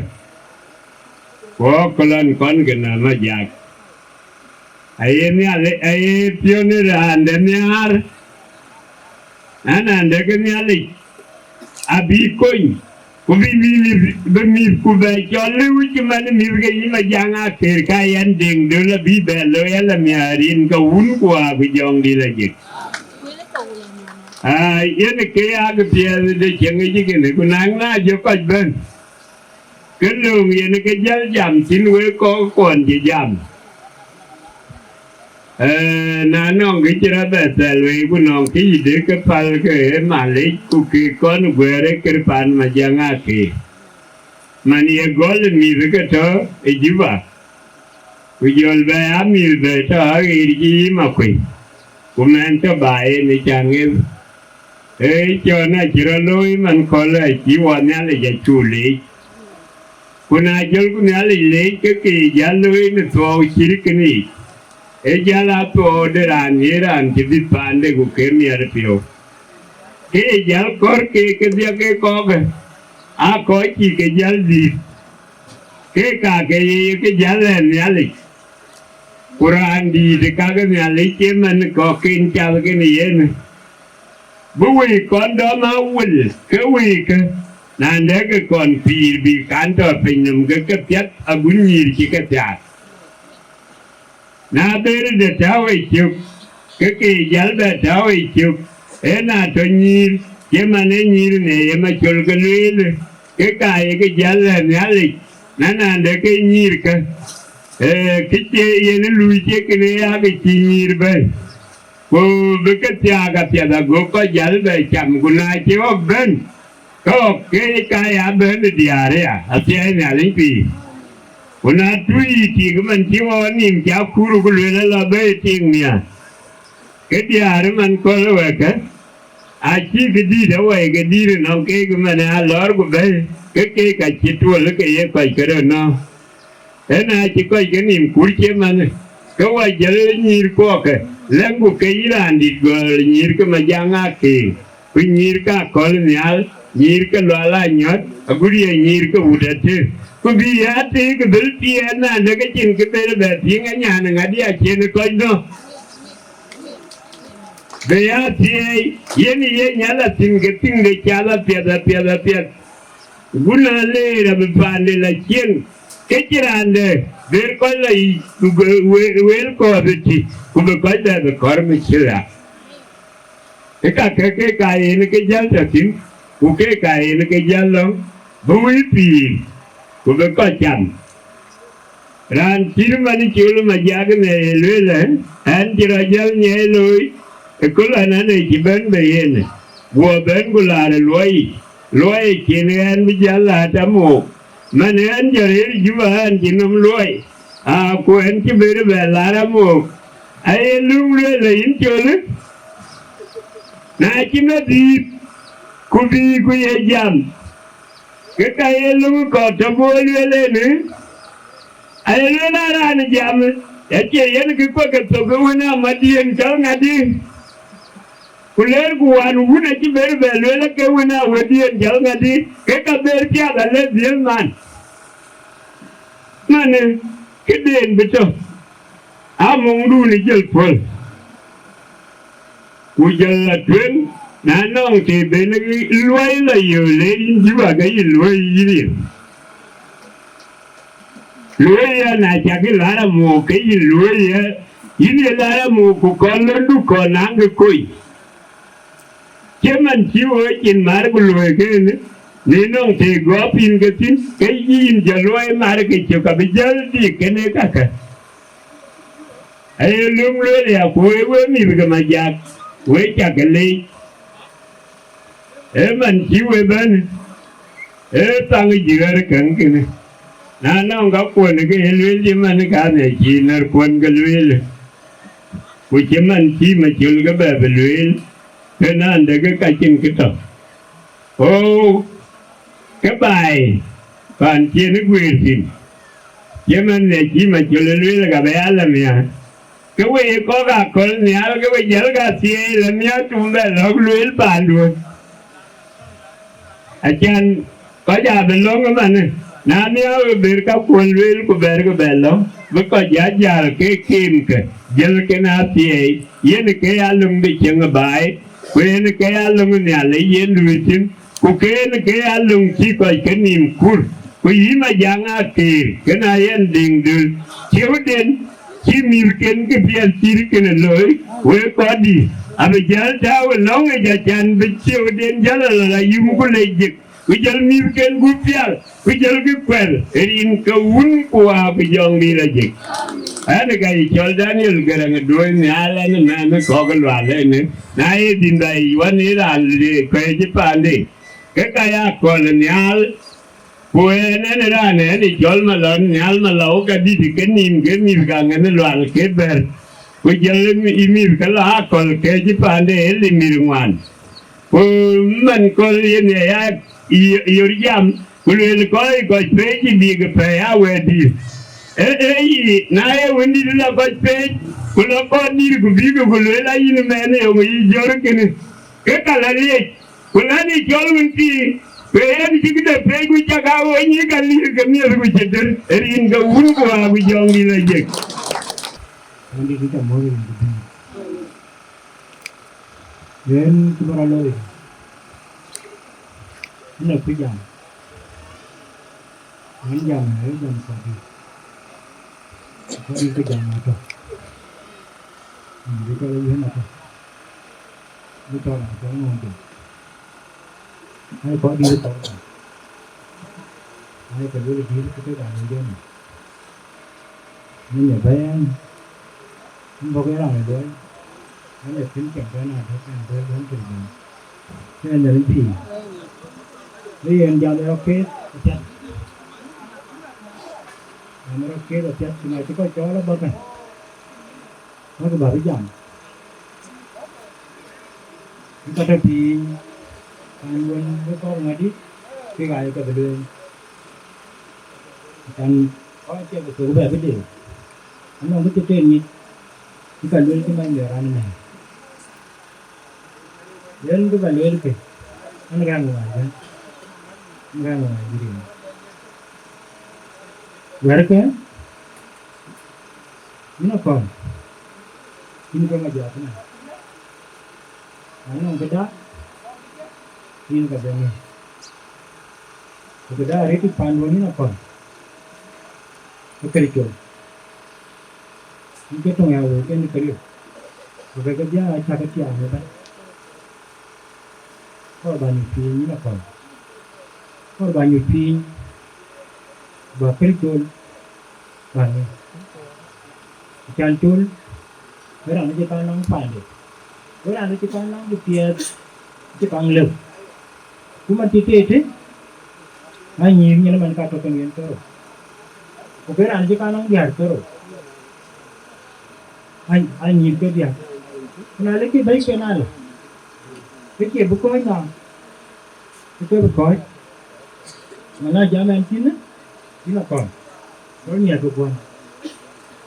Ku ɣɔ̈k ke lɔn kɔn ke nɔm Majak. Aye Nhialic, aye piɔ̈n raan de nhiaar, na naan de ke Nhialic abï kony, ku bï mïth, bï mïthku bɛ cɔl lëu cï man mïth ke yï Majaŋ Akëër ka ɣɛn Deŋ Döl abï bɛ looi ala nhiaar rin ke wun ku aa ku jɔŋdït la jek. Aa, yen ke ya ke piɛth de cieŋ ë cï kënë, ku naŋ na jɔ kɔc bɛ̈n. Ke lööŋ yen ke jäl jam thïn wek kɔc kuɔn cï jam. Ee, na nɔŋ kë cï rɔt bɛ thɛl wei, ku nɔŋ kë yï dëk ke päl ke ë Malec, ku ke kɔn guɛ̈ɛ̈r ë kër pan Majaŋ Akëër. Man ye gɔl ë mïth ke tɔ̈ ë Juba, ku jɔl bɛ aa mïth bɛ tɔ̈ aɣeer cï yï Makuëi, ku mɛn tɔ̈ ba en ë ca ŋeth. Ee, cɔn acï rɔt looi man kɔl acï wɔ Nhialic acuk leec. Ku na jɔlku Nhialic leec ke ke jäl looi në thuɔɔu cït kënë yic, ee jäl a thuɔɔu de raan ye raan cï dhïth paande ku ke miɛt piɔ̈u. Ke ye jäl kɔ̈r ke kedhie ke kɔ̈kë, aa kɔc cï ke jäl dhïth, ke ka ke ye ke jäl ɣɛn Nhialic. Ku raan dïït ë kake Nhialic cï man kɔ̈k ken cath kenë yen, bï wëi kɔn dɔm aa wël ke wëikë, na ndɛ̈k ke kɔn pïïr bï kan tɔ̈ pinynhom ke ke piɛth agut nyïïr cï ke thiaak. Na ber de tääu ë cök, ke ke jäl bɛ tääu ë cök, ee na tɔ̈ nyïïr, cï man ee nyïïr në ye macol ke lueel, ke ka ye ke jäl ɣɛn Nhialic, na naan de ke nyïïrkë, ee, kë cie yen ë luui cie kënë ya ke cï nyïïr bɛ̈n. Ku bï ke thiaak apiɛth ago kɔc jäl bɛ cam, ku na cï ɣɔ̈k bɛ̈n, ke ɣɔ̈k ke ka ya bɛ̈n ë diäär aya, athiɛɛi Nhialic pïïr. Ku na tui tik man cï ɣɔ̈k nïïm cï akuur ku lueel ala bɛ̈i tik nhiaar, ke diäär man kɔl wɛ̈kkë, acï kë dïït awɛi ke dïït ënɔŋ keek man aa lɔɔr ku bɛ̈i, ke keek acï tuɔl ke ye kɔc ke röt nɔ̈k. Ëna cï kɔc ke nïïm kuur cï man, ke wɔ jäl nyïïr kuɔɔkë, lɛ̈ŋku ke yï raandït gɔl nyïïr ke Majaŋ Akëër, ku nyïïr ke Akɔ̈l Nhial, nyïïr ke Lual Anyɔ̈t, agut ye nyïïr ke wut ater. Ku bï ya tëëk dhël tiɛɛl, na de ke cïn kë ber bɛ piŋ anyan ŋadï acïn kɔc nɔ̈k. Bï ya thiëëi, yen ye nyal athïn ke thïn de cath apiɛth, apiɛth, apiɛth. Ku na leer abï paande la cieŋ, ke cï raan de ber kɔc la yic, ku be, we-, wël kɔ̈ɔ̈th ëtï, ku bï kɔc bɛ bï kɔ̈r mïcïra. Ke ka ke, ke ka yen ke jäl tɔ thïn, ku ke ka yen ke jäl lɔ̈ŋ, bï wïï pïïr, ku bï kɔc cam. Raan cït man col Majak në ye lueel, ɣɛn cï rɔt jäl nyiɛɛi looi, ë köl ɣɛn ë cï bɛ̈n bei yen, guɔ bɛ̈n ku laar ë luɔi yic, luɔi ë cin ɣɛn bï jäl laar tɛ̈mok, man ɣɛn jɔ rëër Juba ɣɛn cï nɔm luɔi, aa, ku ɣɛn cï ber bɛ laar amok. Aye löŋ lueel ë yïn col, na cïn adïït, ku bï ku ye jam, ke ka ye löŋ kɔ̈k tɔ bï lueel ënë, aye lueel aa raan jam, acie yen kë kuɔ̈k ke thok ke wën amadiën cɔl ŋadï, ku leerku wään wun acï ber bɛ lueel ke wën awëdiën cɔl ŋadï, ke ka ber piath alë dhiël man. Manë, këden bï tɔ, amuŋdun ë jël puɔ̈l. Ku jɔl la tueŋ, na nɔŋ të ben luɔi la yöö le yïn Juba ke yï luɔi yïn riëëu. Luɔi ya na cak yï lar amuk ke yïn luɔi ya, yïn ye lar amuk ku kɔn löndu kɔn naŋ ke koi. Cï man cï wëë cin mar ku luɔi kënë, në nɔŋ të gɔ̈p yïn ke thïn, ke yïn jɔ luɔi mar ke cök abï jäl dïk kënë kakë. Aye löŋ lueel ya ku wek, wek mïth ke Majak, wek cak ke leec. Ee man cï wek bɛ̈n, ee thaŋ jiɣär käŋ kënë. Na nɔŋ ka kuɔn ke ye lueel cï man ka në cï nɛ̈r kuɔn ke lueel. Ku cï man cï macol ke bɛ bï lueel, Ke naan dek ka cïn kë tɔ̈. Ɣo, ke baai paan cïn ë guëër thïn, cïmën në cï Macol ë lueel ka bï ya lɔ miäk, ke we ye kɔc akɔ̈l nhial ke we jäl ka thieei lɔ miäk tum bɛ lɔ̈k lueel paanduön. Acan kɔc abï lɔ̈ŋ ëmanë, na nhiaar we bɛ̈r kakuɔn lueel ku bɛ̈rkï bɛ lɔ̈ŋ, bï kɔc ya jäl ke keemkë, jëlkën athieei, yen ke ya löŋ de cieŋ ë baai, ku yen ke ya löŋ ë Nhialic yen luui thïn, ku ke yen ke ya löŋ cï kɔc kenïïm kur. Ku yï Majaŋ Akeer, kënë ayɛn Deŋ Döl, ciëëuden cï mïthken kë piɛth cït kënë looi, wek kɔcdït abï jäl tääu ë lɔ̈ŋic, acan bï ciëëuden jäl alɔl ayum ku lec jik, ku jɔl mïthken gup pial, ku jɔlkï kuɛl ë rin ke Wun ku Wä ku Jɔŋdït Lajik. Ɣɛn ka yï cɔl Daniel Garaŋ ë duööi nhial, ɣɛn ë mɛnh ë kɔ̈k ë Lual ënë, na ye dhïn bä yic wän ë raan le kɔc cï paande, ke ka ya kɔl ë nhial. Ku ɣɛn, ɣɛn ë raan ɣɛn ë cɔl Malɔn Nhial Malɔu, ka dït ke nïïm ke mïth ka ŋɛn ë Lual ke bɛ̈r, ku jɔl ë mïth ke lɔ akɔl ke cï paande ë limïr ŋuan. Ku man kööl yen ë ya yor jam, ku lueel kɔc kɔc peec ë bïk pɛ̈i aa wɛ̈ɛ̈t dïïr. Ee, ee yï, na ye wëndït lɔ kɔc peec, ku lɔ kɔc dïïr, ku bïk ku lueel ayïn mɛn ë yöŋ yï jör kënë, ke ka lɔ liec, ku lɔ ë cɔl wën thii, ku yen cï këde peec, ku cak aa ɣööc yï ka liir ke miɛth ku cï dër, ë rin ke Wun ku Wä ku Jɔŋdït Lajik. Wëndït ë cä mɔ̈th ë rin ke bï. Yen cï bä rɔt looi, ënɔ kë jam, yen jam, ë jam kɔ̈k dït, kɔ̈k dït kë jam atɔ̈, bï cɔl ë yen atɔ̈, bï cɔl atɔ̈ ŋɔ̈ɔ̈ŋ jam, ai kɔ̈k dït kɔ̈k jam, ai ke luel dït kë kek aa luel jam. Yen ë bɛ̈ɛ̈n, yen bɔ̈ ke raan ë luɔi, yen ë kën cam bɛ̈n adï, yen bɛ̈n bɛ̈n piny bɛ̈n. Yen ë Nhialic pïïr. Ë yen jam ë rɔt keet apiɛth. Jam ë rɔt keet apiɛth, cï na cï kɔc cɔɔl abɔ̈ kën. Wek bä bï jam. Ë ka tɔ piny, kan wën bï kɔ̈k ŋadï, kek aa ye ke bï lueel. Kan kɔc acie ke thök bɛ bï dee. Anɔŋ kë cï tek nyic, cï ka lueel cï man bɛ raan ëmɛn. Yen kë bä lueel kë, an, gäm ŋuan bɛ̈n, an, gäm ŋuan bï riɛm. Wɛ̈ɛ̈rkë, yïn akɔ̈l, yïn ke Majɔk ëmɛn. Na nɔŋ këda, yïn ka bɛ̈n ë. Ku këda arëët ë panduön yïn akɔ̈l, ë Kërtho. Yïn ke töŋ ya wëu kën ë Kërtho. Ku ke ke bï aa cäk ë tiaam ëbɛ̈n. Kɔɔr bä nyuc piny yïn akɔ̈l. Kɔɔr bä nyuc piny, bä Kërtho bä ŋic. Acan col, wek raan acï kaŋ naŋ paande, wek raan acï kaŋ naŋ bï piɛth, acï kaŋ lëu. Ku man cï tëëtë, anyïïr nyin man ka tɔ̈ ke yen thërou. Ku ke raan acï kaŋ naŋ diäär thërou, anyïïr ke diäär. Ku na lëkkï bɛ̈i ke na lë, ke cie bï kɔ̈ɔ̈c na, ke ke bï kɔ̈ɔ̈c. Man na jam ɛn cïnë, yïn akɔ̈l, rɔt miɛt ke guɔ̈n.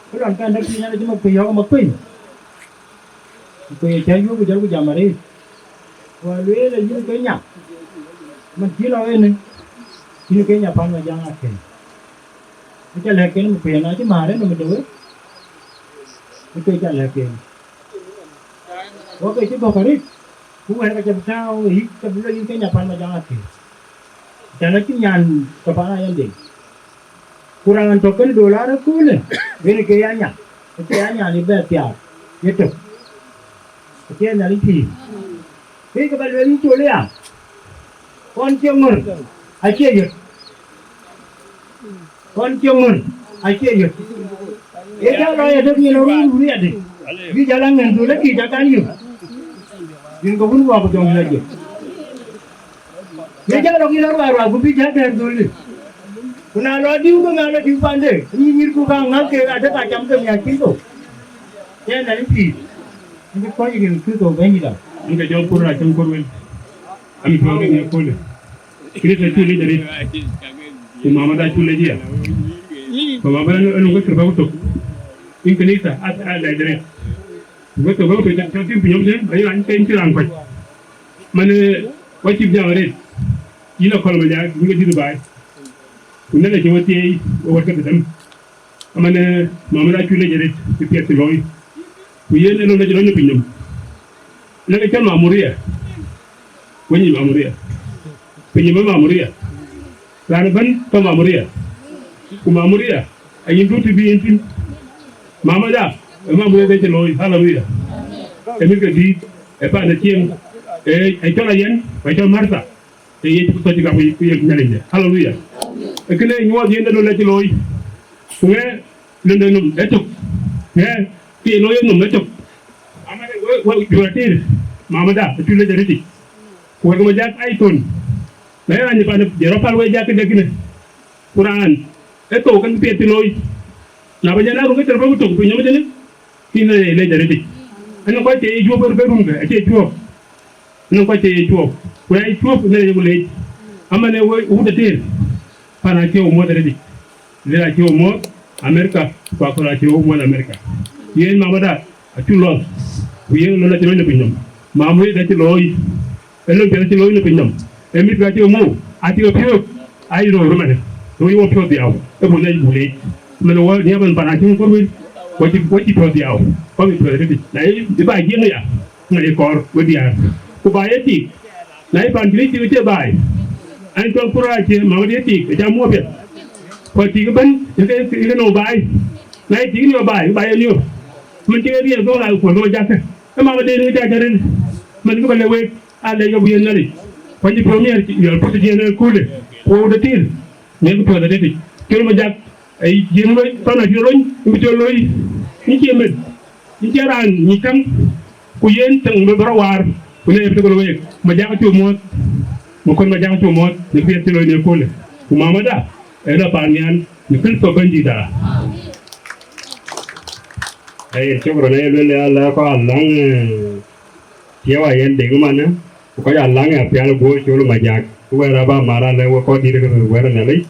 Ku lɔn kan däk piny an, acï Makuei yɔ̈ɔ̈k Makuei. Makuei acä yuöök ku jɔl ku jam arëët. Ku alueel ë yïn ke nya, man cï lɔ ënë, yïn ke nya pan Majaŋ Akeer. Ku ca lɛ̈k ken Makuei na cï määr ënɔm ë de wek, Makuei ca lɛ̈k ken. Wok ke cï bɔ̈k arëët, ku wɛ̈ɛ̈t ka ca bï tääu ë yic, ca bï lɔ yïn ke nya pan Majaŋ Akeer. Can acïn nyan tɔ pan ayɛn dei. Ku raan tɔ kën dolar ëköölë, yen ke ya nya, acie ya nyan ë bɛ thiaak, ye tök. Acie Nhialic pïïr. Ke ke bä lueel yïn col aya, kɔn cie ŋör, acie yök. Kɔn cie ŋör, acie yök. Ye jal rɔt ye tök yen run run yadï, bï jal aŋɛn dhöl ë kïc akan yök. Yïn ke wun wak ku jɔŋ yïn ajëk. Ye jal rɔt yïn aruaruak ku bï jal dɛ̈ɛ̈r dhöl dï. Ku na lɔ diu ke ŋa lɔ diu pande, yïn nyïïrku ka ŋäth kek adek acam ke miäk cïn thou. Yen Nhialic pïïr, yïn bï kɔc rin Kërtho Bɛ̈nydït. An ke jɔ kur ra cäŋ kur wël. An tuɔɔk ë ŋiɛc köölë. Krïtho acuk lec arëët. Ku Mama da acuk lec ya. Ku Mama da ë lɔŋ ke kër bä ku tök. Yen kanitha a, a lɛc arëët. Ku ke tök bä ku tök cä tïŋ piny ëmënë, ayï raan ke cï raan kɔc. Man, ee, wa cï jam arëët. Yïn Akɔl Majaak, yïn ke dït baai. Ku nɛn acï we thieei, we wät ke dhetem. Aman, ee, Mama da acuk lec arëët, kë piɛth cï looi. Ku yen ë lɔŋ da cï looi në piny nɔm. Lëk cɔl Mamuria. Wëny Mamuria. Piny ë Mamuria. Raan ëbɛ̈n tɔ Mamuria. Ku Mamuria, ayïn duut të bï yïn thïn. Mama da, ë Mamuria de cï looi. Haleluya. Ë mïth ke dïït, ë paan ë cieŋ, ë, ë cɔl Ayɛn, ë cɔl Martha. Ee Yecu Kërtho cï gam ku yek Nhialic de. Haleluya. Ee kënë nyuɔɔth yen de lon acï looi. Ku ŋɛ lon de nɔm ë tök. Ŋɛ ke looi ë nɔm ë tök. Aman, ee, we, we, jur ater, Mama da, acuk lec arëtic. Ku wek Majaak aa thon. Na ye raan cï pan jɔt rɔt päl wek Majaak këde kënë. Ku raan ë thou kën piɛth cï looi. Na ba jɔl a run ke tër bä ku tök piny nɔm tënë. Kïn ë lec arëtic. Ënɔŋ kɔc cï ye cuɔp ë ke run ke, acie cuɔp. Ënɔŋ kɔc cï ye cuɔp. Ku na ye cuɔp, ënɔŋ ye ku lec. Aman, ee we, wut ater. Pan acï wo muɔ̈th arëtic. Lëk acï wo muɔ̈th Amerika, ku Akɔl acï wo muɔ̈th Amerika. Yen Mama da, acuk lɔth. Ku yen lon acï looi në piny nɔm. Mamuria da cï looi. Ë lon piɛth acï looi në piny nɔm. Ë mïth ka cï ke mou, acï ke piöök, ayï röör ëmënë. Röör ye wo piɔ̈ɔ̈th dhiau, ë buk lec, buk lec. Mɛn wɔ ni abɛn pan acï kur wël, wɔ cï, wɔ cï piɔ̈ɔ̈th dhiau, kɔc cï piɔ̈ɔ̈th arëtic. Na ye, ye baai jiëŋ ya, ŋa ye kɔɔr, we diäär. Ku baai ye tik, na ye pan cï tik cie baai. An cɔl kur acie, Mama da ye tik, acä muɔ̈ɔ̈th piɛth. Ku tik ëbɛ̈n, ye ke, ye ke nɔm baai. Na ye tik nɔm baai, baai ye niöp. Mɛn cï ke riɛl dhɔ̈ɔ̈r a kuɔ̈r ke Majaak kë. Ë Mama da yen ke cä cä ril. Mɛn kë ba lɛ̈k wek. Alɛc ke bï yen Nhialic. Kuany cï piɔ̈u miɛt cï yɔl puɔ̈th ë jiëën ë köölë, ku wok de tïr, miɛt ku piɔ̈ɔ̈th ë tëtic. Col Majaak, ai jiëën loi, pan acï rony, bï col loi, yïn cie meth, yïn cie raan nyic käŋ, ku yen tëŋ bï rɔt waar, ku ne ye bï tök week. Majaak acuk muɔ̈ɔ̈th, Makon Majaak acuk muɔ̈ɔ̈th, në piɛth cï looi në köölë. Ku Mama da, ë lɔ paannhial, në Kërtho Bɛ̈nydïïtda. Ai, shukran, ai, luel ya la kɔ alaŋ, eh, Tiɛɛu Ayɛn Deŋ ëmënë, ku kɔc alaŋ ë apial guöör Col Majaak, ku wɛ̈ɛ̈r aba mar alë wek kɔc dït ke wɛ̈ɛ̈r Nhialic.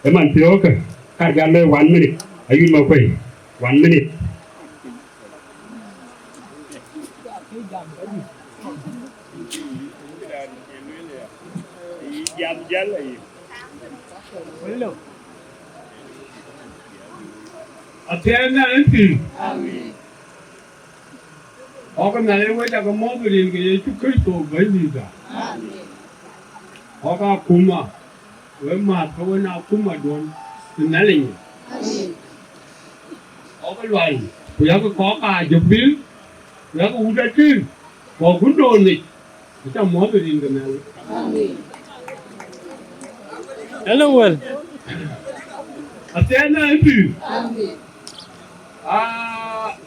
Ëmën thiɔ̈ɔ̈kë, kar gal loi one minute, ayut Makuei, one minute. Athiɛɛn na en pïïr. Ɣɔ̈k Nhialic wec akë mɔ̈th rin ke Yecu Kërtho Bɛ̈nydïïtda. Ɣɔ̈k akuma, we määth ke wen akuma duɔ̈n ë Nhialic. Ɣɔ̈k lual, ku yakë kɔ̈k aa jɔ pïïr, ku yakë wut atïr, ku akun doon ŋic, acä mɔ̈th rin ke Nhialic. Hello, well. Athiɛɛn na en pïïr. Aa,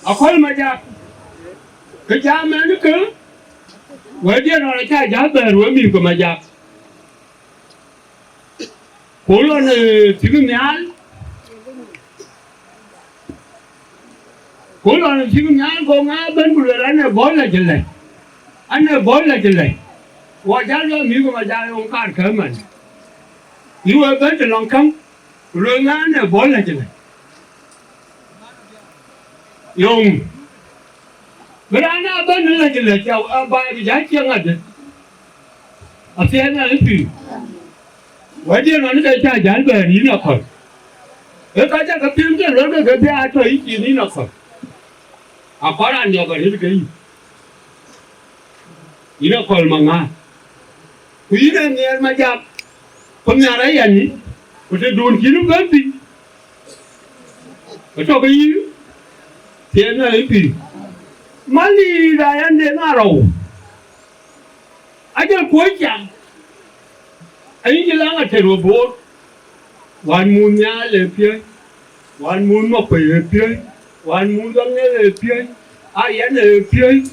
Akɔl Majaak, kë cä mɛn kë, wɛ̈tdiɛ̈n rɔt acä jäl bɛ̈ɛ̈r we mïth ke Majaak. Ku lɔ në thïk nhial, ku lɔ në thïk nhial, go ŋa bɛ̈n ku lueel, an, ee bɔ̈ lɔ cï lɛ̈k, an, ee bɔ̈ lɔ cï lɛ̈k. Wɔ jäl lɔ mïth ke Majaak yoŋ kaar kë man. Yï we bɛ̈n të lɔŋ käŋ, ku lueel, ŋa, an, ee bɔ̈ lɔ cï lɛ̈k. Yoŋ. Bï raan aa bɛ̈n ë lɛc lɛc, a, a baai bï jäl cieŋ adï? Athiɛɛn na en pïïr. Wɛ̈tdiɛ̈n ɣɔn ke cä jäl bɛ̈ɛ̈r yïn Akɔl. Ee ka cä ke piŋ ke luel ke ke bï aa tɔ yï cin yïn Akɔl. Akɔl raan yɔ̈k arëët ke yï. Yïn Akɔl Maŋäär. Ku yïn ee nhiɛɛr Majaak, ku nhiar ayɛn yï, ku tëdun cïn bɛ̈n thïn. Ë tɔ̈ ke yï thiëëc na ë pïïr. Mani da yɛn de na rou. Ajël kuöc cam. Ayï cï laŋ ater we boor. Wän muth nhial ë piöc. Wän muth makuëc ë piöc. Wän muth aŋel ë piöc. Ayɛn ë piöc.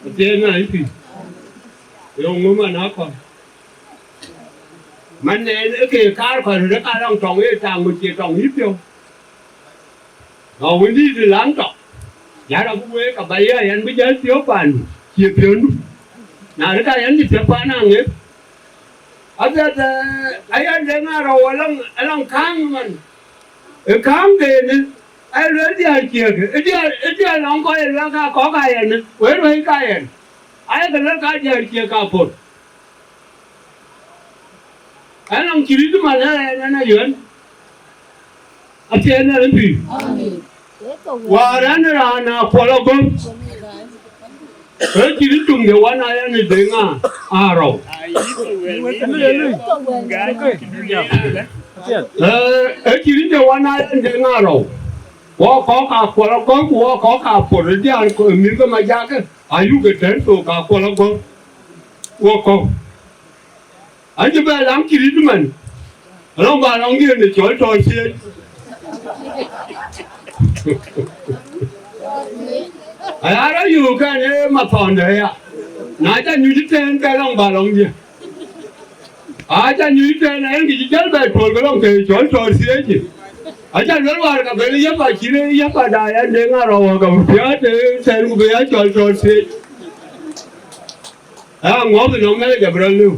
Athiëëc na ë pïïr. Yöŋ ŋö man akɔ̈l. Man en ë ke kaar kɔc röt ë ka lɔŋ tɔŋ ë taŋ ŋö cie tɔŋ yï piɔ̈u. Ɣɔn wëndït ë laŋ tɔŋ. Yɛn abï wek aba ya, yɛn bï jäl thiɔ̈k paandu, cie piɔ̈ndu. Na rëk a yɛn cï thiɔ̈k paan aŋëth. Apiɛth, eh, ayɛn Deŋ Arɔu alɔŋ, alɔŋ kääŋ man. Ë kääŋ denë, aye luel diäär ciëëk, ë diäär, ë diäär lɔŋ kɔc ë luel ka kɔ̈k ayɛn, wek luɔi ka yɛn. Ayek luel ka diäär ciëëk ka puɔ̈l. Ɛn nɔŋ cï rït man ë ɛn, ɛn ayuɛn. Acie ɛn ë pïïr. Wäär ɛn raan a kuɔl agɔ̈m. Ee cï rït tuŋ de wan a ɛn ë Deŋ Arɔu. Ee, ee cï rït de wan a ɛn Deŋ Arɔu. Wɔ kɔ̈k ka kuɔl agɔ̈m, ku wɔ kɔ̈k ka puɔ̈l ë diäär mïth ke Majak, ayuk ëtɛ̈n thok ka kuɔl agɔ̈m. Wɔ kɔ̈k. Acï bɛ laŋ cï rït man, alɔŋ ba lɔŋ diën ë cɔl tɔ̈ thiëëc. Aya rɔt yöök ɛn ë mathɔɔndɛ aya. Na ca nyuc ëtɛ̈ɛ̈n, ke lɔŋ ba lɔŋ diën. Aca nyuc ëtɛ̈ɛ̈n, ɛn kë cï jäl bɛ tuɔl, ke lɔŋ ke cɔl tɔ̈ thiëëc. Aca luel wäär ka bɛ̈n yäp, acïn yäp ada, yɛn Deŋ Arɔu ka bï piäät ëtɛ̈ɛ̈n, ku bï ya cɔl tɔ̈ thiëëc. Aa, ŋɔ̈th nɔm mɛn jabï rɔt lëu.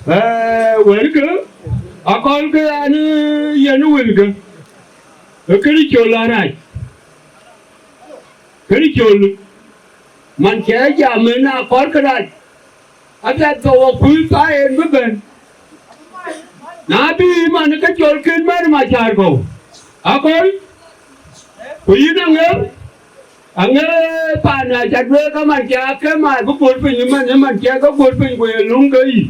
Ee, wëlkë, akɔlkë an, yen wëlkë, ee kënë col arac. Kënë col, man cɛ jam ënë akɔlkë rac, apiɛth thou akuc thaa en bï bɛ̈n. Na bï man ke col kën bɛ̈n macäär kɔ̈u, akɔl, ku yïn aŋer, aŋer paan na ca duëër ka man cɛ akëm a bï guöt piny, man, man cɛ ke guöt piny, ku ye luŋ ke yic.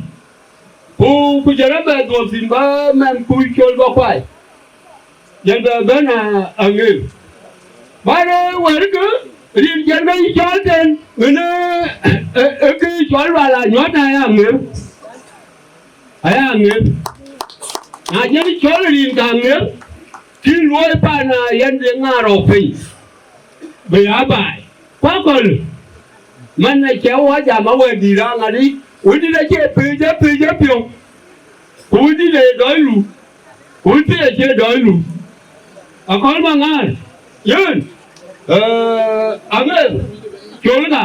Ku, ku jɔl a bɛ dhuɔ̈k thïn, bä mɛnhku col bä kuai. Jɔl bɛ bɛ̈n a, aŋer. Bä rëër wärkë, rin jɛn bä yï cɔl tën, ŋën ë, ë, ë kë cɔl lual a nyuɔ̈t aya aŋer. Aya aŋer. Na jɛn cɔl rin ka aŋer, kï luɔi paan a yɛn de ŋaar rɔu piny. Bï ya baai. Ku akɔl, man acï wɔ jam awɛ̈t dït raŋ adï, wëndït acie piëëc, apiëëc apiɔ̈u, ku wëndït ee dɔc lu, ku wëndït acie dɔc lu. Akɔl Maŋaar, yen, ee, aŋer, col ka,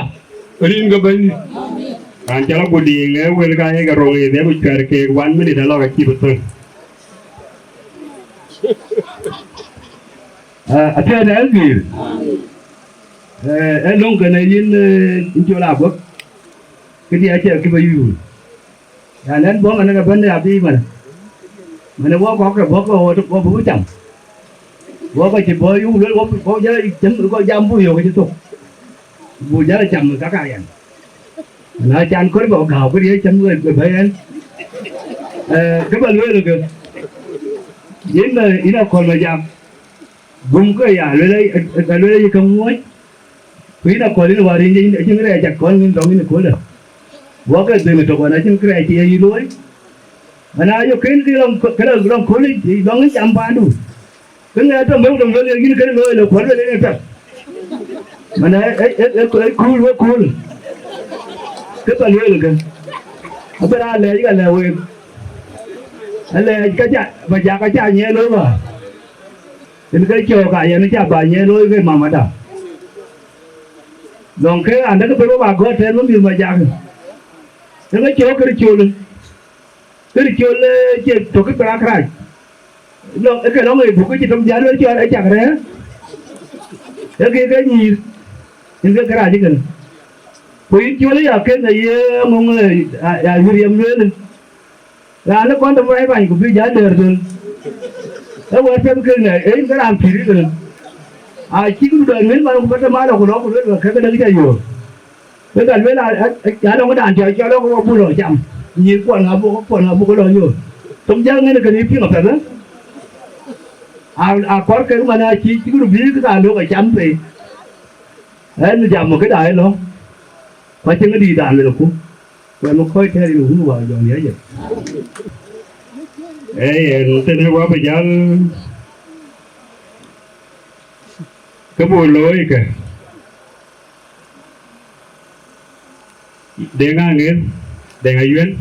rin ke Bɛ̈nydït. Raan cɔl Agudiŋ, ee wël ka ye ke roŋ ë dhie ku cuɛ̈r keek one minute alɔk acïï bï thöl. Ee, atɛ̈ɛ̈n ë Elmir. Ee, ë löŋ kënë yïn, ee, yïn col Aguek. Këdï acï kë bä yuur. Yan ɛn bɔ̈ man ë bɛ̈n ë abï man. Man ë wɔ kɔ̈k ke bɔ̈ ke ɣööt, wɔ bï cam. Wɔ ke cï bɔ̈ yuk luel, wɔ, wɔ jam, wɔ jam buk yök cï thok. Buk jäl cam kakë yɛn. Na can kɔ̈r bä gääu, kë riëëc cam ë bɛ̈ɛ̈n. Ee, kë bä lueel kë, yïn, ee, yïn Akɔl Majak, gum kë ya lueel, ee, ee, lueel yï käŋ ŋuɔ̈c, ku yïn Akɔl yïn wäär yïn, yïn, yïn rɛɛc akɔ̈l yïn dɔŋ yïn ëkööldä. Wɔ ke dhëŋ ëtök ɣɔn acïn kërɛɛc cï ye yï looi. Mana yök kën kë lɔŋ, kë lɔŋ, lɔŋ kööl dɔŋ yïn cam paandu. Kë ŋɛɛr tɔ̈ mɛ̈u dɔm lueel yïn kënë looi lë kuɔl lueel yïn ëtök. Mana ë, ë, ë, ë, ë kuul, wek kuul. Kë bä lueel kë. Abï raan lɛɛc ka lɛ̈k week. Alɛɛc ka ca, Majak ka ca nyiɛɛn looi bä. Yen ke cɔɔk ka yɛn ca bä nyiɛɛn looi ke mamada. Lɔŋ ke an, däkï bï rɔt bä gɔ̈t tɛ̈n wën mïth Majak. Yen ke cɔɔk kë col. Kë col, ee, cie tök kë bï rak rac. Lɔŋ, ee ke lɔŋ ë buk kë cï tom jäl wën cɔɔl ë cak rɛ̈ɛ̈r. Ee ke ke nyïïr. Yen ke kërac kënë. Ku yïn col ya kën aye ŋöŋ, ee, a, a, yï riɛm lueel. Raan ë kɔn tɔ̈ bɛ̈ɛ̈i bany ku bï jäl dɛ̈ɛ̈r dhöl. Ee wɛ̈t piɛth kënë, ee yïn ke raan pïïr kënë. Acïk du dɔc ŋën man ku bä tɔ̈ mal ku lɔ ku lueel ke ke däŋ cä yöör. Ke ka lueel a, a, a, a lɔŋ dan cɔl cɔl ku buk lɔ cam. Nyïïr kuɔn ŋa buk, kuɔn ŋa buk lɔ yöör. Tom jäl ŋën kënë yï piŋ apiɛth, ee? A, a kɔr kek man acï cïk du bï ke ka lök acam pei. Ɛn jam këda ë lɔ. Ku acïn ŋë dïït dan luelku. Wɛ̈t më kɔc tɛ̈ɛ̈r yïn wun wäär jɔŋ yäc. Ee yen tënë wä bï jäl, kë buk looi kë. Deŋ Aŋer, Deŋ Ayuën,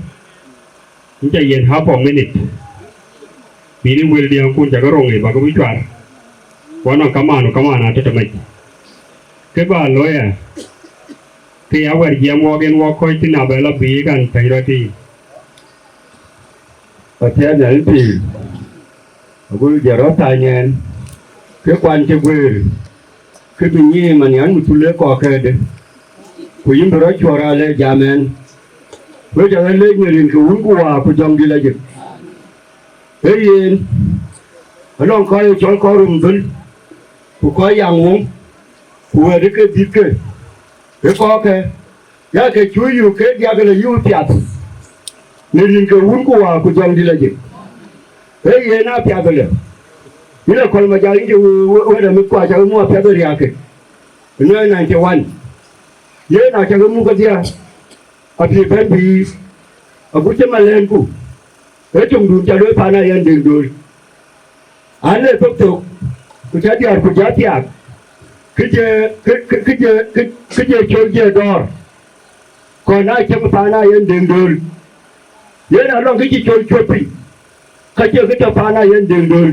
yïn ca yiën half a minute. Bï yïn wël diɛ̈ŋkun ca ke roŋ yic bä ke bï cuar. Ku anɔŋ kamaan, ku kamaan atɔ̈ tëmec. Kë bä looi ë, kë ya wɛ̈t jiɛɛm wɔk en wɔk kɔc thïn abɛ lɔ bï kan pɛ̈ny rɔt tïï. Athiɛɛn Nhialic pïïr, ago jɔt rɔt thaany ɛn, ke kuan cï guëër, ke bï nyiim anian ku thul ë kɔk këde, ku yïn bï rɔt cuɔr alɛ jam ɛn. Wek ca ɣɛn leec në rin ke Wun ku Wät ku Jɔŋdït Lajik. Ee yen, anɔŋ kɔc ë cɔl kɔc rum dhöl, ku kɔc yaŋ wum, ku wɛ̈ɛ̈t ke dhïthke, ë kɔ̈kkë, ya ke cuk yök ke diäk lɔ yök piath, në rin ke Wun ku Wät ku Jɔŋdït Lajik. Ee yen apiath ëlë, yïn Akɔl Majak, yïn cï wë-, wë-, wël amit ku acä ke muk apiath ë riääk ke, ë nine ninety one. Yen acä ke muk kedhie, abï bɛ̈n bï, agut cï malɛ̈nku, ee töŋdun ca looi paan Ayɛn Deŋ Dool. An, le thok thok, ku ca diäär ku ja thiaak, kë jɛ, kë, kë, kë jɛ, kë, kë jɛ col jɛ dɔ̈ɔ̈r, kɔn aa cäŋ paan Ayɛn Deŋ Dool. Yen alɔŋ kë cï col cuöp piny, ka cie kë tɔ̈ paan Ayɛn Deŋ Dool.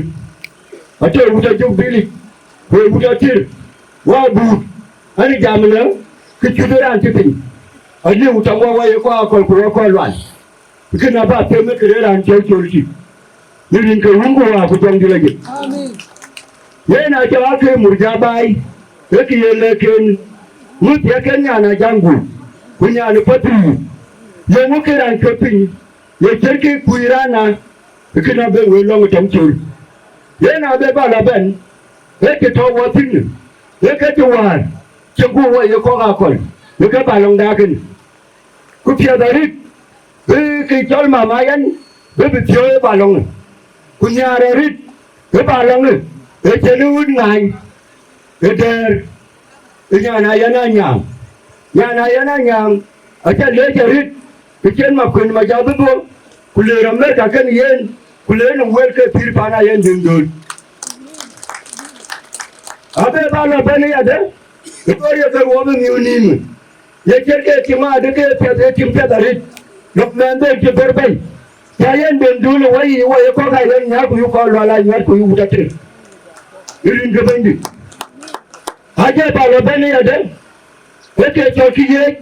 Atɔ̈ wut ajök dhilic, ku ee wut atir, wa buut, an, jam ëlë, kë cut ë raan cï piny, aliu tɔŋ wɔ wɔ ye kɔc Akɔl ku wɔ kɔc Lual. Kën abä them ë këde raan cɔl col cï, në rin ke Wun ku Wät ku Jɔŋdït Lajik. Amen. Yen acä ake mur ja baai, ee kë ye lɛ̈k en, ŋö thiɛ̈k en nyan Ajaŋ gup, ku nyan ë Pathuyith, ye ŋö ke raan cuöt piny, ye ciɛ̈t ke kuc raan na, kën abë wël lɔŋ ë tɔŋ col. Yen abë bä lɔ bɛ̈n, ee cï tɔ̈u wɔ thïn, ee ke cï wäär, cï gup wɔ ye kɔc Akɔl, ee ke bä lɔŋda kënë. Ku piɛth arït, bï kë cɔl mama yɛn, bï bï thiɔ̈k ë bä lɔŋë. Ku nhiaar arït, ë bä lɔŋë, ë cïn ë wut ŋaany, ë dɛ̈ɛ̈r, ë nyan Ayɛn Anyaŋ. Nyan Ayɛn Anyaŋ, acä leec arït, kë cïn Makuën Majak bï dhuɔ̈k, ku leer Amerika kenë yen, ku leer nɔm wël ke pïïr paan Ayɛn Deŋ Dool. Abë bä lɔ bɛ̈n ë yadë, ë gɔ̈ɔ̈r ye ke ruɔp ë miu nïïm. Ye ciɛ̈t ke tim adï ke piɛth, ee tim piɛth arït, lɔk mɛɛn dhël cï dhor bɛ̈i. Ca Ayɛn Deŋ Dool ë wɔ yiic, wɔ ye kɔc Ayɛn Nyaar ku yï kɔc Lual Anyuat ku yï wut atir, ë rin ke Bɛ̈nydït. Acä bä lɔ bɛ̈n ë yadë, ee ke cɔl kë yiëëc,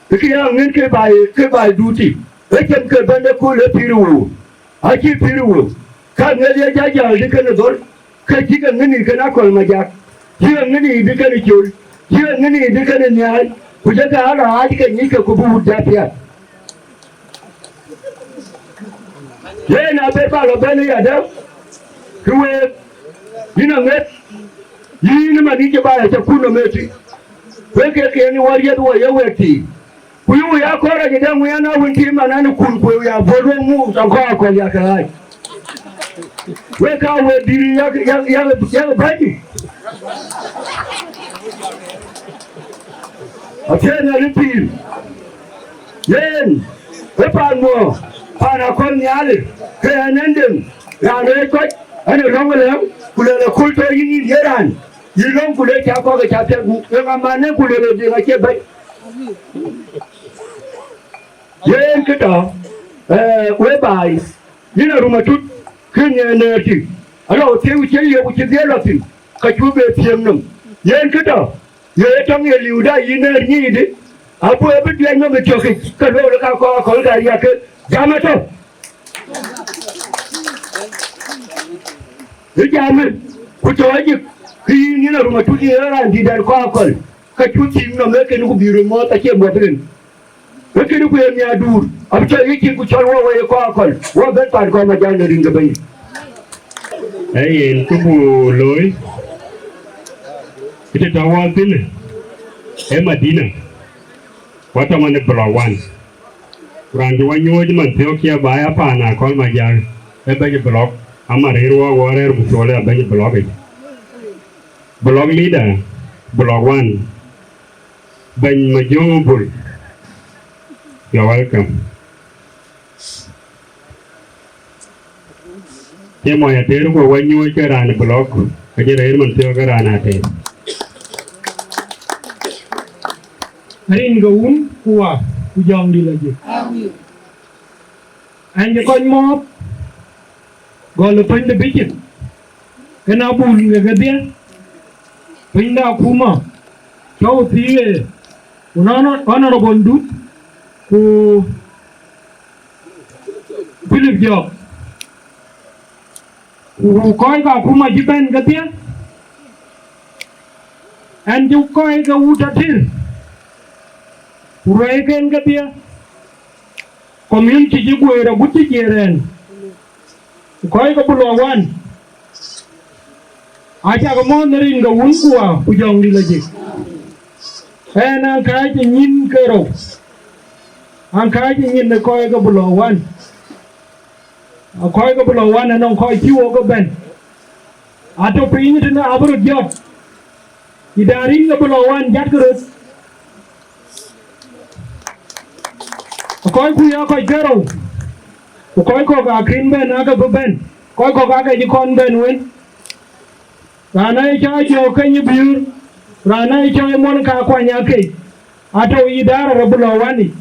kë ya ŋën ke baai, ke baai duut tï, ee cem ke bɛ̈n ëkööl ë pïïr wëu. Acï pïïr wëu, ka ŋiɛth ye jajal dï kenë dhor, ke cï ke ŋiɛ̈n ë kenë Akɔl Majak, cï ke ŋiɛ̈n ë dï kenë col, cï ke ŋiɛ̈n ë dï kenë nhial, ku jɔ ke ala aac ke nyic ke ku bï wut ja piath. Yen abë bä lɔ bɛ̈n ë yadë, kë week, yïn aŋët, yïn ë man yï cï baai acä kun nɔm ëtï, wek ke kën wär yeth wɔ ye wek thii. Ku yï wïc akɔɔr acï dɛ̈ ŋuɛ̈ɛ̈n awën cï man an, kun kuëëu ya bɔ̈ luɔ̈ŋ muk tɔŋ kɔc Akɔl ya ke ɣaac. Wek ka we dïïr yak, yak, yak, yak bäny. Athiɛɛn Nhialic pïïr. Yen, ë paan muɔ, paan Akɔl Nhialic, ke ɛn ɛn dem, raan rɛɛc kɔc, ɛn ë lɔ̈ŋ ë lɛ̈ŋ, ku lɛl aköl tɔ yïn yïn ye raan, yï lɔ̈ŋ ku le ca kɔ̈k ë ca piɛth gup, ë ŋa man ë ku lël ë diŋ acie bɛ̈ny. Yen kë tɔ, eh, we baai, yïn arum atut, kë ŋɛɛr nɛɛr tï, alɔ thiëëu cï liep ku cï dhiël lɔ thïn, ka cu be thiëëŋ nɔm. Yen kë tɔ, ye tɔŋ ye liu da yïn nɛɛr nyiic dï, abu e bï diɛc nɔm ë tiɔ̈kic, ke lueel ka kɔɔr akɔ̈l ka riäk ke, jam atɔ. Ë jam ë, ku tɔ ajik, kë yïn yïn arum atut yïn raan dït dɛn kɔɔr akɔ̈l, ka cu thiëëŋ nɔm ee kënë ku bï röt muɔ̈ɔ̈th acie muɔ̈th rin. Wek kënë ku ye miäkduur, abï cɔl yecin ku cɔl wɔ wɔ ye kɔc Akɔl, wɔ bɛ̈n paan kɔc Majak në rin ke Bɛ̈nydït. Ee yen kë buk looi, kë të tɔ wɔ thïn, ee Madina, wɔ tɔ man ë block one. Ku raan cï wɔ nyuɔ̈ɔ̈c man thiɔ̈k cie baai apaan Akɔl Majak, ee bɛ̈ny block, ama rëër wɔ wɔ rɛ̈ɛ̈r ku cuɔl ë abɛ̈ny block yic. Block leader, block one. Bɛ̈ny Majöŋ Bul, you're welcome. Cie mɔny Ater ku wɔ nyuɔ̈ɔ̈c ke raan ë block, ka jɔ rëër man thiɔ̈k ke raan Ater. Rin ke Wun ku Wät ku Jɔŋdït Lajik. Amen. Ɛn cï kɔc mɔ̈ɔ̈th, gɔl ë pɛ̈ny de bicin, kën abul ke kedhie, Piny de akuma, cɔu thiëëk, ku Honorable Dut, ku Philip Jɔk, ku kɔc ke akuma cï bɛ̈n kedhie, ɛn cï kɔc ke wut atïr, ku ruɛɛiken kedhie, community cï guëër agut cï jiëër ɛn, ku kɔc ke Bulo Wan, acak mɔ̈ɔ̈th në rin ke wun ku wa ku jɔŋdït lajik. Ɛn akääc ë nyin ke rou, akääc ë nyin ë kɔc ke Bulo Wan, akɔc ke Bulo Wan anɔŋ kɔc cï wok ke bɛ̈n, atɔ̈ piny tënë abï röt jɔt, ë darin ke Bulo Wan jatkï röt. Kɔc ku ya kɔc ke rou, ku kɔc kɔ̈k akën bɛ̈n, aake bï bɛ̈n, kɔc kɔ̈k aake cï kɔn bɛ̈n wën. Raan ë cɔl Jɔk Keny Biöör, raan ë cɔl Monica Kuany Akec, atɔ̈ ë idara rɔt Bulo Wan yic.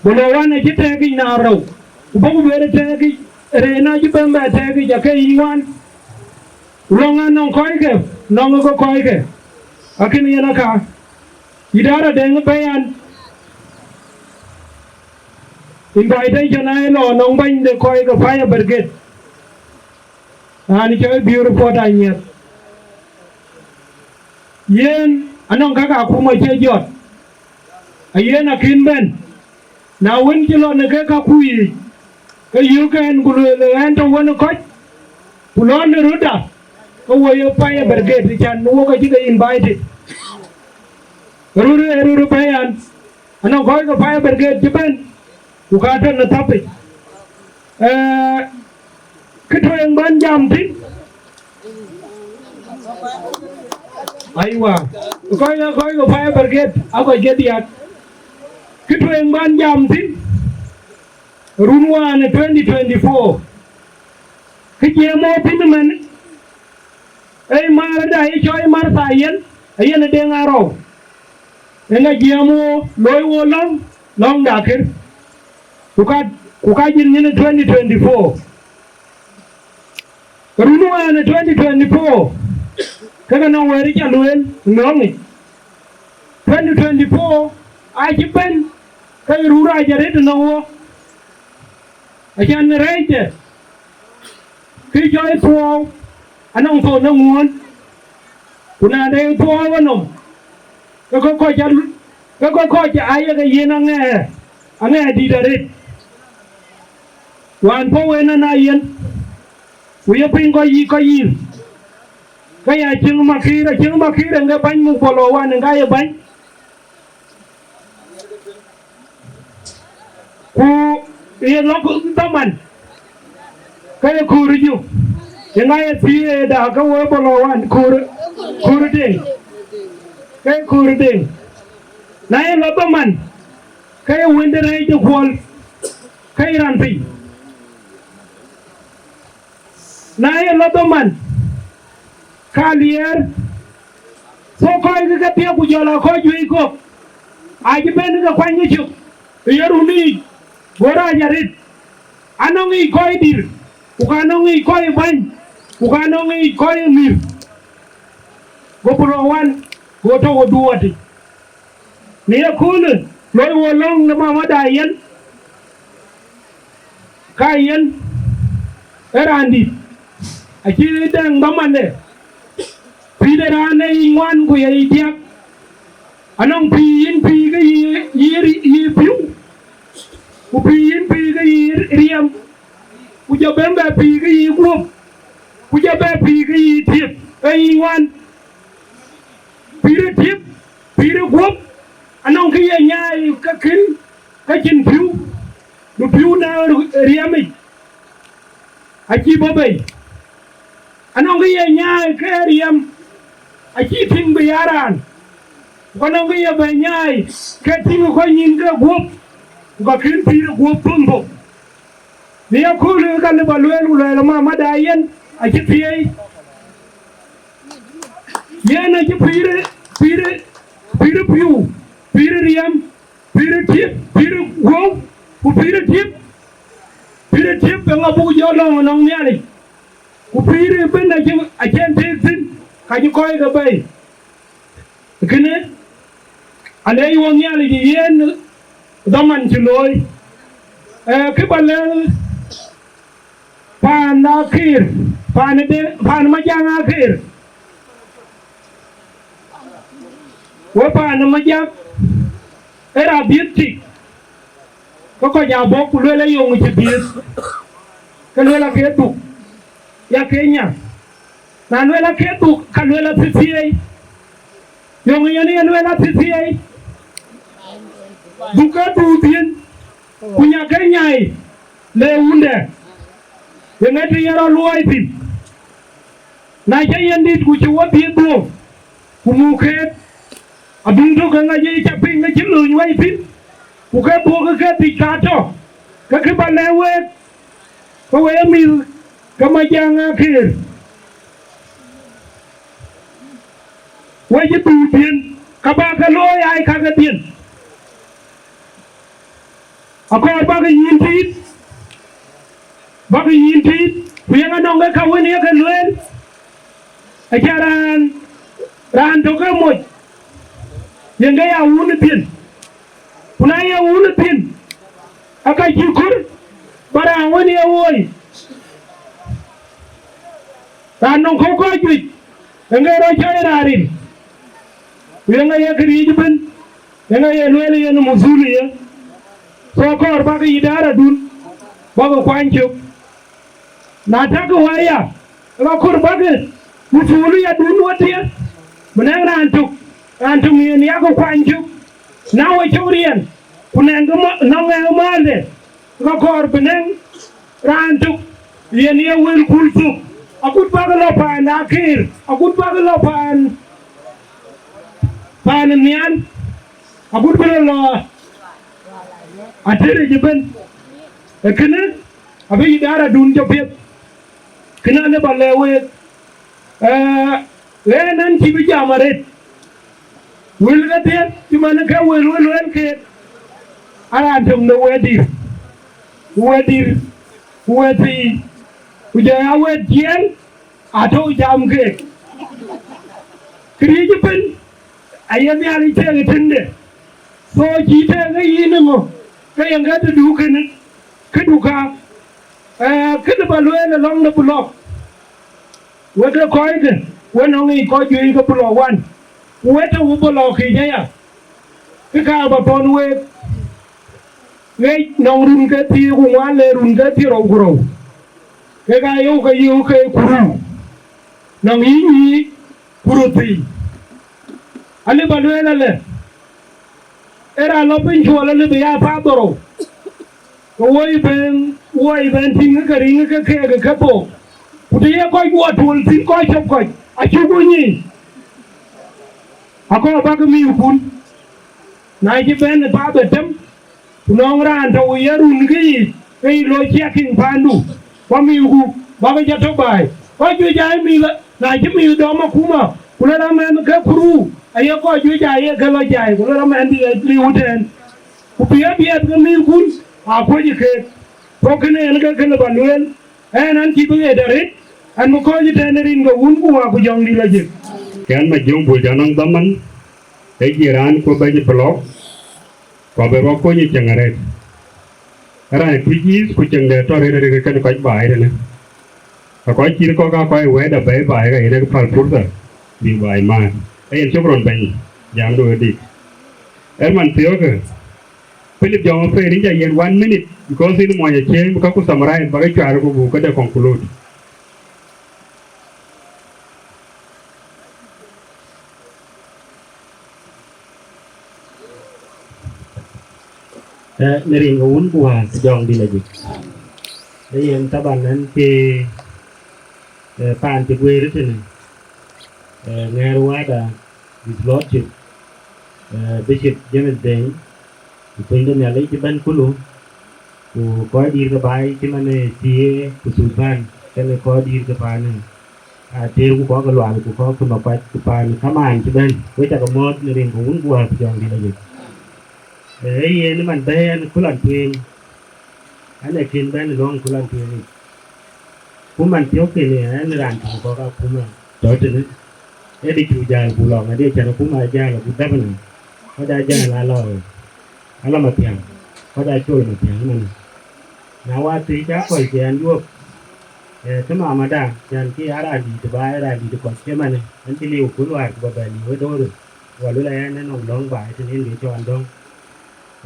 Bulo Wan acï tɛ̈ɛ̈kic na rou, ku bɔ̈ ku bɛ̈n tɛ̈ɛ̈kic, reen acï bɛ̈n bɛ tɛ̈ɛ̈kic ake yic ŋuan. Ku lɔ̈ŋ anɔŋ kɔckë, nɔŋ ke kɔckë, akën yen aka. Idara Deŋ Bayan, invitation aa lɔ nɔŋ bäny de kɔc ke fire brigade, raan cɔl Biöör Puɔt Anyiɛth. Yen anɔŋ ka ke akuma cie jɔt, ayen akën bɛ̈n. Na wën cï lɔ në ke kaku yiic, ke yöök ɛn ku lueel, ɛn tɔ̈ wën ë kɔc, ku lɔ në rötda, ke wo ye fire brigade, can wok acï ke invited. Röt ë röt ë Bayan, anɔŋ kɔc ke fire brigade cï bɛ̈n, ku ka tɔ̈ në thäpic. Ee, kë tueŋ bän jam thïn, aiwa, kɔc, kɔc ke fire brigade akɔc ke diäk. Kë tueŋ bän jam thïn, run wään ë twenty twenty-four, kë jiɛɛm wo thïn ëmën, ee marda ye cɔl Martha Ayen, Ayen ë Deŋ Arou, ë ŋa jiɛɛm wo, looi wo lɔ̈ŋ, lɔ̈ŋda kër, ku ka, ku ka jin nyin ë twenty twenty-four. Run wään ë twenty twenty-four, ke ke nɔŋ wɛ̈t ca lueel nɔŋ yic. Twenty twenty-four acï bɛ̈n, ke run rac arëët nɔŋ wo, acan rɛɛcde, kë cɔl thuɔɔu, anɔŋ thou në ŋuɔ̈ɔ̈n, ku na de thuɔɔu enɔm, ke kɔc kɔc, ke kɔc kɔc ayeke yen aŋɛɛr, aŋɛɛr dït arëët. Wään puɔ̈u en ëna yen, ku ye piny kɔc yiic, kɔc yiic, ke ya cieŋ makïïr, acieŋ makïïr en ke bäny muk Bulo Wan en ka ye bäny. Ku ye lɔk dhaman, ke ye kuur ju, ye ŋa ye thiëëda ke wo Bulo Wan kuur, kuur Deŋ, ke ye kuur Deŋ. Na ye lɔ dhaman, ke ye wënde rɛɛc de kuɔl, ke ye raan piny. Na ye lɔ dhaman, ka liɛɛr, so kɔc ke ke thiëk ku jɔl a kɔc juëc kɔ̈k, acï bɛ̈n ke kuany ke cök, ë ye run yiic, go rac arëët, anɔŋ yiic kɔc dït, ku ka nɔŋ yiic kɔc bäny, ku ka nɔŋ yiic kɔc mïth, go Bulo Wan, go tɔ̈ wo duɔɔtic. Në ye köölë, loi wo lɔ̈ŋ në mamada Ayen, ka Ayen ë raan dït, acï Deŋ dhamande, pïïr de raan ë yic ŋuan ku ye yic diäk, anɔŋ pïïr yïn pïïr ke yï, yï, yï piu, ku pïïr yïn pïïr ke yï riɛm, ku jɔ bɛ̈n bɛ pïïr ke yï guöp, ku jɔ bɛ pïïr ke yï tiëp, ë yic ŋuan. Pïïr ë tiëp, pïïr ë guöp, anɔŋ kë ye nyaai ke kën, ke cïn pïu, bï pïu na riɛmic, acï bɔ̈ bei. Anɔŋ kë ye nyaai ke riɛm, acï tïŋ bï ya raan, ku anɔŋ kë ye bɛ nyaai, ke tïŋ kɔc nyïn ke guöp, ku ka kën pïïr ë guöp thon thok. Në ye köölë ka lëu ba lueel, ku luɛɛl ë mamada Ayen acï thiëëi. Yen acï pïïr, pïïr, pïïr piu, pïïr riɛm, pïïr tiëp, pïïr guöu, ku pïïr tiëp, pïïr tiëp, eeŋa buk jɔ lɔ̈ŋ ënɔŋ Nhialic? Ku pïïr ëbën acï, acïn tëëk thïn, ka cï kɔc ke bei. Kënë, alɛɛc wɔ Nhialic yen dhaman cï looi. Ee, kë ba lɛ̈k paan Akër, paan de, paan Majaŋ Akër, we paan Majak, ee raan dhiëth tik, ke kɔc aa bɔ̈ ku lueel ayoŋ cï dhiëth, ke lueel ake dhuk, ya ke nya. Na lueel ake dhuk, ka lueel athithiëëi. Yöŋ yen ye lueel athithiëëi, dhuk ke dhuuthiën, ku nya ke nyai, le wundɛ, yeŋa të ye rɔt luɔɔi thïn. Na cä yen dït ku cï wä dhiëth dhuɔ̈k, ku muk keek, aduŋ tök ke ŋac yic ca piŋ ke cï lööny wei thïn, ku ke dhuɔ̈k ke ke dhic ka tɔ̈, ke kë ba lɛ̈k week, ke we ye mïth ke Majaŋ Akër, we cï dhuuthiën, ka bä ke looi aa ye kakë dhiën. Akɔɔr bäkï nyïn tiit, bäkï nyïn tiit, ku yeŋa nɔŋ ke ka wën ye ke lueel, acä raan, raan tök ke moc, yen ke ya wun ë thiën. Ku na ye wun ë thiën, aka cï kɔɔr bä raan wën ye woi, raan nɔŋ kɔ̈u kɔc juëc, yen ke rɔt cɔɔc raan rin, ku yeŋa ye këriëëc ëbën, yeŋa ye lueel yen muthulia. So kɔɔr bäkï idaradun, bäkï kuany cök. Na takï wä aya, ë ka kɔɔr bäkï muthuliadun wedhie, bï nɛŋ raan tök, raan tök yen yakï kuany cök. Na we cök riɛn, ku nɛŋkï ma-, nɔŋ ŋɛk ë maalde, ë ka kɔɔr bï nɛŋ raan tök yen ye wël kul thök, agut bäkï lɔ paan Akër, agut bäkï lɔ paan, paan nhial, agut bï lɔ lɔ atëric ëbën. Ee kënë abï idaradun jɔ piɛth, kënë alë bä lɛ̈k week. Ee, ɣɛn ɛn cï bï jam arëët. Wël kedhie cï man ke wël wël wël keek, a raan töŋ de wɛ̈tdït, ku wɛ̈tdït, ku wɛ̈tthii, ku jɔ ya wɛ̈t ciɛɛŋ, atɔ̈u jam keek. Këriëëc ëbën aye Nhialic teek ë tënde. So cï teek ë yïn ëŋö, ke yen ke tëdu kënë, këdu ka, ee, kënë bä lueel ë lɔ̈ŋ de Block. Wek ke kɔckë, we nɔŋ yic kɔc juëc ke Block wan, ku we tɔ̈u Block yic aya, ke ka bä thɔ̈n week. Ŋic nɔŋ run ke thiëër ku ŋuan le run ke thiërrou ku rou, kek aa yöu ke yöu ke kuru, nɔŋ yï nyïï kuru thii. Alë bä lueel alë, ee raan lɔ piny cuɔl alë bï ya path dhorou, ke woi bɛ̈n, woi bɛ̈n tïŋ ke riŋ ke keek ke thok, ku të ye kɔc guɔ tuöl thïn kɔc cɔp kɔc, acuk ku nyic, akɔɔr bäkï miukun. Na cï bɛ̈n ë path ë tem, ku nɔŋ raan tɔ̈u ye run kë yiic, ke yï lɔ checking paandu, ku amiku bäkï jɔ tɔ baai. Kɔc juëc aa ye mïth, na cï mïth dɔm akuma, ku lɔ rɔt mɛnh ke kuru, aye kɔc juëc aa ye ke lɔ jai, ku lɔ rɔt mɛnhdï ɣet liu ëtɛ̈ɛ̈n. Ku bï abiɛth ke mïthkun aa kuöc ë keek. Ku kënë en ke kënë bä lueel, ɛn, ɛn cï bï ɣet arëët, ɛn bï kɔ̈ɔ̈c ëtɛ̈ɛ̈n ë rin ke Wun ku Wät ku Jɔŋdït Lajik. Kɛn Majöŋ Bul jɔ nɔŋ dhaman, ee jiɛɛr raan ku bɛ̈ny Block, ku abï rɔt kony ë cäŋ arëët. Raan ë Tuic East ku cäŋ de tɔ rëër arëët kën kɔc baai tënë. Ka kɔc cït kɔ̈k aa kɔc wɛ̈ɛ̈t abɛ̈i baai, ka yen ë päl purtha bï baai maan. Ee yen cök rɔt bɛ̈ny, jamdu ë dik. Ë man thiɔ̈kë, Philip Jɔŋ Apɛi, rin ca yiɛ̈n one minute, because yïn mony acie, bï ka ku summarize, bä ke cuar ku buk këde conclude. Ee, në rin ke Wun ku Wät Jɔŋdït Lajik. Ee yen taban ɛn ke, ee, paan cï guëër tënë, ee, ŋɛɛr wääda, His Lordship, ee, Bishop James Deng, ku puɔ̈nydït Nhialic cï bɛ̈n kulu, ku kɔc dït ke baai cï man ë thiëëk ku Thudan, kenë kɔc dït ke paan ë Ater ku kɔc ke Lual ku kɔc ke Makuac ku paan kamaan cï bɛ̈n, wek cä ke mɔ̈ɔ̈th në rin ke Wun ku Wät ku Jɔŋdït Lajik. Ee yen man bɛ̈ɛ̈i ɛn ku lɔn tueŋ, ɛn ee kën bɛ̈n ë lɔ̈ŋ ku lɔn tueŋ yic. Ku man thiɔ̈k kën ë ɛn raan tök kɔ̈k akuma tɔ tënë. Ëdï cuk jäl buk lɔ ŋadï, cän akuma ajäl abuk governor, kɔc ajäl alɔ, alɔ Mathiäŋ, kɔc acol Mathiäŋ ëmënë. Na wa thiëc cä kɔc ke an yuɔp, ee, kë mamada, cän kë a raan dït baai, raan dït kɔc cï ëmënë, an cï liu ku luaar ku ba bɛ liu ë doorë, wa luel aya ënɔŋ dɔ̈ŋ baai tënë yen ke cɔl dɔ̈ŋ.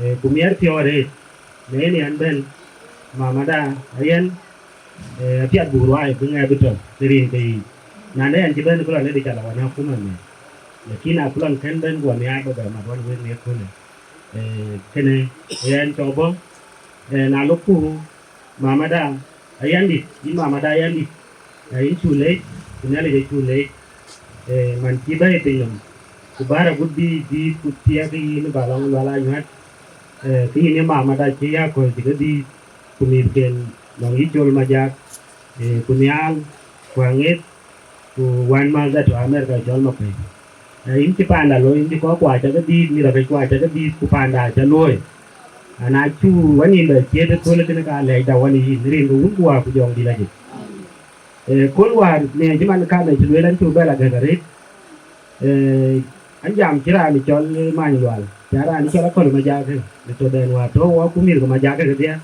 Ee, ku miɛt piɔ̈u arëët, në yen yɛn bɛ̈n, mamada, ayɛn, ee, apiath buk ruaai bï ŋɛk bï tɔ̈ në rin ke yiic. Na de yɛn cï bɛ̈n ku lɔ lëdï ca lɔ wan akuma mɛn. Lakin na ku lɔn kën bɛ̈n guɔ nhiaar ba bɛ mat wan wek në ëköölë. Ee, kënë yɛn cɔk bɔ̈, ee, na lok ku mamada ayɛn dït, yïn mamada ayɛn dït, ee, yïn cuk leec, ku Nhialic acuk leec, ee, man cï bɛ̈ɛ̈i piny nɔm, ku bäär agut bï dïït ku thiɛɛk yïn ba lɔŋ Lual Anyuäät, ee, kë yïn ye mamada cï ya kɔ̈ɔ̈c cï ke dïït, ku mïthken nɔŋ yï col Majak, ee, ku nhial, ku aŋeeth, ku wän mäthda tɔ̈ Amerika cɔl Makuëi. Ee, yïn cï paanda looi, yïn cï kɔc kuac cä ke dhiith, mïth akëc kuac cä ke dhiith, ku paanda acä luööi. Ana cu wänïïm bɛ ciët ëköölë kënë ka lɛɛcda wän yïn, rin ke wun ku wäär ku jɔŋdït ajïth. Ee, kööl wäär në cï man kan cï lueel an cï bɛ la gäk arëët. Ee, an jam cï raan cɔl Many Lual, cä raan cɔl Akɔl Majak, në tɔ̈ dɛn wäär tɔ̈ wɔ ku mïth ke Majak kedhie.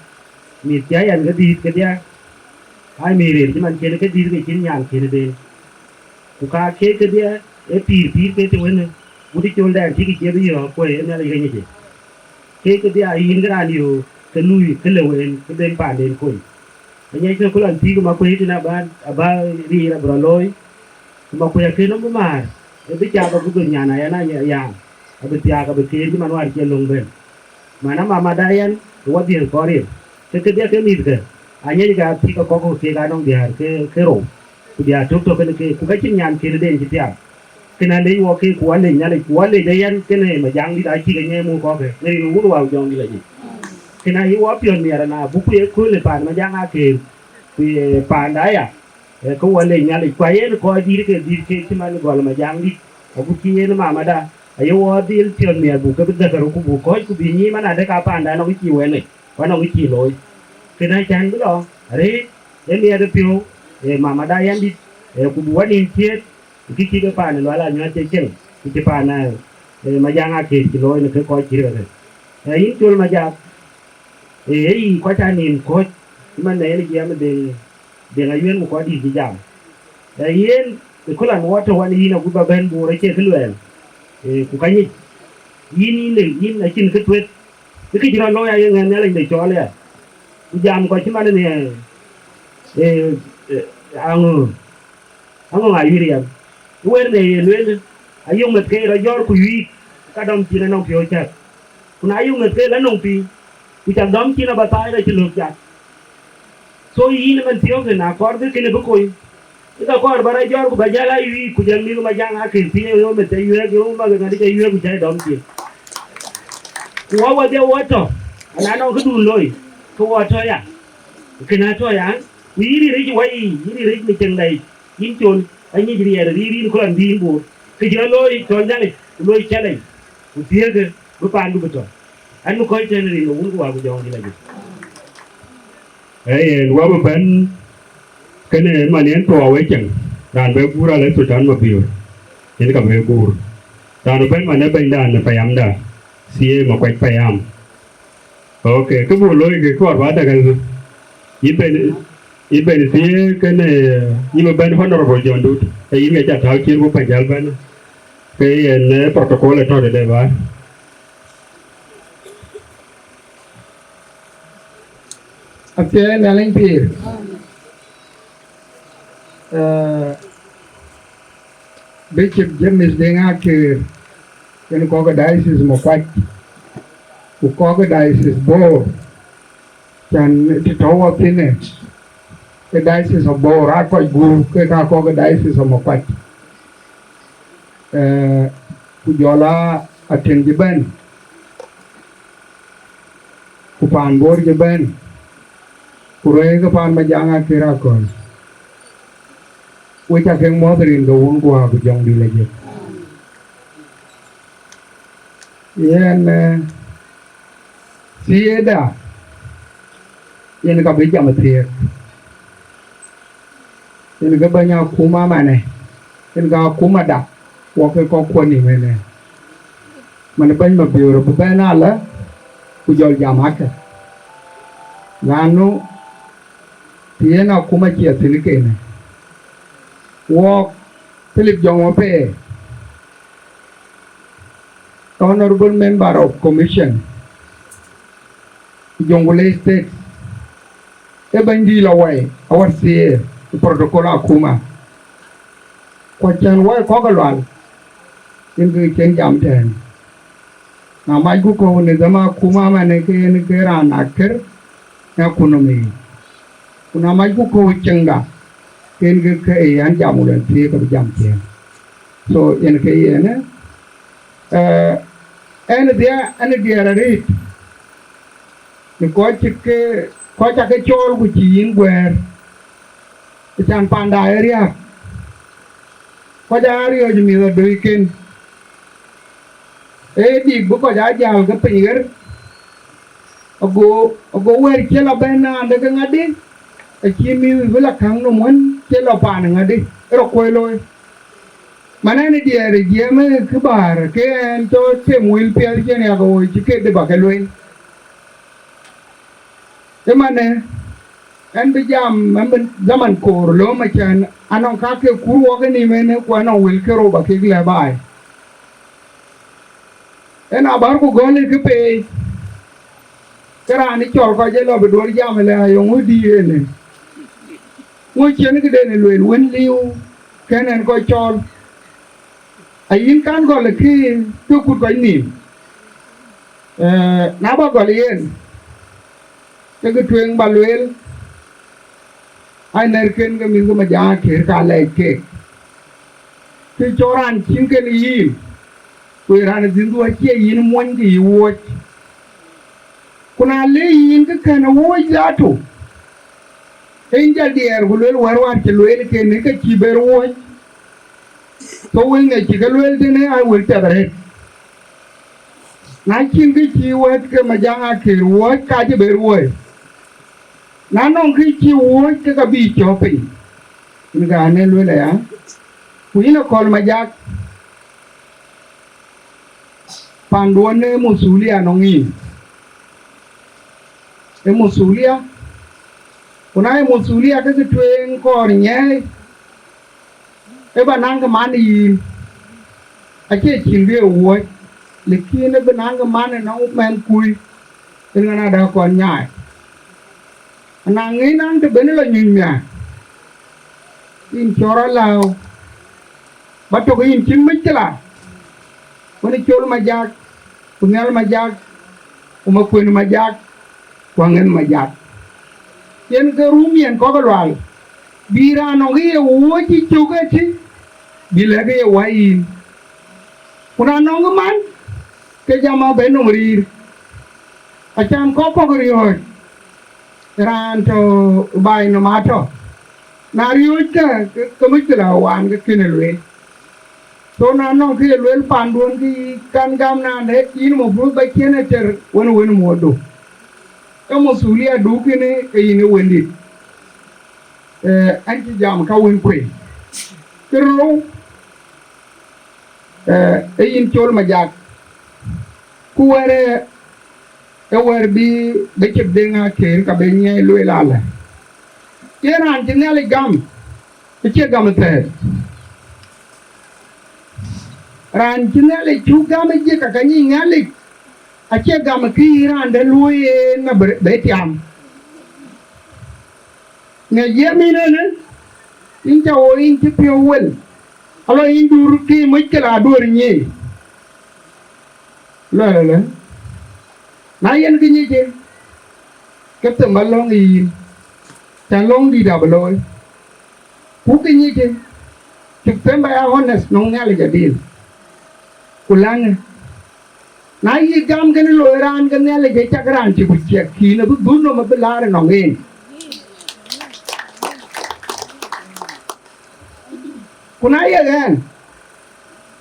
Mïth cä yɛn ke dhiith kedhie. Ai mïth rëër cï man cïn ke dhiith ke cïn nyan cïn den. Ku ka keek kedhie, ee pïïr pïïr ke të wënë, wut ë coldɛn cï kë ciɛth yɔ̈ɔ̈k kuɔ̈i ë Nhialic ke nyic. Keek kedhie ayïn kë raan yöök ke lui kë lëu en kë ben paanden kony. Aŋiɛckë ku lɔn pïïr ke Makuëi tënë abä, abä riir abï rɔ looi, ku Makuëi akën nɔm bï määr, ee bï cath abï dhöny nyan ayɛn aya yaan, abï thiaak abï keer cï man wäär cie löŋ bɛ̈n. Mana mamada yɛn ë wadhiëth kɔɔr yen, ke kedhie ke mïthkë, aŋiɛckë athïk akɔ̈k ku keek anɔŋ diäär ke, ke rou, ku diäär tök tök kën keek, ku ka cïn nyan kën den cï thiaak. Kën alec wɔ keek, ku alec Nhialic, ku alec ayɛn kënë Majaŋdït acïk anyɛɛi muk kɔ̈kë, në rin wun wäu jɔŋdït la jëc. Kën ayï wɔ piɔ̈n miɛt ana buk ku ye köölë paan Majaŋ akeer, ku ye paanda aya, ee, ke wɔ lec Nhialic, ku ayen kɔc dït ke dhiëth keek cï man gɔl Majaŋdït, agut cï yen mamada, aye wɔ dhil piɔ̈n miɛt buk ke bï dhäkër ku buk kɔ̈c ku bï nyiim man adek a paanda nɔŋ cï wɛn ë, ku anɔŋ cï looi. Kën acän bï lɔ arëët, ee miɛt ë piɔ̈u, ee, mamada yɛn dït, ee, ku bï wɔ nïïm thiëëth, kë cï ke paan ë Lual Anyuäth cï cieŋ, ku cï paan, ee, Majaŋ akeer cï looi në kë kɔc cï rëër. Ee, yïn col Majak, ee, ee yï kɔc aa nïïm kɔ̈c, cï man ë yen jiɛɛm ë Deŋ, Deŋ Ayuël ku kɔc dït cï jam. Ee, yen ë kölan wɔ tɔ̈ wan yïn agut ba bɛ̈n Bor acie kë luɛɛl, ee, ku ka nyic. Yïn, yïn, yïn acïn kë tuet, kë cï rɔt looi aye ŋɛ̈n Nhialic de cɔɔl ya. Ku jam kɔc cï man ë, ee, ee, aŋö, aŋö ŋa yï riɛm? Ë wɛ̈t në ye lueel, ayök meth ke rɔt jɔ̈ɔ̈r ku yuiik, ka dɔm cin anɔŋ piɔ̈u cäk. Ku na yök meth ke la nɔŋ piny, ku cak dɔm cin aba thaai rɔt cï lök cak. So yïn ëmën thiɔ̈kë na kɔɔr bï kënë bï kony, ë ka kɔɔr ba rɔt jɔ̈ɔ̈r ku ba jäl aa yuiik, ku jäl mïth Majaŋ akën thiëëc, ë meth ca yuɛ̈ɛ̈k, ë manh ŋadï ca yuɛ̈ɛ̈k ku cä dɔm cin. Ku wɔ wadhie wɔ tɔ̈, ana nɔŋ këdun looi, ke wɔ tɔ̈ ya. Kën atɔ̈ ya, ku yïn rïïr yic wai, yïn rïïr yic në cieŋda yic, yïn col, anyic riɛɛr rïïr yïn ku lɔn bï yïn Bor. Kë cï rɔt looi, cɔl Nhialic, ku looi challenge, ku thiëëkë, bï paandu bï tɔ̈. An, bï kɔc tɛ̈n rin ë wun ku wäu ku jɔŋdït la jëc. Ee yen, wä bï bɛ̈n kënë man yen tuɔɔu ë cieŋ, raan bɛ guur alë Sultan Mabiöör, yen ka bɛ guur. Raan bï bɛ̈n man ë bɛ̈nydan ë payamda, thiëëc Makuac payam. Ok, kë buk looi kë kɔɔr ba däk ëlë. Yï ben, yï ben thiëëk kënë, yï bï bɛ̈n Honorable John Dut, ee yïn ke ca tääu cin ku pɛ̈ny jäl bɛ̈n. Ke yen, ee, protocol ë tɔ̈ tëde ba. Athiɛɛi Nhialic pïïr. Ee, Bishop James Deŋ Akeer, yen kɔc ë diocese Makuac, ku kɔc ë diocese Bor, cän të tɔ̈u wɔ thïn ë, ë diocese of Bor, aa kɔc guur ke ka kɔc ë diocese of Makuac. Ee, ku jɔl aa Atëŋ cï bɛ̈n, ku paan Bor cï bɛ̈n, ku rɛ̈ɛ̈r ke paan Majaŋ Akeer Akɔ̈l. Wek ca ke muɔ̈th rin ke wun ku wäu ku jɔŋdït la jëc. Yen, ee, thiëëda, yen ka bï jam thiëëk. Yen ke bɛ̈ny akuma manë, yen ka akuma da. Wɔ ke kɔc kuɔn nïïm ënë, man bɛ̈ny Mabiöör bï bɛ̈n alä, ku jɔl jam akë. Lanu të yen akuma cie thïn kënë, wɔɔk Philip Jɔŋ Mapeer, Honorable Member of Commission, Jonglei State, ë bɛ̈nydït lɔ wai, our C A, protocol akuma. Ku acän wai kɔ̈k ë lual, yen ke cïn jam tɛ̈ɛ̈n. Na macku kɔ̈u në dhama akuma, man ke yen ke raan akër në akuma yic. Ku na macku kɔ̈u ciɛŋda, ke yen ke ke ë an jam, wala thiëëk abï jam ciëën. So yen ke yen, eh, ɛn dhia, ɛn diɛɛr arëët, në kɔc cï ke, kɔc ca ke cɔɔl ku cï yïn guɛ̈ɛ̈r, ë can panda ë riääk, kɔc aa riɔ̈ɔ̈c mïth adöiken, ee dik bï kɔc aa jäl ke piny ɣer, ago, ago wɛ̈ɛ̈r cï lɔ bɛ̈n naan de ke ŋadï, acï mïth bï lɔ käŋ nɔm wën cï lɔ paan ŋadï, ë rɔ kuöc looi. Man ɛn ë diɛɛr ë jiɛɛm ë kë bäär, ke ɛn tɔ tem wël piɛth cïn yak ɣöö cï kedï ba ke lueel. Ëmanë, ɛn bï jam, ɛn bï dhaman koor lööm, acän anɔŋ ka ke kur wɔk ë nïïm ënë, ku anɔŋ wël ke rou ba kek lɛ̈k baai. Yen abär ku gɔl ë kë peei, ke raan ë cɔl kɔc ë lɔ bï duɔ̈r jam ëlë, ayeŋö dï ënë? Ŋö cïn këden ë lueel wën liu kën ɛn kɔc cɔɔl? Ayïn kan gɔl ë kë, kë kut kɔc nïïm. Eh, na bä gɔl yen, ke kë tueŋ bä lueel, aa nɛ̈rken ke mïth ke Majaŋ Akër ka lɛc keek. Kë cɔl raan cïn kën yïn, ku ye raan ë dhïndu acie yïn muɔny ke yï wuɔ̈c. Ku na le yïn kë kën ë wuɔ̈c dhatu, ke yïn jɔl diɛɛr ku lueel wɛ̈t wäär cï lueel kënë ke cïï ber wuɔ̈c. Ke wëŋ ë cï ke lueel tënë aa wël piɛth arëët. Na cïn kë cï wɛ̈t ke Majaŋ Akër wuɔ̈c, ka cï ber wuɔ̈c. Na nɔŋ kë cï wuɔ̈c, ke ka bï cɔ̈k piny. Yen ka ne lueel aya, ku yïn Akɔl Majak, panduɔ̈n ë muthulia nɔŋ yïn. Ë muthulia, ku na ë muthulia ke kë tueŋ kɔɔr nyɛɛi, ë bä naŋ kë man ë yïn, acie cïn kë ye wuɔ̈c, lakin ë bï naŋ kë man ë nɔŋ mɛnhkui, yen ŋa na dä kɔn nyaai. Anaŋ ŋic naŋ të ben lɔ nyuc miäk, yïn cɔl rɔt lääu, bä tök yïn cïn mecila, wën ë Col Majak, ku Nhial Majak, ku Makuën Majak, ku Aŋëth Majak. Yen ke rum yen kɔ̈k ë lual, bï raan nɔŋ kë ye wuɔ̈c cï cök ëtï, bï lɛ̈k kë ye wäi yïn. Ku na nɔŋ kë man, ke jam abë nɔm riir, acan kɔ̈k kɔ̈k riɔ̈ɔ̈c, raan tɔ̈ baai nɔm atɔ̈, na riɔ̈ɔ̈ckë, ke, ke mecila waan ke kën ë lueel. So na nɔŋ kë ye lueel panduɔ̈n, kë yï kan gam naan de, yïn mafruud ba ciën ë tër wën wën muɔ̈ɔ̈tdu. Ee muthulia du kënë ke yïn ë wëndït. Eh, ɛn cï jam ka wën kuëi. Kë rou, eh, ee yïn Col Majak. Ku wɛ̈ɛ̈r ë, ë wɛ̈ɛ̈r bï, bï cï Deŋ Akër ka bï nyiɛɛi lueel alë. Yen raan cï Nhialic gam, acie gam ë thɛɛr. Raan cï Nhialic cuk gam ë jik ka ke nyic Nhialic, acie gam kë yï raan de luöi en abï, bï tiam. Në jiɛɛm yïn ënë, yïn ca woi yïn cï piɔ̈u wel, alɔ yïn dur kë mec ke la duöör nyiëëi. Luɛlë, na yen kë nyic en, ke them bä lɔ̈ŋ ë yïn, cän lɔ̈ŋ dït abï looi. Ku kë nyic en, cuk them bä ya honest nɔŋ Nhialic adil. Ku läŋë, na yï gam kën loi raan ke Nhialic, ë cak raan cï ku ciɛk kïn abï dhun nɔm abï laar ënɔŋ en. Ku na ye ɣɛn,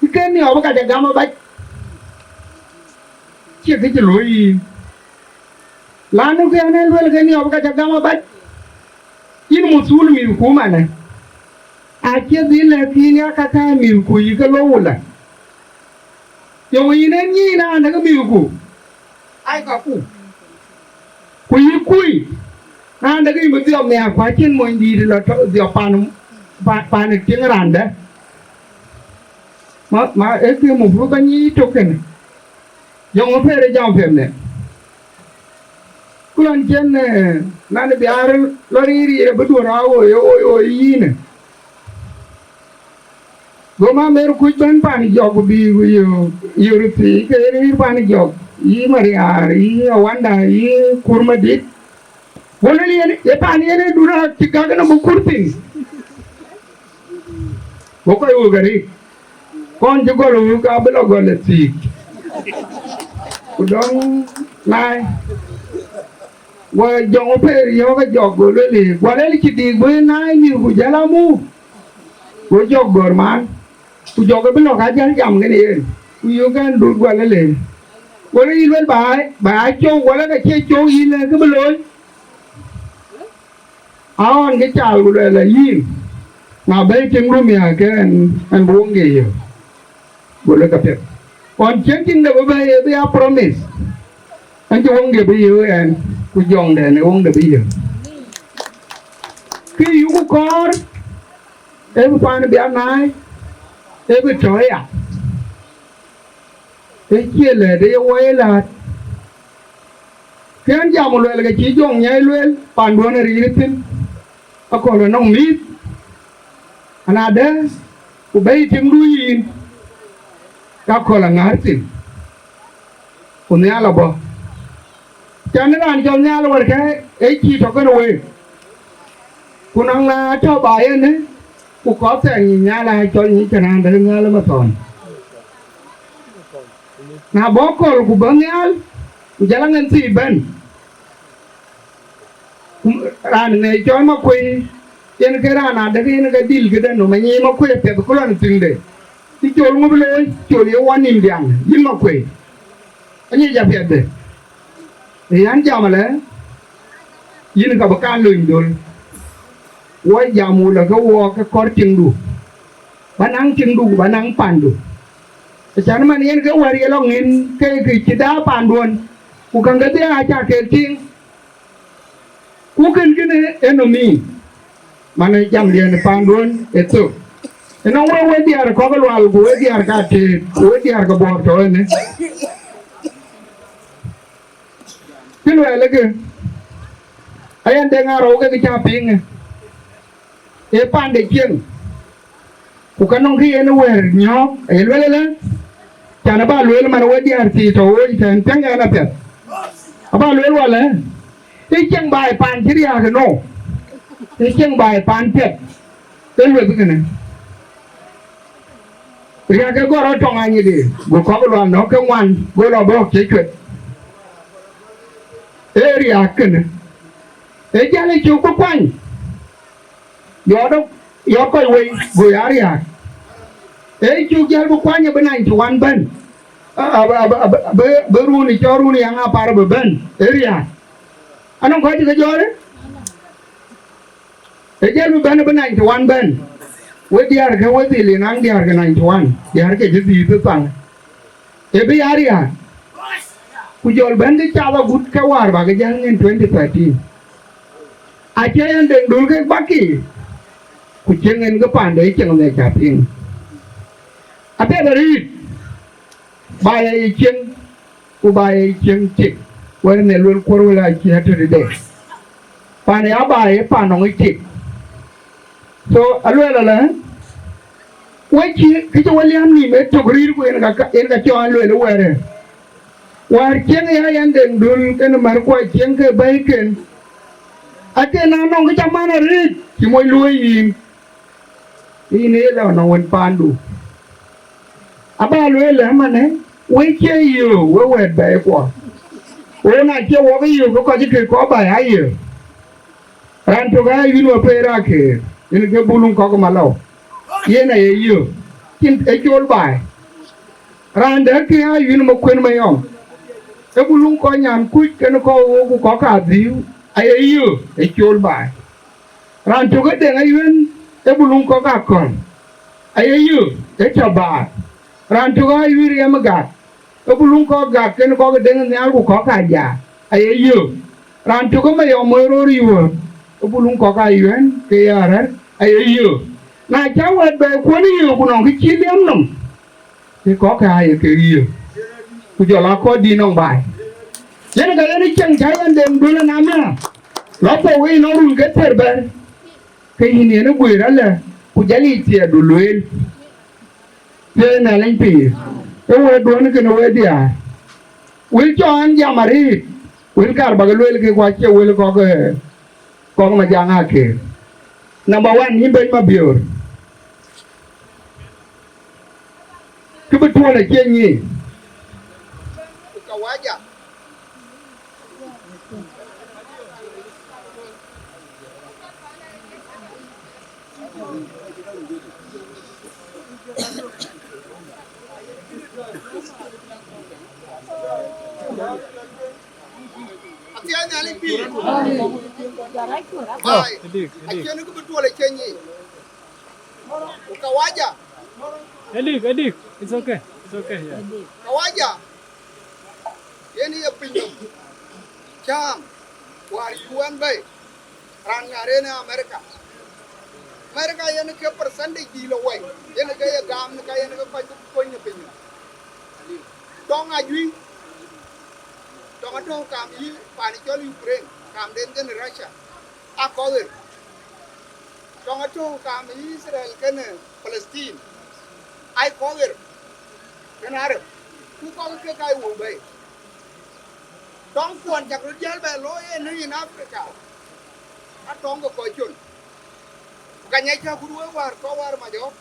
kë ke niɔp ka ca gam abac, cie kë cï looi yïn. Lanu kë ɛn ë luel ke niɔp ka ca gam abac, yïn muthul mïthku manë. Acie dhil lɛ̈k yïn ya ka tääu mïthku yï ke lou la. Yöŋ yïn en nyic naan däk mïthku. Ai kaku. Ku yï kuc. Naan däk yï bï dhiɔp nhiaar ku acïn mony dïït lɔ tɔ-, dhiɔp pan, pa-, pan ë tiŋ randë. Ma, ma, ee kë mufrud ba nyic tök kënë. Yöŋ ë per ë jam piɛth në. Ku lɔn cïn, eh, naan biaar lɔ riir yic abï duɔ̈r aa ɣoi, ɣoi, ɣoi yïn. Go ma mer kuc bɛ̈n pan jɔk ku bï ku yö, yö röt thii ke riir pan jɔk, yï Mariaar, yï Awanda, yï Kurmadït. Go lueel yen, ye pan yen ë dun aa cï gäk nɔm bï kur thïn. Go kɔc wëu ke rik. Kɔn cï gɔl wëu ka bï lɔ gɔl ë thiik. Ku dɔŋ naai. Wɔ jɔŋ ë per yɔ̈ɔ̈k ë jɔk go lueel, guɔ lɛl cï diik bï naai mïth ku jäl amu. Go jɔk gɔ̈r man. Ku jɔk ë bï lɔ ka jäl jam kën yen. Ku yöök ɛn duut guɔ lɛl. Go lɔ yï lueel ba, ba cöu, guɔ lɔ ke cie cöu yïn lë kë bï looi. Aɣɔn ke caal ku luɛɛl ë yïn, na bɛ̈i tiŋdu miäk ke ɛn, ɛn bï woŋ ye yök. Go lë ke piɛth. Ɣɔn cïn tiŋde bï bɛ̈i, ë bï a promise. Ɛn cï woŋde bï yök ɛn, ku jɔŋdɛn ë woŋde bï yök. Kë yuku kɔɔr, ë bï pan bï a naai, ë bï tɔ̈ ya. Ë cie lɛ̈ɛ̈t ë ye wɔ ye läät. Kën jam luɛl ke cï jɔŋ nyai lueel, panduɔ̈n ë riir thïn, akɔ̈l ë nɔŋ mïïth, anadë ku bɛ̈i tiŋdu yïn, ka akɔ̈l aŋäär thïn, ku nhial abɔ̈. Cän raan cɔl nhial wärkë ë cïï tɔ̈ kënë week, ku nɔŋ na tɔ̈ ba yen, ku kɔ̈th thɛɛr nyic nhial aa cɔl nyic cïn raan dɛ̈t nhial ë mathɔn. Na bɔ̈ akɔ̈l ku bɔ̈ nhial, ku jɔl aŋɛn thii bɛ̈n, ku raan ŋɛc cɔl Makuëi, yen ke raan adek yen ke dhil këdë nɔm, anyic Makuëi apiɛth ku lɔn thiŋde. Cï col ŋö bï looi, col ye wɔ nïm diaŋ, yïn Makuëi. Anyic apiɛthde. Ë yɛn jam alë, yïn ka bï kan lony dhöl. Wɔ jam wulë ke wɔ ke kɔ̈r tiŋdu. Ba naŋ tiŋdu, ba naŋ pandu. Acan man yen ke wär ye lɔ ŋïn ke kë cï daa panduɔ̈n, ku käŋ kedhie aca kek tïŋ. Ku kën kënë ë nɔm yiic, man ë jamdiɛn panduɔ̈n ë thök. Ënɔŋ wek, wek diäär kɔ̈k ë Lual, ku wek diäär ka Tëët, ku wek diäär ke Bor tɔ̈ ënë. Kë luɛɛl ë kë, ayɛn Deŋ Arou ke kë cä piŋ ë. Ee pande cieŋ, ku ka nɔŋ kë yen wɛ̈ɛ̈r nyɔ̈ɔ̈k, aye lueel ëlë, can aba lueel man wek diäär thii tɔ̈ wooc tɛ̈n, piɛŋ ɛn apiɛth. Aba lueel walë, ee cieŋ baai paan cï riääk ënɔɔk, ee cieŋ baai paan piɛth, ee lueth kënë. Riääk ke gɔl rɔt tɔŋ anyïdï, go kɔ̈k Lual nɔ̈k ke ŋuan, go lɔ bɔ̈ cï cuet. Ee riääk kënë, ee jäl ë cök bï kuany. Yɔɔt, yɔɔt kɔc wei, go ya riääk. Ee cuk jäl bï kuany abï ninety one bɛ̈n. A, a, a, a, a, bï, bï run ë cɔl run yaŋ apar bï bɛ̈n, ee riääk. Anɔŋ kɔc cï ke jɔɔrë? Ee jäl bï bɛ̈n abï ninety one bɛ̈n. Wek diäär ke wek dhil ë naŋ diäär ke ninety one, diäär ke cï dhiëëth ë thaŋ. Ee bï ya riääk, ku jɔl bɛ̈n ke cath agut ke wäär bä ke jäl ŋën twenty thirteen. Acie yen Deŋ Dul kek bäk ki, ku cieŋ en ke pande cieŋ ŋiɛc cä piŋ. Apiɛth arït, ba ya ye cieŋ, ku ba ya ye cieŋ tik, wɛ̈t ënë luel kuɔ̈r wël acie tëde de. Pan ya ba ye pan nɔŋ ë tik. So, aluel alë, we cï, kë cï we liääm nïïm ë tök rïïr ku yen ka, yen ka cɔɔl aluel ë wɛ̈ɛ̈rë. Wäär cieŋ ya yɛn Deŋ Dul kenë mär kuɔ cieŋ ke bɛ̈iken. Acie na nɔŋ kë cä man arëët, cï moc luöi yïn. Yïn ë lɔ nɔŋ wën paandu. Aba lueel ëmanë, we cie yöök, we wɛ̈ɛ̈t bɛ̈ɛ̈ikuɔ. Wo na cie wok yöök, ke kɔc kek kɔ̈k baai aa yöök. Raan tök aa yïn we peer akeer, yen ke buluŋ kɔ̈k malɔu. Yen aye yöök, cïn ë cool baai. Raan dɛ̈ ke aa yïn Makuën Mayɔm, ë buluŋ kɔc nyan kuc kenë kɔc wok ku kɔc kadhiëëu, aye yöök ë cool baai. Raan tök ë Deŋ Ayuën, ë bï luŋ kɔ̈k akɔ̈l, aye yök ë tɔ̈ baar. Raan tök aa yï riɛm ë gak, ë bï luŋ kɔ̈k gak kën kɔ̈k ë deŋ nhial ku kɔ̈k aa ja, aye yök. Raan tök ë mayɔm ë röör yuöör, ë bï luŋ kɔ̈k aa yuɛ̈n ke ye arɛ̈ɛ̈r, aye yök. Na cä wɛ̈t bɛ̈ɛ̈i kuɔ̈n ë yök ku nɔŋ kë cï liɛm nɔm, ke kɔ̈k aa ye kek yök, ku jɔl aa kɔ̈k dïït nɔŋ baai. Yen ka yen ë cieŋ cä yen deŋ duël ë nam ya, lɔ thou wei nɔŋ run ke thiër bɛ̈ɛ̈r, ke yïn yen ë guëër alë, ku jɔl yic thiɛɛrdu lueel. Thiëëc Nhialic pïïr, ë wɛ̈tduön kënë wek diäär. Wël cɔk ɛn jam arëët, wël kaar bä ke lueel kek ku acie wël kɔ̈k, eh, kɔ̈k Majaŋ Akeer. Number one, yïn bɛ̈ny Mabiöör, kë bï tuɔl acie nyic. Ku kawaja. Athiɛɛny Nhialic pïïr. Bai. Edik, edik. Acïn kë bï tuɔl acie nyic. Ku kawaja. Edik, edik. It's okay. It's okay, yeah. Kawaja. Yen ye piny nɔm cääm wäär yï wɛn bɛ̈i, raan ŋaar en ë America. America yen ke percentage dïït lɔ wɛ̈i, yen ke ye gam në ka yen ke kɔc bï kony në piny nɔm. Tɔŋ ajuëc, tɔŋ atɔ̈u kam yï paan cɔl Ukraine, kamden kenë Russia, akɔ̈k ɣer. Tɔŋ atɔ̈u kam yï Israel kenë Palestine, aa kɔ̈k ɣer, kenë Arab, ku kɔ̈k ke ka ye wëu bɛ̈i. Tɔŋ kuɔn cak röt jäl bɛ looi en në yïn Africa, a tɔŋ ke kɔc col. Ku ka nyiɛc cä kut wek wäär kɔ̈k wäär mac ɣɔ̈k,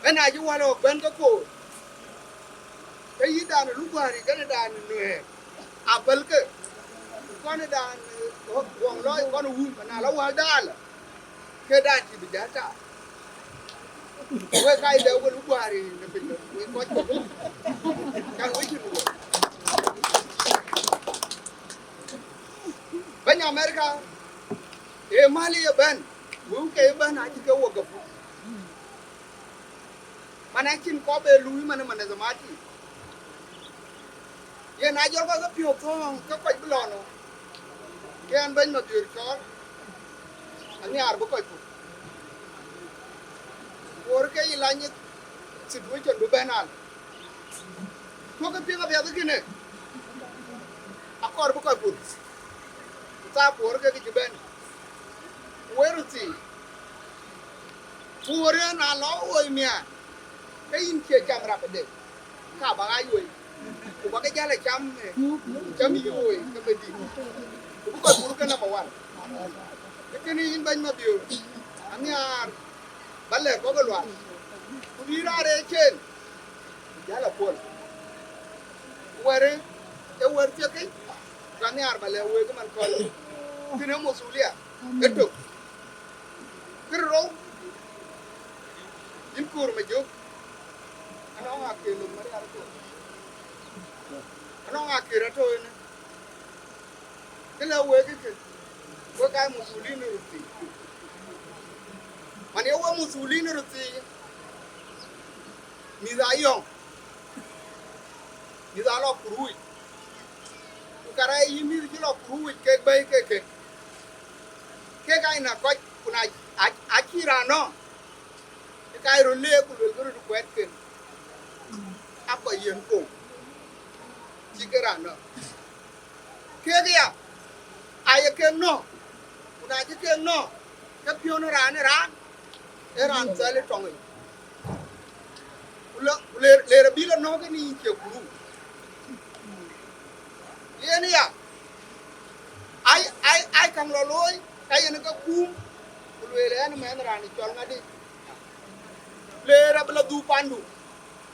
ëna cï wäl ɣɔ̈k bɛ̈n ke koor, ke yïn dan ë luk wäär yic kenë dan ë Nuɛɛr, a päl ke, ku kɔn ë dan ë ɣɔ̈k, ɣɔ̈k lɔɔc kɔn ë wum, ëna la wäl daalë. Ke dan cï bï jäl taar. Wek ka ye dɛ wël guäär në piny, wek kɔc kɔ̈k. Can wek cïn wëu. Bɛ̈ny America, ee mal ye bɛ̈n, wëu ke ye bɛ̈n acï ke wok gäp. Man acïn kɔ̈k bë luui man ë man ë dhamati. Yen a jɔl kɔc ke piɔ̈u thɔ̈ɔ̈ŋ ke kɔc bï lɔ nɔm, ke ɛn bɛ̈ny Mabiöör cɔɔl, anhiaar bï kɔc puk. Kuɔɔr ke yï lany ë situation du bɛ̈n al. Tuɔ̈k ke piŋ apiɛth kënë, akɔɔr bï kɔc puk. Ku thaa kuɔɔr ke kë cï bɛ̈n, ku wëër röt thii. Kuɔɔr ë na lɔ woi miäär, ke yïn cie cam rapde, ka bä ɣaac woi, ku bä ke jäl ë cam, eh, cam yï woi ke bï dït, ku bï kɔc pur ke number one. Ke kënë yïn bɛ̈ny Mabiöör, anhiaar bä lɛ̈k kɔ̈k ë lual, ku bï raan rɛɛc cen, ku jäl apuɔl. Ku wɛ̈ɛ̈rë, ee wɛ̈ɛ̈r thiek këc, ku anhiaar bä lɛ̈k wek ë man kɔ̈l, kënë mothulia ëtök. Kërou, yïn Koor Majök, anɔŋ Akeer lok Marial Koor. Anɔŋ Akeer atɔ̈ ënë. Kë lɛ̈k wek kë, wek aa mothuulin ë röt thii. Man ye wek mothuulin ë röt thii, mïth aa yɔ̈ŋ, mïth aa lɔ kuruuc. Ku kara yï mïth cï lɔ kuruuc kek bɛ̈i kek kek. Kek aa na kɔc, ku na, a, acï raan nɔ̈k, ke ka ye röt leer ku luelkï röt kuɛɛtken, akɔc yen koŋ, cï ke raan nɔ̈k. Kek ya, aye kek nɔ̈k, ku na cï kek nɔ̈k, ke piɔ̈n raan ë raan, ee raan thɛl ë tɔŋ yic. Ku lë, ku leer, leer abï lɔ nɔ̈k ënë yïn cie kuru. Yen ya, ai, ai, ai käŋ lɔ looi, ka yen ke kuum, ku lueel ɛn mɛnh raan cɔl ŋadï. Leer abï lɔ dhuk pandu,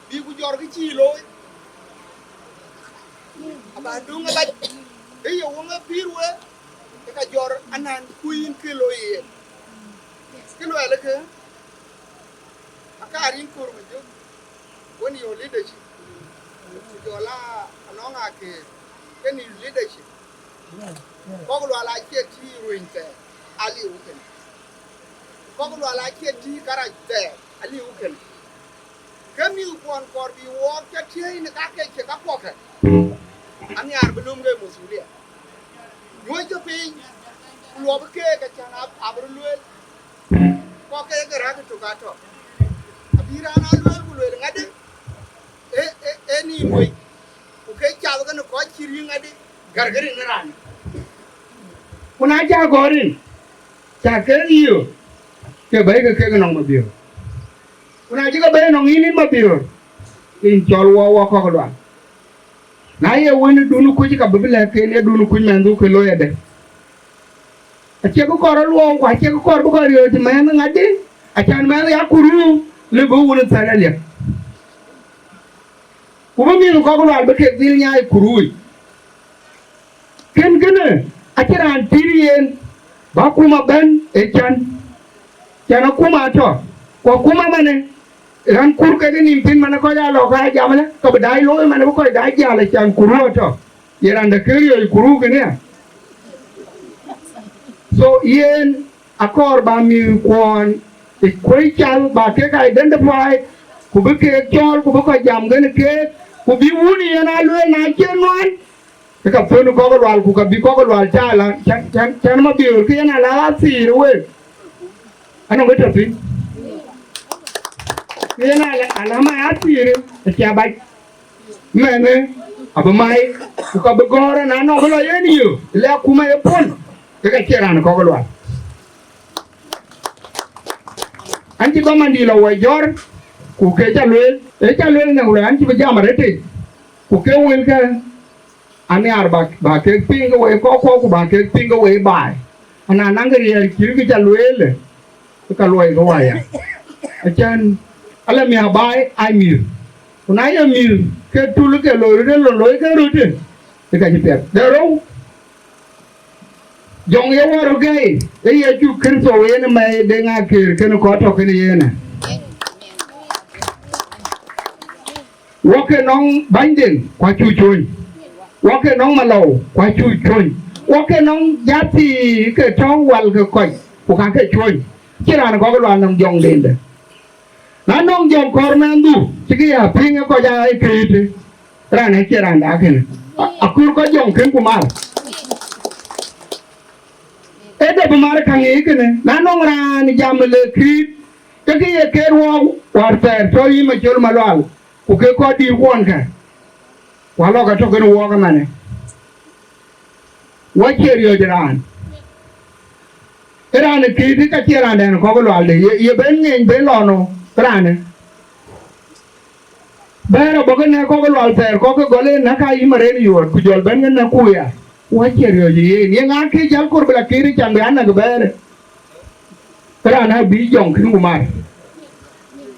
bï ku jɔr kë cïï looi. Aba döŋ abac, ke ye wëŋ ë pïïr we, ke ka jɔr anän ku yïn kë looi yen. Kë luɛɛl ë kë, akaar yïn Koor Majök, wën your leadership, ku jɔl a anɔŋ Akeer, kën your leadership. Kɔ̈k lual acie tïï ruëny thɛɛr, aliu kënë. Kɔ̈k Lual acie tïï kärac thɛɛr, aliu kënë. Ke mïthkuɔn kɔɔr bï wɔɔk cä tiëëi në kakë cï kakuɔkë, anhiaar bï lööm ke mothulia. Nyuɔ̈ckë piny, ku luɔpkë keek, acän abï röt lueel, kɔ̈k ke ke räk tök atɔ̈. Abï raan aa lueel ku lueel ŋadï, ee, ee, ee nïïm wei, ku ke cath kenë kɔc cï riŋ ŋadï, gär ke rin ë raan. Ku na cä gɔ̈ɔ̈r rin, cä ke riëëu, ke bɛ̈i ke kek nɔŋ Mabiöör. Ku na cï ke bɛ̈i nɔŋ yïn, yïn Mabiöör, ke yïn cɔl wɔ, wɔ Kɔ̈k Lual. Na ye wëndun kuc, ka bï bï lɛ̈k ken ye dun kuc mɛnhdu ke looi adë. Acie kë kɔɔr aluɔu, ku acie kë kɔɔr bï kɔc riɔ̈ɔ̈c mɛnh ŋadï, acän mɛnh ya kuru, lë bï wun thɛl aliɛp. Ku bï mïth Kɔ̈k Lual bï kek dhil nyaai kuruuc. Kën kënë acïn raan pïïr yen, bä akuma bɛ̈n ë cän, cän akuma atɔ̈, ku akuma manë, raan kur kek nïïm thïn, manë kɔc aa lɔ ka jam ëlë, ka bï daai looi, manë bï kɔc daai jäl, acän kuru atɔ̈, ye raan de kë riɔ̈ɔ̈c kuru kënë ya. So yen akɔɔr bä mïthkuɔn ë kuöc cal bä kek identify, ku bï keek cɔɔl, ku bï kɔc jam kenë keek, ku bï wun yen aa lueel na cïn nuan, ke ka thön Kɔ̈k Lual, ku ka bï Kɔ̈k Lual cä la, cän, cän, cän Mabiöör, ke yen ala athiir week, anɔŋ ke tɔ̈ thïn. Ke yen ala, ala ma athiir, acie abac. Mɛnhë abï mai, ku ka bï gɔ̈ɔ̈r ëna nɔŋ bï lɔ yen yö, lɛ akuma ye puɔ̈l, ke ka cie raan Kɔ̈k Lual. An cï bä mandï lɔ wɔ jɔ̈ɔ̈r, ku ke cä lueel, ee cä lueel në wël an cï bï jam arëtic, ku ke wëlkë, anhiaar bä, bä kek piŋ ke wei kɔ̈k kuɔ, ku bä kek piŋ ke wei baai. Ana naŋ kë riɛɛr cït kë cä lueel, ke ka luɔi ke waya. Acän, ala miäk baai aa mïth. Ku na ye mïth, ke tul ke loi röt, lon loi ke röt, ke ka cï piɛth. De rou, jɔŋ ye wär röt gäi, ee Yecu Kërtho yen ë mɛi de ŋa këër kenë kɔc tɔ̈ kenë yen ë. Wɔ ke nɔŋ bänyden, ku acu cuöny. Wɔ ke nɔŋ malɔu, ku acu cuöny. Wɔ ke nɔŋ jathi ke tɔ̈ wal ke kɔc, ku ka ke cuöny. Cïn raan Kɔ̈k Lual nɔŋ jɔŋdende. Na nɔŋ jɔŋ kɔɔr mɛnhdu, cï kë ya piŋ ë kɔc aa ë këët, raan acie raan da kënë. A-, akur kɔc jɔŋ kën ku mar. Ë dap mar käŋ ë kënë, na nɔŋ raan jam le këët, ke kë ye këët wɔɔk, wäär thɛɛr tɔ̈ yï Macol Malual, ku ke kɔc dïït kuɔn kë, ku alɔk atɔ̈ kenë wɔɔk ëmanë. Wɔ cie riɔ̈ɔ̈c raan. Ë raan ë këët ka cie raanden Kɔ̈k Lual de, ye, ye ben ŋeny ben lɔ nɔ, raanë. Bɛ̈ɛ̈r abɔ̈ ke nɛ̈k Kɔ̈k Lual thɛɛr kɔ̈k ke gɔl en näk aa yï maren yuɔɔt, ku jɔl bɛ̈n ke näk ku ya. Wɔ cie riɔ̈ɔ̈c ë yen, ye ŋa kë jäl kor bï la këët can bï a näk bɛ̈ɛ̈r? Raan abï jɔŋ kën ku mar.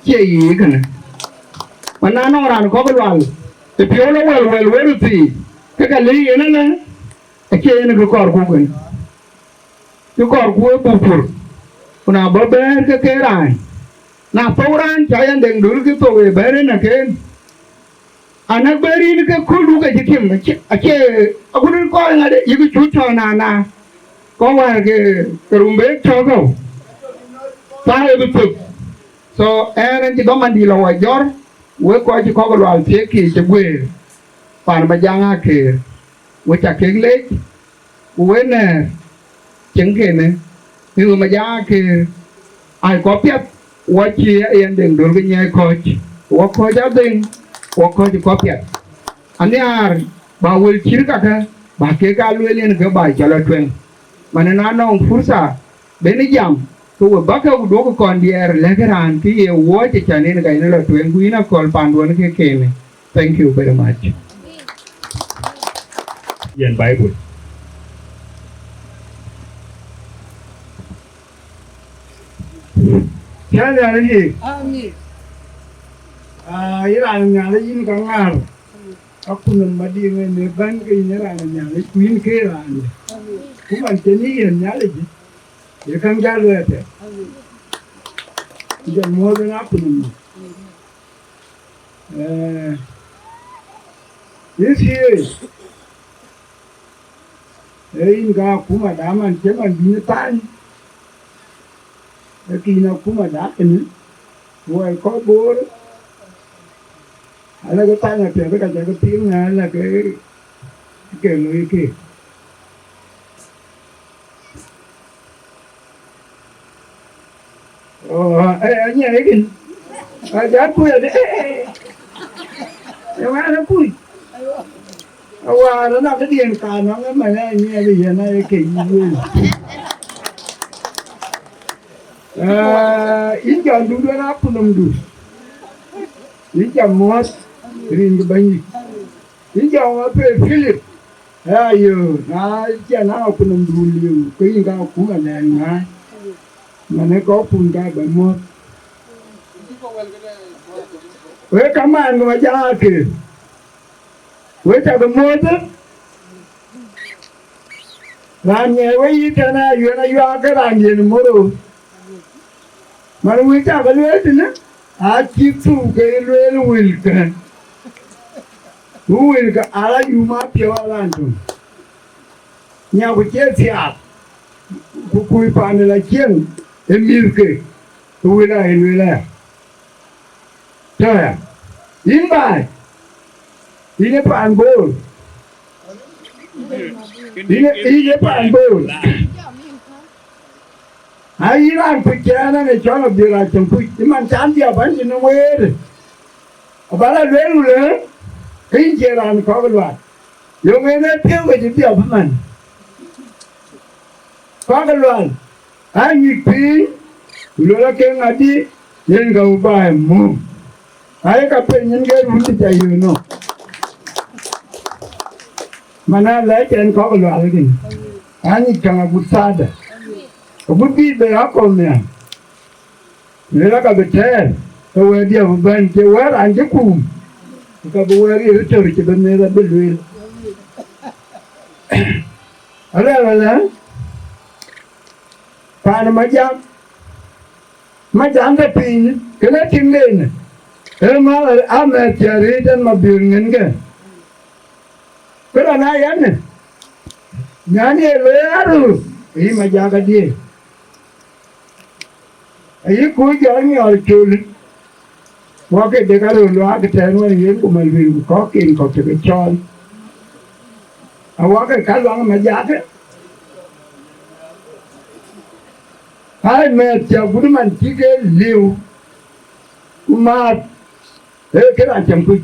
Cie yic kënë. Man na nɔŋ raan Kɔ̈k Lual, ë piɔ̈u lɔ wɛl wɛl wël thii, ke ka lëi yen ënë, acie yen kë kɔɔrku kënë. Kë kɔɔrku ë buk pur, ku na bɔ̈ bɛ̈ɛ̈r ke ke raan. Na thou raan cä yɛn deŋ döl kë thou ë bɛ̈ɛ̈r ënë ken. Anäk bɛ̈ɛ̈r yïn ke köölduk acï tim, acie, acie, agut kɔc ŋadë yïk cut tɔ̈ na na. Kɔc wäär ke, ke rum beek tɔ̈ kɔ̈u. Thaa ë bï thök. So, ɛn, ɛn cï dhamandï lɔ wɔ jɔ̈ɔ̈r, wek kɔc cï Kɔ̈k Lual thiëëk kï cï guëër, paan Majaŋ Akeer, wek ca kek leec, ku wek nɛ̈ɛ̈r, cieŋ kënë, mïth Majaŋ Akeer, ai kɔc piɛth, wɔ cï yɛn deŋ döl ke nyiɛɛi kɔ̈c, wɔ kɔ̈c adheŋ, wɔ kɔ̈c kɔc piɛth. Anhiaar bä wël cït kakë, bä kek aa lueel yen ke bä cɔl atueŋ. Man ë na nɔŋ fursa, ben ë jam, ke we bäkë ku duɔ̈kkë kɔn diɛɛr, lɛ̈kë raan kë ye wuɔ̈ɔ̈c ë can en ka yïn lɔ tueŋ, ku yïn akɔ̈l panduɔ̈n ke kënë. Thank you very much. Yen Bible. Cä Nhialic yic. Amen. Aa, yïn raan Nhialic yïn ka ŋaar. Akutnhom Madiŋ ënë bɛ̈n ke yïn raan Nhialic, ku yïn ke raande. Ku man cïn yï yen Nhialic, ye käŋ jäl luɛɛl apiɛth. Jɔl muɔ̈ɔ̈th ënë akutnhom. Eh, this year, ee yïn ka akuma da man cï man bï yïn thany. Lakin akuma da kënë, wɔ kɔc Bor, ala ke thaŋ apiɛth ka jɔ ke piŋ, ala ke ke looi ke. Oh, eh, anyɛ ikin. Aja kuc ade. Ë wɛ̈ɛ̈r akuc. Awar na ke dien ka nɔŋ ë man anyɛ de yɛn aye ke yï. Ah, in jɔ du do na kunum du. In jɔ mos rin ke banyi. Yïn jɔ ŋɔ pe Philip, ë ayo, na cï na kunum du liu, ke yïn ka kum alɛɛŋ ŋääc, mane kɔc kun ka bɛ muɔ̈th. Wek kamaan ŋɔ jaake, wek cak muɔ̈th, raan nyɛ wek yï tɛ̈n ayuɛn ayuaa ke raan yen moro. Man wël cak lueel tënë, acï thuk ke lueel wëlkë. Ku wëlkë ala yum apiɔ̈u alan töŋ. Nya ku cie thiaak, ku kuc paan la cieŋ ë mïthke, ke wël aa ye lueel aya. Tɔ̈ ya, yïn baai, yïn ë paan Bor, yïn ë, yïn ë paan Bor. Ayï raan kuc cɛɛn ɛn ë cɔl Abiɛl Acäŋ Kuc, cï man can dhiɔp an cïn ë weer, abä la lueel wulë, ke yïn cie raan kɔ̈k luaak. Yöŋ en ee piɔ̈u ke cï dhiɔp ëmën. Kɔ̈k lual, aa nyuc piny, ku luel ake ŋadï, yen ka wä baai mum. Ayï ka piny en ke run cï ca yöök nɔm. Man aa lɛc ɛn kɔ̈k lual kï, aa nyuc käŋ agut thada. Agut bï bɛ akɔ̈l nhial. Luel aka bï tɛɛr, ke wɛ̈ɛ̈t diɛ̈ bï bɛ̈n, cie wɛ̈ɛ̈t raan cï kuum, ka bï wɛ̈ɛ̈t riëëu tör cï bï meth abï lueel. Aluɛɛl ëlë, paan Majak, Majak tɔ piny, kënë tiŋden, ee mäth amɛ̈th cä rëëc ɛn Mabiöör ŋënkë. Këdä na yɛn, nyan ye looi aruu, ayï Majak adiëë. Ayï kuc jɔ nyɔɔr col, wɔ ke dek aröör luaak tɛ̈ɛ̈n wën yen ku Malueel ku kɔ̈k ken kɔ̈k cï ke cɔɔl. Awɔ ke ka luaŋ Majakë, ai mɛ̈th cä gut man cï ke liu, ku maath, ee, këdä Acäŋ Kuc,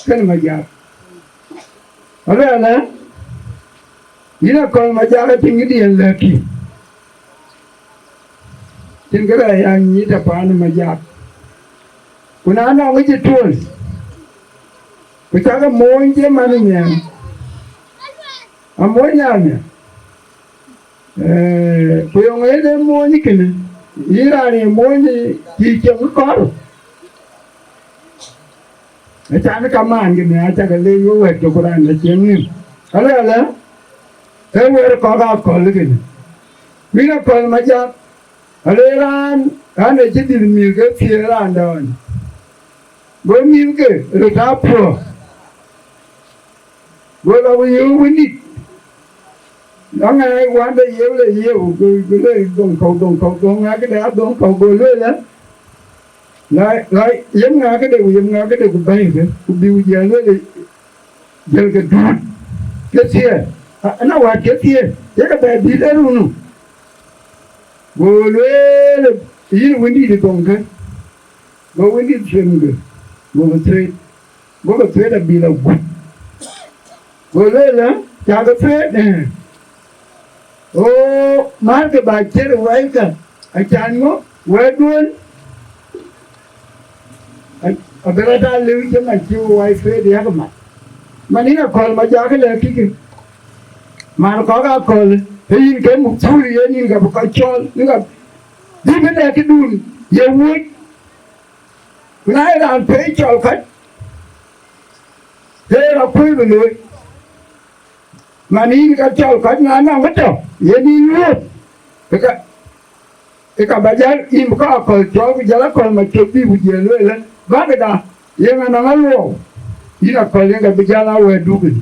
kënë Majak. Aluɛɛl ë, yïn Akɔ̈l Majak acïn këdiɛ̈n lɛ̈kkï. Cïn kë rɛɛc an nyïït apaan ë Majak. Ku na nɔŋ ë cï tuöl, ku cakë moony cï man ë nyiɛɛn, amoony nhial nhial. Ee, ku yöŋ en ee moony kënë, yïn raan ye moony cï cieŋ kɔ̈r. Acan kamaan kënë acakë leec wek wɛ̈t cök raan la cieŋ nïm. Aluɛɛl ë, ee wɛ̈ɛ̈r kɔ̈k Akɔ̈l kënë. Wïn Akɔ̈l Majak, ale raan, raan ë cï dhil mïth ke thiëër raan dɔ̈ɔ̈ny. Go mïthke röt aa puɔ̈k. Go lɔ ku yöök wëndït. Lɔ ŋɛɛc wande yeu le yeu, ku, ku le dhoŋ kɔ̈u, dhoŋ kɔ̈u, dhoŋ ŋa këde aa dhoŋ kɔ̈u, go lueel ë, la, la, yem ŋa këde, ku yem ŋa këde, ku bɛ̈ɛ̈ikë, ku bï ku jiɛɛl lueel, jiëlkë duut, ke thiëër. A, na wät ke thiëër, yekë bɛ dït ë run nu. Go lueel, yïn wëndït ë dhoŋkë. Go wëndït cuemkë, gokë thueet, gokë thueet abï lɔ gup. Go lueel, cakë thueet, ee. O, määrkë bä ciët ë wɛ̈ikë, acan ŋö, wɛ̈ɛ̈tduön, a, abï rɔt aa lëu cï man cï wɛ̈i thueet yakë mat. Man yïn Akɔ̈l Majak lɛ̈k kïkë. Man kɔ̈k Akɔ̈l, ee yïn ke muk thul yen yïn ka bï kɔc cɔɔl, yïn ka bï bï lɛ̈k këdun, ye wuöc. Ku na ye raan pei cɔl kɔc, ke ye rɔt kuöc bï looi. Man yïn ka cɔl kɔc na nɔŋ ë tɔ̈, yen yïn luööth, ë ka, ë ka bä jäl yïn bï kɔc Akɔ̈l cɔɔl, ku jäl Akɔ̈l Macök bï ku jiël lueel ë, bäkï da, yen anɔŋ aluɔɔu, yïn Akɔ̈l yen ka bï jäl aa wɛ̈ɛ̈tdu kënë.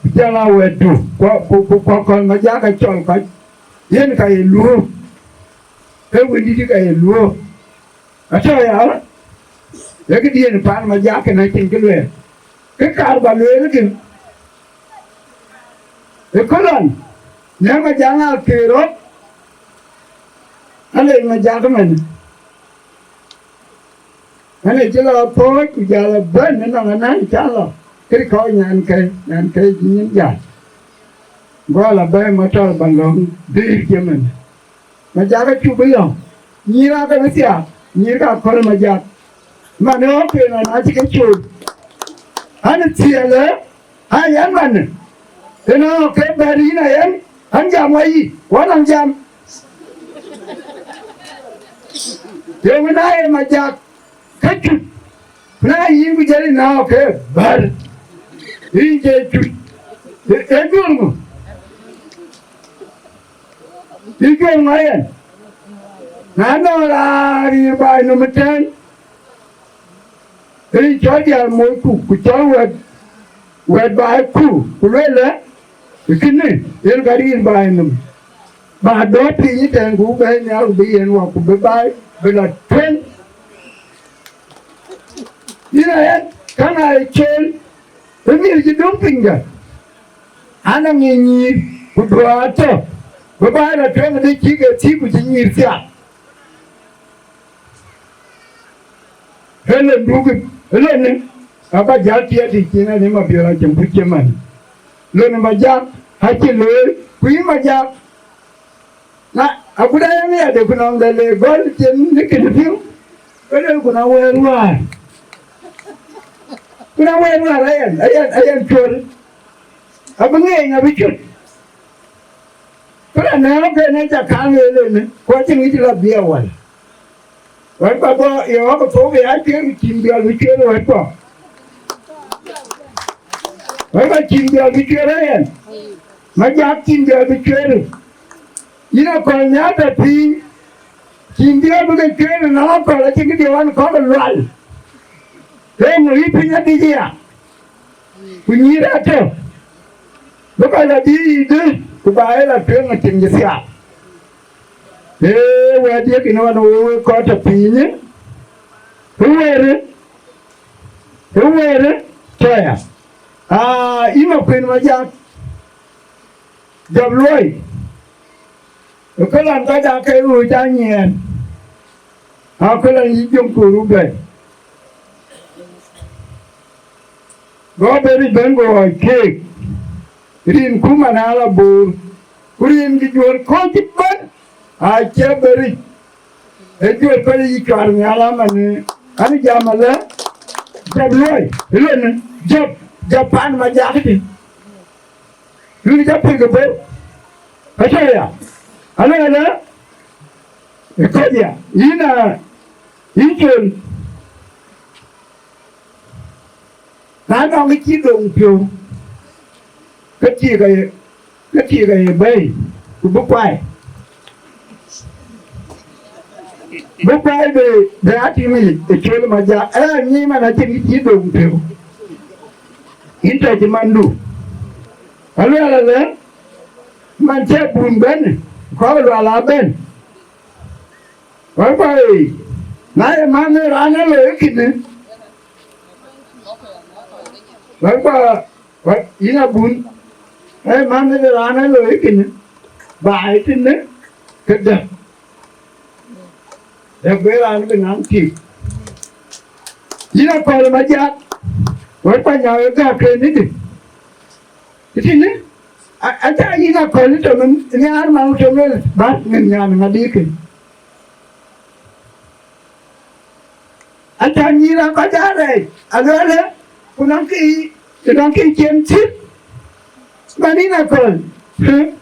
Bï jäl aa wɛ̈ɛ̈tdu, ku, ku, ku, ku Akɔ̈l Majak ka cɔl kɔc, yen ka ye luööth. Ee wëndït ka ye luöök. Atɔ̈ ya, ee këdiën pan Majak kën acïn kë lueel. Kë kaar ba lueel kën, ë kölɔn, në Majak ŋa këër rɔt, alec Majak ëmën. Ɣɛn ë cï lɔ apɔ̈ɔ̈c, ku jal a bɛ̈n ënɔŋ anäny cä lɔ, kërkɔ̈u nyankëi, nyankëi cï nyin jäl. Go la bɛ̈ɛ̈i matɔr ba lɔ̈ŋ dïïr cï mën. Majak acuk bï yɔ̈ŋ. Nyïïr aa ke bï thiaak, nyïïr ka köl Majak. Man ë ɣɔ̈k pen ɣɛn acï ke cool. Ɣɛn ë thiëëlë, aa yɛn man. Ënɔɔnë ke bɛ̈ɛ̈r yïn a yɛn, ɣɛn jam wa yï, wä nɔŋ jam. Yöŋ na ye Majak, ka cut, na yïn ku jël na ke bär. Yïn je cut. E, e juöl ŋö? Yï juöl ŋö yen? Na nɔŋ raan riir baai nöm ëtɛ̈ɛ̈n, rin cɔl diäär moc ku, ku cɔl wɛ̈t, wɛ̈t baai ku, ku luelë, kënë yen ka riir baai nöm. Ba dɔ̈ɔ̈r piny ëtɛ̈ɛ̈n, ku bɛ̈ɛ̈i nhial, ku bï yen wak, ku bï baai bï la tueŋ. Yïn ayɛn, käŋ aa ye cöl, ë miëër cï döŋ pinydä. An, aŋic nyïïr, ku duɔ̈ɔ̈r atɔ̈, bï baai la tueŋ, ëdë cï ke thiëk, ku cï nyïïr thiaak. Ee lon duk, ee lon ni, aba jäl tiɛɛt ë cin ani Mabiör acïn ku cï man. Lon ë Majak acï looi, ku yïn Majak, na aguda yɛn ya de ku nɔŋ de le gɔl cin ni kënë piŋ, ke le ku na wɛɛr wäär. Ku na wɛɛr wäär ayɛn, ayɛn, ayɛn cuöl. Abï ŋeeny abï cut. Ku la nɛ̈ɛ̈u ke ne ca kaŋ ëlënë, ku acïn ŋic la bï awal. Wɛ̈t ba bɔ̈ ye ɣɔ̈k ë thok ë ya cuëër, ku cïn biɔl bï cuëër wɛ̈t bɔ̈. Wɛ̈t ba cïn biɔl bï cuëër ëyɛn. Majak cïn biɔl bï cuëër. Yïn akɔ̈l nhial tɔ piny, cïn biɔl bï ke cuëër ënɔɔnë akɔ̈l acïn këdiɛ ɣɔn kɔ̈k ë lual. Ee ŋö yï piny adïc aya? Ku nyïïr atɔ̈, bï kɔc la dïït, ku ba ye la tueŋ acïn cï thiaak. Ee, wɛ̈ɛ̈t ye kën ɣɔn wek, wek kɔc tɔ piny, ë wëërë, ë wëërë tɔ̈ ya. Aa, yïn Makuën Majak, jɔp luɔi, ë këlan kɔc aa ke ɣööc aa nyiɛɛn, aa këlan yï jöŋ ku rubɛn. Go Beric bɛ̈n, go ɣɔɔc keek, rin ku man aa la boor, ku rin kë juöör kɔ̈c ëbɛ̈n aa cï Beric. Ee juöör kɔc yï cuar nhial amanë, an, jam alë, jɔp luɔi, ëlënë, jɔp, jɔp pan Majak tï. Luny jɔp piny ke bɔ̈, acä ya, alë alë, ë kɔc ya, yïn a, yïn col. Na nɔŋ cï döŋ piɔ̈u, ke tik aye, ke tik aye bɛ̈ɛ̈i, ku bï kuai. Bï kuai bï, bï a tim yic ë col Majak, ë anyic man acïn cï döŋ piɔ̈u. Yïn tɔ cï mandu. Aluɛɛl alë, man cɛ bun bɛ̈n, kɔ̈k lual abɛ̈n. Wek bä, na ye man ë raan ë loi kënë, wek bä, wek, yïn abun, ee man ë raan ë loi kënë, baai tënë, ke däk, däk bï raan bï naŋ tik. Yïn akɔ̈l Majak, wek bä nyääk ë gäk kënë dï. Tëtënë, a, aca yïn akɔ̈l tɔ̈ min nhiaar man tɔ̈ min bäth min nyan ŋadï kën. Aca nyïïr akɔc aa rɛɛc, aluɛlë, ku nɔŋ kë, ku nɔŋ kë cïn thïn. Man yïn akɔ̈l, hë?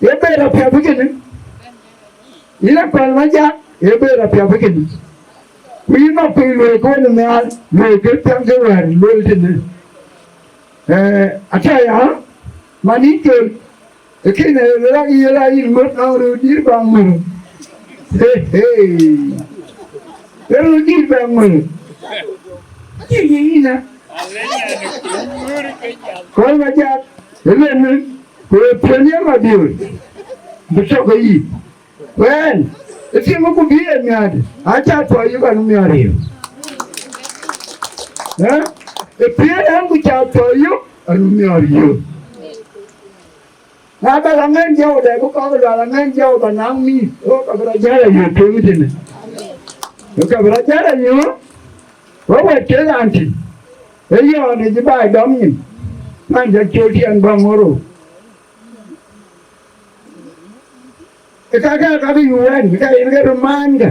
Ye ber apiɛth kënë. Yïn akɔ̈l Majak, ye ber apiɛth kënë. Ku yïn Makuëi luɔi ke wën nhial, luɔi ke piɛŋ ke wɛ̈ɛ̈r lueel tënë. Ee, aca ya, man yïn col, ee kënë ë lak yï la yïn ŋöt nɔŋ röördït baŋ mör. He, he. Ee röördït baŋ mör. Acie ye yïn a. Kɔc Majak, ëlënë, ku ë piɔ̈n ye Mabiör, bï tɔ̈ ke yï. Wɛ̈ɛ̈n, Ë tiŋ ku bï e miäät, aca tɔ yök anu miäär yök. Ë? Ë piɛ̈ɛ̈r ɛn ku ca tɔ yök anu miäär yök. Na bɛ la ŋɛn jɔu dɛ bï kɔk lual aŋɛn jɔu bä naŋ mïïth, ɣok ka bï rɔ jäl ayök tueŋ tënë. Ɣok ka bï rɔ jäl ayök, wek wɛ̈t kek raan tï. Ë yɔɔn ë cï baai dɔm nyin. Man jɔ col tiɛn bä ŋoro. Ë kakë kakë yu wɛn, ka yen ke röt maankë.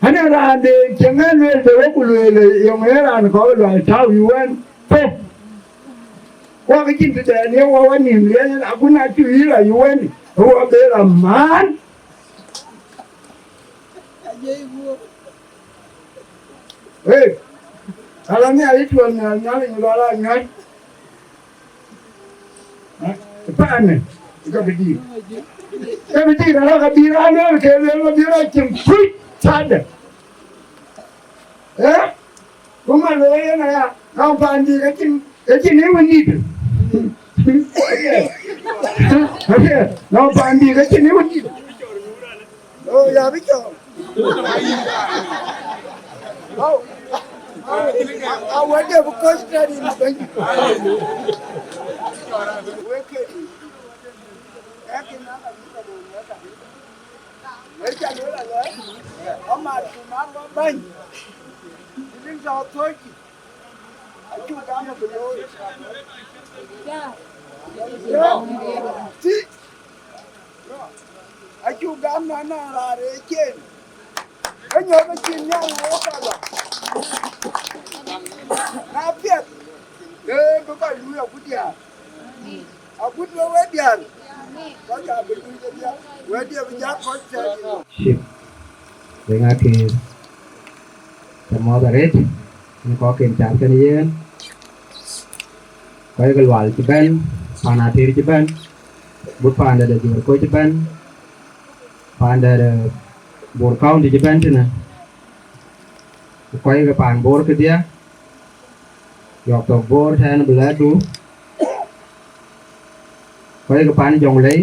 Ane raan de cieŋ ë lueel de wek ku lueel, yöŋ ë raan kɔ̈k lual tääu yu wɛn thok. Wak cïn tëdɛn ye wä wä nïïm liɛɛl, akun acï yï la yu wɛn, ë wä be la maan. Ee, ala nhial ë tuɔl nhial, nhial ë lual a nyuäc. Paanë, ka bï dïïr. Ka bï dïïr, ala ka bï raan lueel ke lueel, ka bï raan cïn kuc thaadë. Ee? Ku man lueel yen aya, ka paan dïïr ka cïn, ka cïn ë wëndït. Apiɛth, na paan dïïr ka cïn ë wëndït. Oh, ya bï cɔɔl. Au, au, awɛ̈tde bï kɔc tɛ̈t yïn bɛ̈ny. Wek këdï, ë kïn na ka bï ka bɔ̈ wek ka. Wek ca lueel alɛ, amat ku mat wä bäny. Bï tɔ thööckï, acuk gam abï looi. Tï. Acuk gam na na raar ë cen. Ke nyɔk ke cïn nhial wok ala. Na piɛth, ke bï kɔc luui agut diäär. Agut we we diäär. Kɔc abï luui kedhie. Wɛ̈tdiɛ̈ bï jak kɔc tɛ̈t. Ship. Deŋ Akeer. Cä mɔ̈ɔ̈th arëët, në kɔcken cath kenë yen, kɔc ke Lual cï bɛ̈n, paan Ater cï bɛ̈n, but paandɛ̈t de Juɔ̈r Kɔc cï bɛ̈n, paandɛ̈t de Bor County cï bɛ̈n tënë, ku kɔc ke paan Bor kedhie, yɔ̈k thok Bor tɛ̈ɛ̈n bï lɛ̈kdu, kɔc ke paan Jɔŋlei,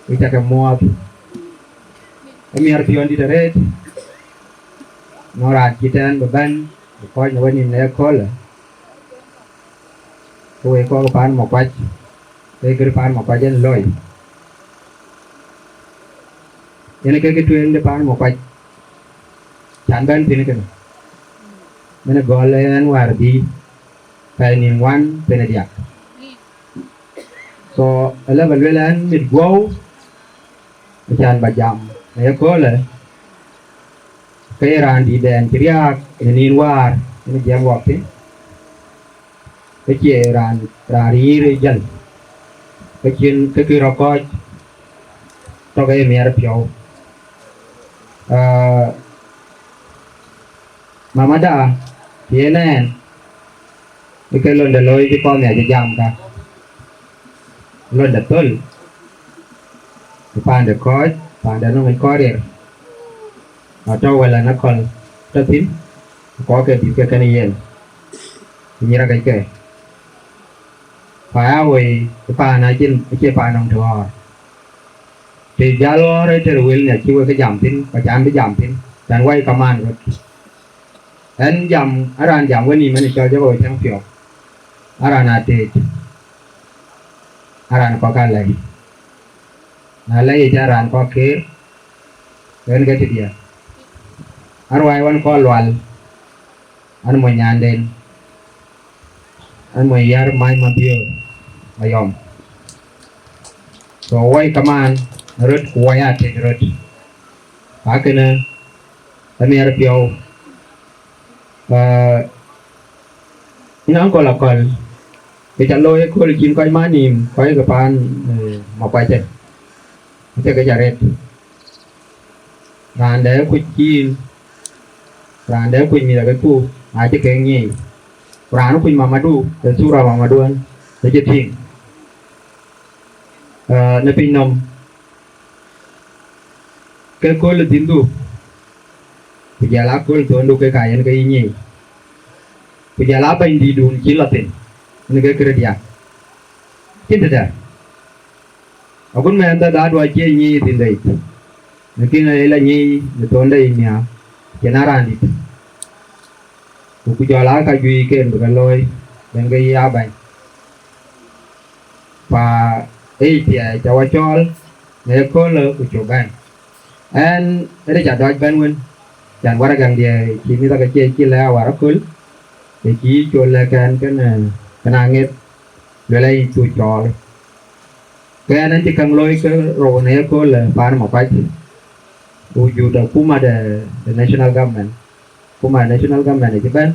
ke cä ke muɔɔth. Ë miɛt piɔ̈ndït arëët, nɔŋ raan cï tɛ̈ɛ̈n bï bɛ̈n, bï kɔc në wenïïm në ëköölë, ke wek kɔc paan Makuac, ke kë paan Makuac en looi. Yen ke kë tueŋ de paan Makuac, can bɛ̈n thïn kënë. Min ë gɔl ë ɛn wäär bï, pɛɛi nïn ŋuan pɛɛi diäk. So, ëlë bä lueel ɛn mit guɔ̈u, ë can bä jam në ëköölë, ke ye raan dïïtdɛn cï riääk në nïn wäär, yen jiɛɛm wak thïn, ke cie raan, raan riir ë jäl, ke cïn, ke kï rɔt kɔc, tɔ̈ ke ye miɛt piɔ̈u. Aa, Mamada, yen ɛn, ë ke londe looi cï kɔn nhiac ë jam ka. Londe thöl, ë paande kɔc, paande nɔŋ yic kɔc riɛr. Na tɔ̈ wälä në kööl tɔ̈ thïn, ku kɔc ke dït ke kënë yen, ku nyïïr akëc ke. Ku aya woi ë paan acïn, acie paan nɔŋ të ɣɔ̈ɔ̈r. Të jäl ɣɔ̈ɔ̈r ë tëër wël nhiac cï wek ke jam thïn, ku can bï jam thïn, can wai kaman röt. Ɛn jam, a raan jam wenïïm ënë cɔl Jacob Acäŋ Piɔ̈k, a raan Ateet, a raan kɔ̈k alɛ̈i. Na lɛ̈i yic a raan kɔ̈k keer, ɣɛn ke tëdiɛ̈. A ruääi ɣɔn kɔn Lual, an mony nyanden, an mony yär mac Mabiöör Mayɔm. So wai kaman röt ku wai Ateet röt. Ka kënë, amiɛt piɔ̈u. Aa, yïn Uncle Akɔ̈l, kë ca looi ëkööl cïn kɔc man nïïm, kɔc ke paan, ee, Makuac ë, acie kë ca ret. Raan dɛ kuc yïn, raan dɛ kuc mïth akëku, acï kek nyiɛɛi. Ku raan kuc mamadu, ke thura mamadu ɣɛn, acï tïŋ. Aa, në piny nɔm, ke kööl ë dhïndu, ku jɔl aa kööl thondu, kek aa yen ke yï nyic, ku jɔl aa bɛ̈nydïïtdun cï lɔ thïn, yen ke kërë diäk. Cïn tëde. Agut mɛɛn dhädhädu acie nyic thïn dei, lakin aye la nyic në thonde yic nhiaar, cïn a raan dït. Ku ku jɔl aa ka juëc ken bï ke looi, ben ke ya bɛ̈ny. Pa ë thiɛɛc ca wa cɔɔl në ëköölë ku cuk bɛ̈n. Ɛn ënë ca dɔc bɛ̈n wën, can waragäŋdiɛ̈ cï mïth ake cie cï lɛ̈k awär aköl, ë cï col lɛ̈k kɛn kën, kën aŋet, luel ayic thu cɔɔl. Ke ɛn, ɛn cï käŋ looi ke rou në ëköölë paan Makuac, ku jut akuma de, de national government. Akuma de national government acï bɛ̈n,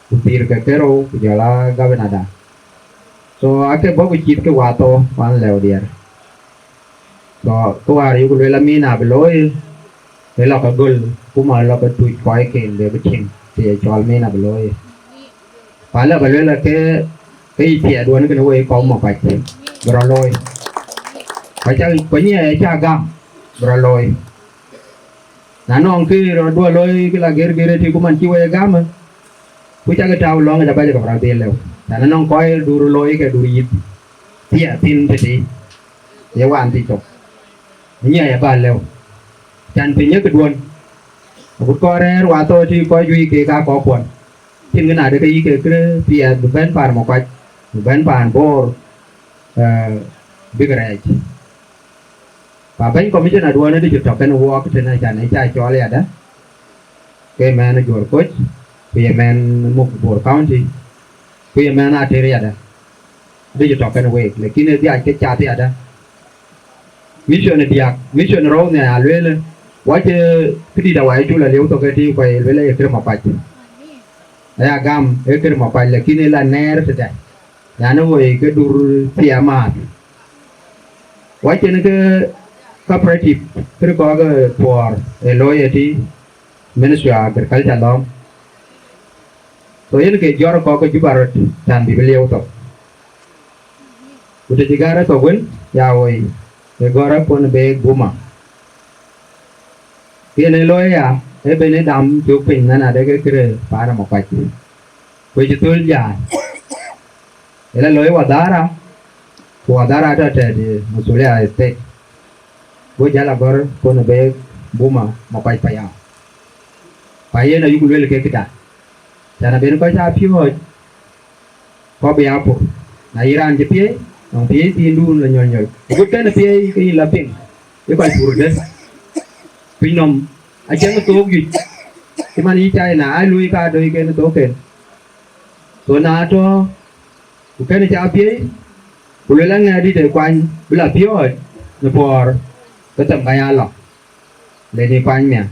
ku pïïr ke ke rou, ku jɔl a governor da. So, ake bɔ̈ ku cït ke wathou, wan lɛu diɛɛr. So, kë wäär yuku lueel amina bï looi, ke lɔ ke göl, akuma lɔ ke tuc kɔcken bï bï tïŋ, të ye cɔl mina bï looi. Ku alë ba lueel ke, ke yï piɛɛt duɔ̈n kënë wei kɔ̈u Makuac, bï rɔt looi. Ku aca, ku nyiɛɛi aca gam, bï rɔt looi. Na nɔŋ kë rɔt duɔ̈ looi, kë la ger ger ëtï, ku man cï wei gam, ku cakï tääu lɔ̈ŋ, aca bɛ̈c ke bï rɔt dhil lëu. Can anɔŋ kɔc dur looi ke dur yïth, thiɛɛr thïn tëtï, ye wan thic thok. Nyiɛɛi aba lëu. Can piny ye këduɔ̈n. Agut kɔc rɛ̈ɛ̈r wathou tï kɔc juëc kek aa kɔckuɔn. Cïn kë na de ke yï ke kërë piɛth bï bɛ̈n paan Makuac, bï bɛ̈n paan Bor, eh, bïk rɛɛc. Pa bɛ̈ny commissioner duɔ̈n ë dï cï tɔ̈ kën wɔɔk tënë can ë ca cɔɔl yadë, ke mɛn Juɔ̈r Koc, ku ye mɛn muk Bor County, ku ye mɛn Ater yadë, dï cï tɔ̈ kën week, lakin ë dhiac ke cath yadë. Mission ë diäk, mission rou nhial alueel, wac, eh, këdït awai cul aliu thok ëtï, ku aye lueel aye kërë Makuac. Aya gam ë kërë Makuac, lakin ë la nɛɛr tëdɛ̈. Yan ë woi ke dur thiamaath. Wac cïn ke cooperative, kërë kɔ̈k, eh, puɔɔr ë looi ëtï, Ministry of Agriculture lɔ̈ɔ̈m. So yen ke jɔr kɔ̈k ke Juba röt, can bï bï lieu thok. Ku të cï gäär ë thok wën, ya woi, ke gɔ̈r ë puɔ̈n beek Buma. Yen ë looi ya, ë ben ë dam cök piny nɛn adek ë kërë paan Makuac. Ku cï thöl jai. Ë la looi wadhara, ku wadhara tɔ̈ tɛ̈t masulia state. Go jäl agɔ̈r puɔ̈n beek Buma Makuac payam. Pa yen ayuk lueel ke këda. Can aben kɔc aa piɔ̈ɔ̈c, kɔc bï aa pur. Na yï raan cï piëëi, nɔŋ piëëi thiindun la nyɔl nyɔl. Agut kën piëëi ke yïn la piŋ, ë kɔc pur dë. Piny nɔm, acïn thook juëc. Cï man yï China, aa luui ka döi ken thook ken. So na tɔ̈, ku kën ca piëëi, ku luel aŋɛ̈ɛ̈t dït ë kuany, bï la piɔ̈ɔ̈c në puɔ̈ɔ̈r, ke them ka ya lɔ. Le ni kuany miɛn.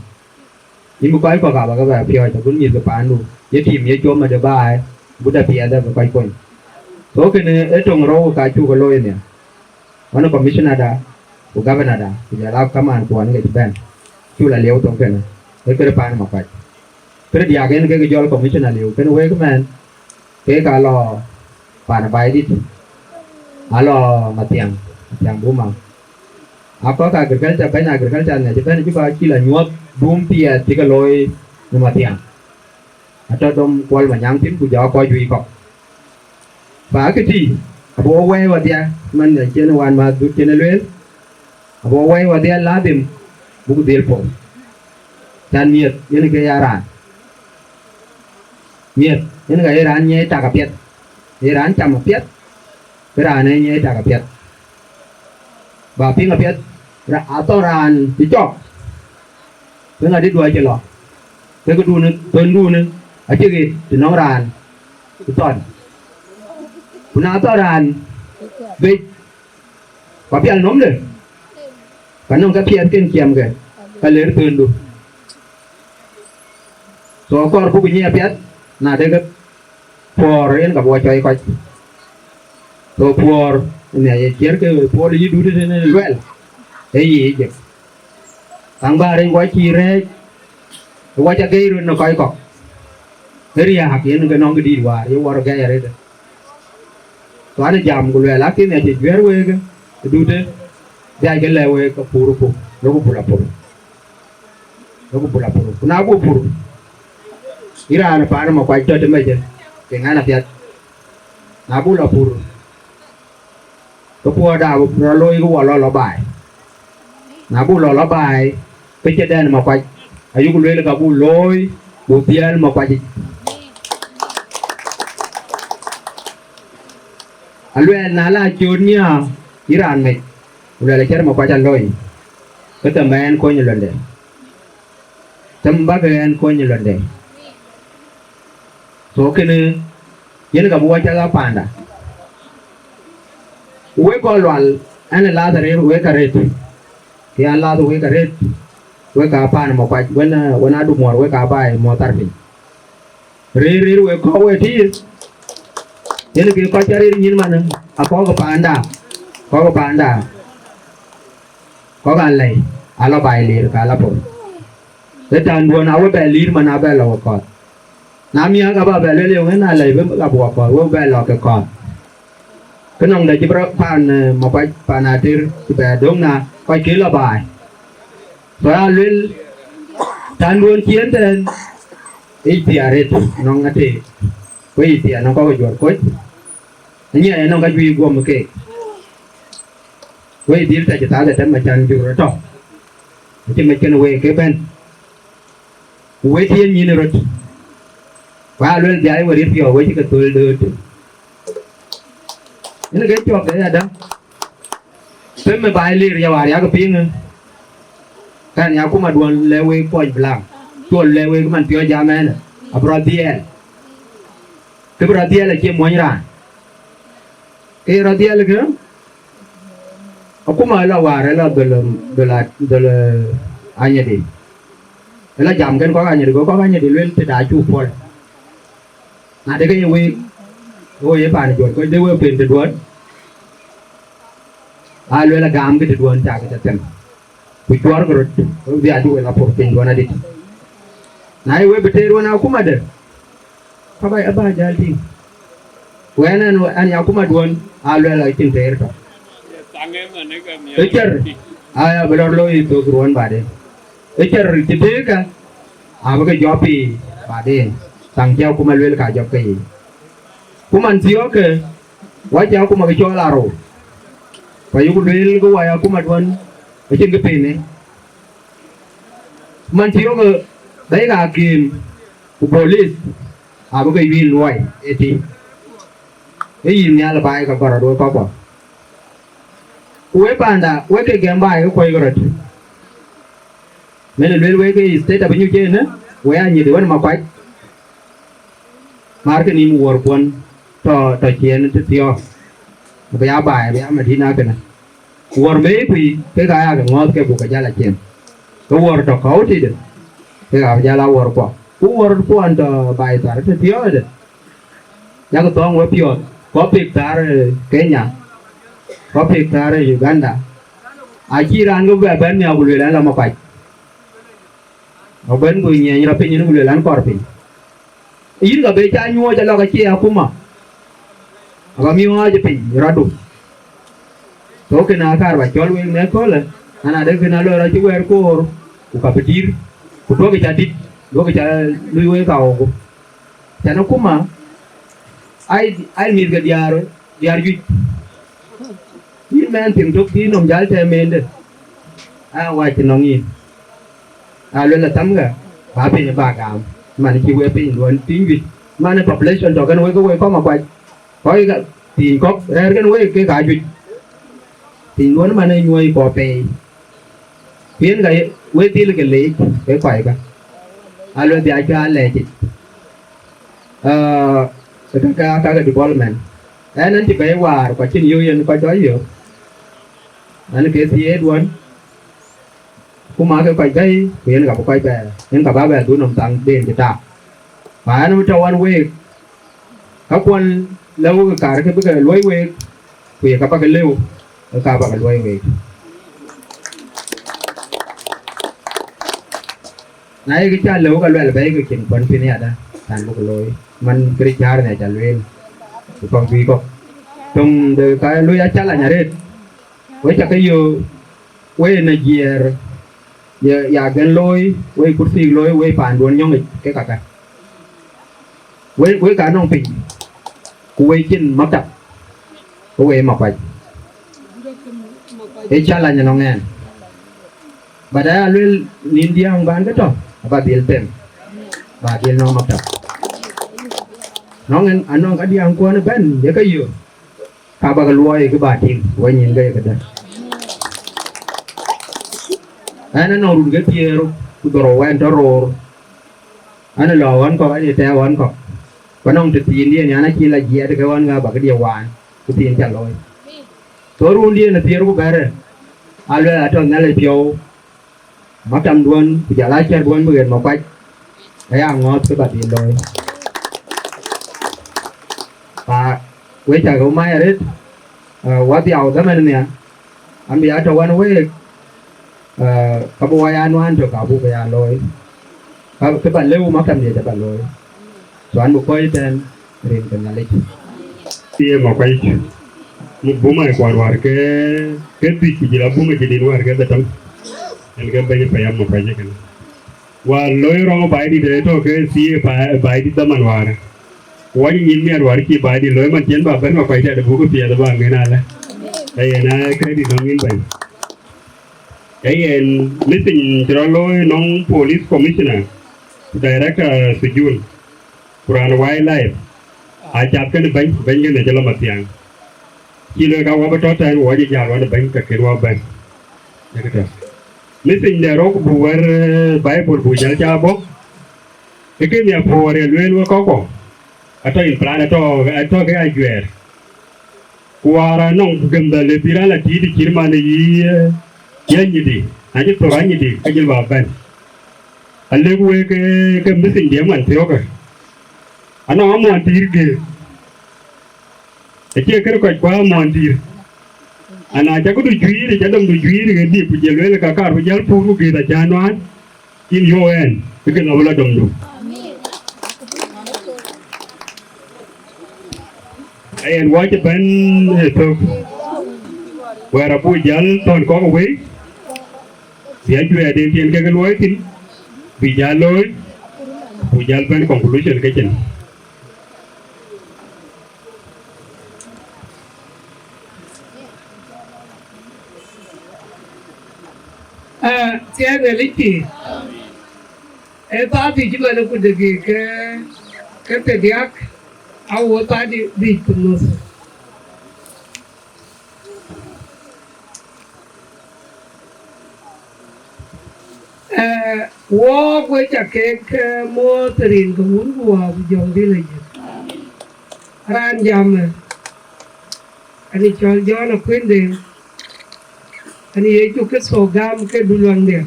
Yïn bï kɔc kɔ̈k aba ke bɛ piɔ̈ɔ̈c, agut mïth ke paandu, ye tim ye cuɔm ade baai, agut apiɛth abï kɔc kony. So kënë ë töŋ rou ka cuk ke looi nhial. Ɣɔn commissioner da, ku governor da, ku jɔl a kamaan kuɔn ke cï bɛ̈n. Cuk la lieu thok kënë, ë kërë paan Makuac. Kërë diäk en kek jɔl commissioner liu, kënë wek mɛn, kek aa lɔ paan Baidït, aa lɔ Mathiaŋ, Mathiaŋ Buma. Akɔ̈k agriculture, bɛ̈ny agriculture ŋiɛc ëbɛ̈n Juba cï la nyuɔ̈th dum piɛth cï ke looi në Mathiaŋ. Atɔ̈ dom Kuɔl Manyaŋ thïn ku jɔ kɔc juëc kɔ̈k. Pa këtï, abï wɔ wɛ̈i wadhia, man acïn wan ma dhut cïn ë lueel, abï wɔ wɛ̈i wadhia ladhim buk dhil puɔ̈u. Can miɛth yen ke ya raan. Miɛth yen ka ye raan nyiɛɛi tak apiɛth, ye raan cam apiɛth, ke raan ee nyiɛɛi tak apiɛth. Ba piŋ apiɛth, ra-, athɔ̈r raan cï cɔk, ke ŋadï duɔ̈ɔ̈c cï lɔ, ke këdun thöndun acï ɣet të nɔŋ raan cï thɔ̈n. Ku na thɔ̈r raan bec, ku apial nɔmde, ka nɔŋ ke piɛth ken ciɛmke, ka ler thöndu. So kɔɔr buk nyiɛɛi apiɛth, na de ke puɔ̈ɔ̈r yen ka bï wɔ cɔi kɔc. So puɔ̈ɔ̈r ënë aye ciɛ̈r ke puɔ̈l yï dut tënë luɛl, ee yic jek. Kaŋ bä rec wɔ cï rɛ̈ɛ̈c, wɔ ca gɛ̈i röt në kɔc kɔ̈k. Ë riääk yen ke nɔŋ këdït wäär ye wɔ rɔt gɛ̈i arëët. Ku an, jam ku luɛɛl, akïn acï juɛ̈r week ë dutë, dhiac ke lɛ̈k week ke pur ku, loku bul apur. Loku bul apur. Ku na buk pur, yïn raan paan Makuac tɔ̈ të mecë, ke ŋan apiɛth. Na buk la pur, ke puɔ̈ɔ̈rda rɔt looi ke wɔ lɔ lɔ baai. Na buk lɔ lɔ baai, ke cï dɛn Makuac, ayuk lueel ka buk looi, buk dhiɛl Makuac yic. Aluɛɛl na la cööt nhiaar, yï raan mec, ku luɛɛl acït Makuac alony, ke them bä ɛn kony ë luɔnde. Them bä ke ɛn kony ë luɔnde. So kënë, yen ka bï wɔ cak aa paanda. Ku wek kɔc Lual, ɛn ë lath arëët wek arëët. Ke an lath wek arëët, wek aa paan Makuac, wën, wën adu muɔɔr wek aa baai muɔɔr thar piny. Rëër, rëër wek kɔ̈k wek tïï, yen ke kɔc cä rëër nyïn man, akɔ̈k paanda, kɔ̈k paanda, kɔ̈k alɛi, alɔ baai lir ka la por. Ë tän duɔ̈n awe bɛ lir man abɛ lɔ we kɔ̈th. Na miäk abä bɛ lueel yöŋ ëna lɛc bï ka buɔ kɔ̈th, wek bɛ lɔ ke kɔ̈th. Kë nɔŋ dɛ cï bï rɔt paan, eh, Makuac paan ater cï bɛ döŋ na kɔc kë lɔ baai. Ku ya lueel, tän duɔ̈n ciëën tɛ̈n, yic thiaar arëët nɔŋ ateek, ku yic thiaar nɔŋ kɔ̈k juɔ̈r koc, anyiɛɛi nɔŋ ka juëc guɔ̈m keek. Wek dhil tɛ̈c thath ëtëm acan jur ë tɔ̈, acï mec kën week ke bɛ̈n, ku wek tiëën nyïn ë röt, ku aa luel bï aa ye we riɛt piɔ̈u, wek cï ke thöl dööt. Yen ke cɔk de yadä, them ë baai lir ya wäär yak piŋ, kan ya kum aduɔ̈n lɛ wek puɔc bï laŋ, cuɔl lɛ wek man piɔ̈ɔ̈c jam ɛn, abï rɔt dhiɛɛl, kë bï rɔt dhiɛɛl acie muɔny raan. Ke rɔt dhiɛl kë, akuma ë lɔ wäär ë lɔ dhöl, dhöl, dhöl anyɛdi. Ë lɔ jam kën kɔ̈k anyɛdi, go kɔ̈k anyɛdi luel tëda cuk puɔl. Na de ke ye week, wo ye paan juɔt, kɔc de we pen tëduɔ̈n, aa luel agam kë tëduɔ̈n cak ke them. Ku cuɔɔrkï röt, wek bï adï wek la por piny duɔ̈n adït. Na ye wek bï teer wën akuma de, ka bä, aba jäl tïŋ. Ku ɛn, ɛn, ɛn ya akuma duɔ̈n, aa luɛl acïn teer tɔ̈. Ëcär, aya bï lɔr looi thok ruɔ̈n baden. Ëcär cï teekä, abï ke jɔp piny baden. Thaŋ cï akuma luel ka jɔp ke yiic. Ku man thiɔ̈ɔ̈kë, wa cï akuma ke cɔɔl arou. Ku ayuku lueel ke wa ya akuma duɔ̈n, acïn kë piny ë. Man cï rɔt bɛ̈i ke akim ku bolith, abï ke yuiil luɔi ëtï, ë yïn nhial baai ke gɔ̈r rɔt wek kɔ̈kkuɔ. Ku wek paanda, wek ke gɛm baai ke kuɔc ke röt. Mɛn ë luel wek ke state abï nyuc ënë, wek anyït wën Makuac. Markë nïm wuɔ̈rkuɔn tɔ̈, tɔ̈ ciëën tëthiɔ̈k, abï ya baai, abï ya Madina kënë. Wuɔ̈r mei kui, kek aa yakë ŋɔ̈ɔ̈th ke buk ke jäl aciem. Ke wuɔ̈r tɔ̈ kɔ̈u tïdë, kek aa jäl a wuɔ̈r kuɔ. Ku wuɔ̈r kuɔn tɔ̈ baai thar tëthiɔ̈kdë, yakë thɔ̈ɔ̈ŋ wepiɔ̈ɔ̈th, kɔ̈k pik thar, eh, Kenya, kɔ̈k pik thar, eh, Uganda. Acï raan ke bɛ bɛ̈n nhiaar ku lueel an, la Makuac. Abɛ̈n ku nyiɛɛny rɔt piny, yen ku lueel an, kɔɔr piny. Yïn ka be ca nyuɔɔc alɔk acie akuma, aba miɔɔc piny rɔtdu. Thok kën aa kaar ba cɔl wek në köölë, an, ade kën aloi rɔt cï wɛɛr koor, ku ka bï dïr, ku duɔ̈kï ca dït, duɔ̈kï ca lui wek ka ɣoku. Can akuma, ai, ai mïth ke diäär, diäär juëc. Yïn mɛn piŋ tök cï nɔm jäl tɛ̈m mende, aa wac nɔŋ yïn. Aa luel athämkë, ba piny ba gam, man cï wek piny luɔn piny juëc, man ë population tɔ̈ kën wek ke wek kɔ̈k Makuac, kɔc ka piny kɔ̈k rɛ̈ɛ̈r kën wek kek aa juëc. Piny luɔn man ë nyuɔɔc kɔ̈k pei. Ku yen ka ye, wek dhil ke leec, ke kɔc ka. Aa luel bï a cuat lɛɛc yic. Aa, ke ka, ka, ka ke development. Ɛn, ɛn cï bɛ̈i waar, ku acïn yök yen kɔc tɔ̈ yök. Ɛn ke thiëëduɔ̈n, ku ma ke kɔc bɛ̈i, ku yen ka bï kɔc bɛ, yen ka bä bɛ dhuk nɔm thaŋ den cï tak. Ku ɛn, wë tɔ̈ wan week, ka kuɔn lëu ke kaar ke bï ke luɔ̈i week, ku ye ka bä ke lëu, ke ka bä ke luɔ̈i week. Na ye kë ca lëu, ka luɛl bɛ̈i ke cïn kuɔn piny yadä, kan buk looi, man kërë cäär ŋiɛc alueel, ku kɔ̈k juëc kɔ̈k. Töŋ de ka luɔi acalac arëët, wek ca ke yöök, wek në jiɛɛr, ye, ya gɛn looi, wek kurthik looi, wek paanduɔn nyɔ̈ŋic ke kakä. Wek, wek ka nɔŋ piny, ku wek cïn maktab, ku wek Makuac. Ee challenge nɔŋ ɛn. But aya luel nïn diäŋ bän ke tɔ̈, aba dhil them, ba dhil nɔŋ maktab. Nɔŋ ɛn anɔŋ ka diäŋ kuɔn ëbɛ̈n ye ke yök, ka ba ke luɔi kë ba tïŋ, wek nyin ke ye këdë. Ɛn anɔŋ run ke thiëër ku dhorou ɛn tɔ̈ roor. Ɛn lɔ ɣɔn kɔ̈k, ɛn ye tɛ̈ɛ̈u ɣɔn kɔ̈k. Ku anɔŋ tëthiindiɛn yan acï la jiɛɛt ke ɣɔn ŋa ba këdiɛ waan, ku thiin ca looi. Thou rundiɛn ë thiëër ku bɛ̈rë, aluel atɔ̈ Nhialic piɔ̈u, maktamduɔn ku jɔl a cärduɔn bï ɣet Makuac, aya ŋɔ̈ɔ̈th kë ba dhil looi. Ba wek cä ke mac arëët, ë, wadhiau dhaman nhial, an bï ya tɔ̈ wan week, ë, ka bï wɔ ya nuan tök abuk ya looi. Ka kë ba lëu maktamdiɛ̈ ca ba looi. So an bï kɔc tɛ̈n rin ke Nhialic. Ye Makuac, muk buma ë kuan wäär ke, ke dhïc ku jël abuma jëdin wäär ke dhetem. Ɛn ke bɛ̈ny payam Makuac ëkënë. Wäär loi rɔŋ baai dït ë tɔ̈ ke thii ë baai, baai dït dhaman wäär. Ku wany nyin miɛt wäär cï baai dït loi man cien ba bɛ̈n Makuac tɛ̈dë buk piɛth ba ŋën alë. Ee yen aa credit nɔŋ yïn bɛ̈ny. Ee yen missing cï rɔt looi nɔŋ police commissioner ku director Sujun. Ku raan wildlife, aa cath kënë bɛ̈ny, bɛ̈ny kënë cï lɔ Mathiaŋ. Cï lɔ ka wɔ bï tɔ̈ tɛ̈n, wɔ cï jäl wan ë bɛ̈ny, ke kën wɔ bɛ̈n. Ee kë tɔ̈. Missing de rɔ̈k buk wɛ̈r, eh, Bible buk jäl ca bɔ̈. Ee kën ya puɔ̈r ye lueel wek kɔ̈kkuɔ. Atɔ̈ in plan, atɔ̈, atɔ̈ ke ajuɛɛr. Ku wäär anɔŋ gëmdhal ë pïïr ala tïït cït man ë yï, eh, yï anyïdï, na cï thök anyïdï, ke jël ba bɛ̈n. Alëk wek ke, ke missing diɛ̈ man thiɔ̈kë. Anɔŋ amuɔn tïïr gëëk. Acie kërë kɔc kuääi amuɔn tïïr. Ana ca këdu juiir, ca domdu juiir ɣet dï, ku jël lueel ka kaar bï jäl puur ku gëëth acä nuaan. Yïn yöök ɛn, bï ke lɔ bï lɔ domdu. Ayen wɔ cï bɛ̈n ë thök. Wɛ̈ɛ̈r abuk jäl thɔ̈n kɔ̈k wei, bï ajuɛɛrden tiɛn kek luɔi thïn, bï jäl looi, buk jäl bɛ̈n conclusion ke cin. Aa, thiɛɛk Nhialic pïïr. Ee thaa dhïc man ku dek ke, ke thiërdiäk, awo thaa dhïc ku nuth. Ee, wok we ca kek, ee, muɔ̈ɔ̈th rin ke Wun ku Wät ku Jɔŋdït Lajik. Raan jam, ee, ani cɔl Jɔn Akuënde, ani Yecu Kërtho gam ke duluäŋde.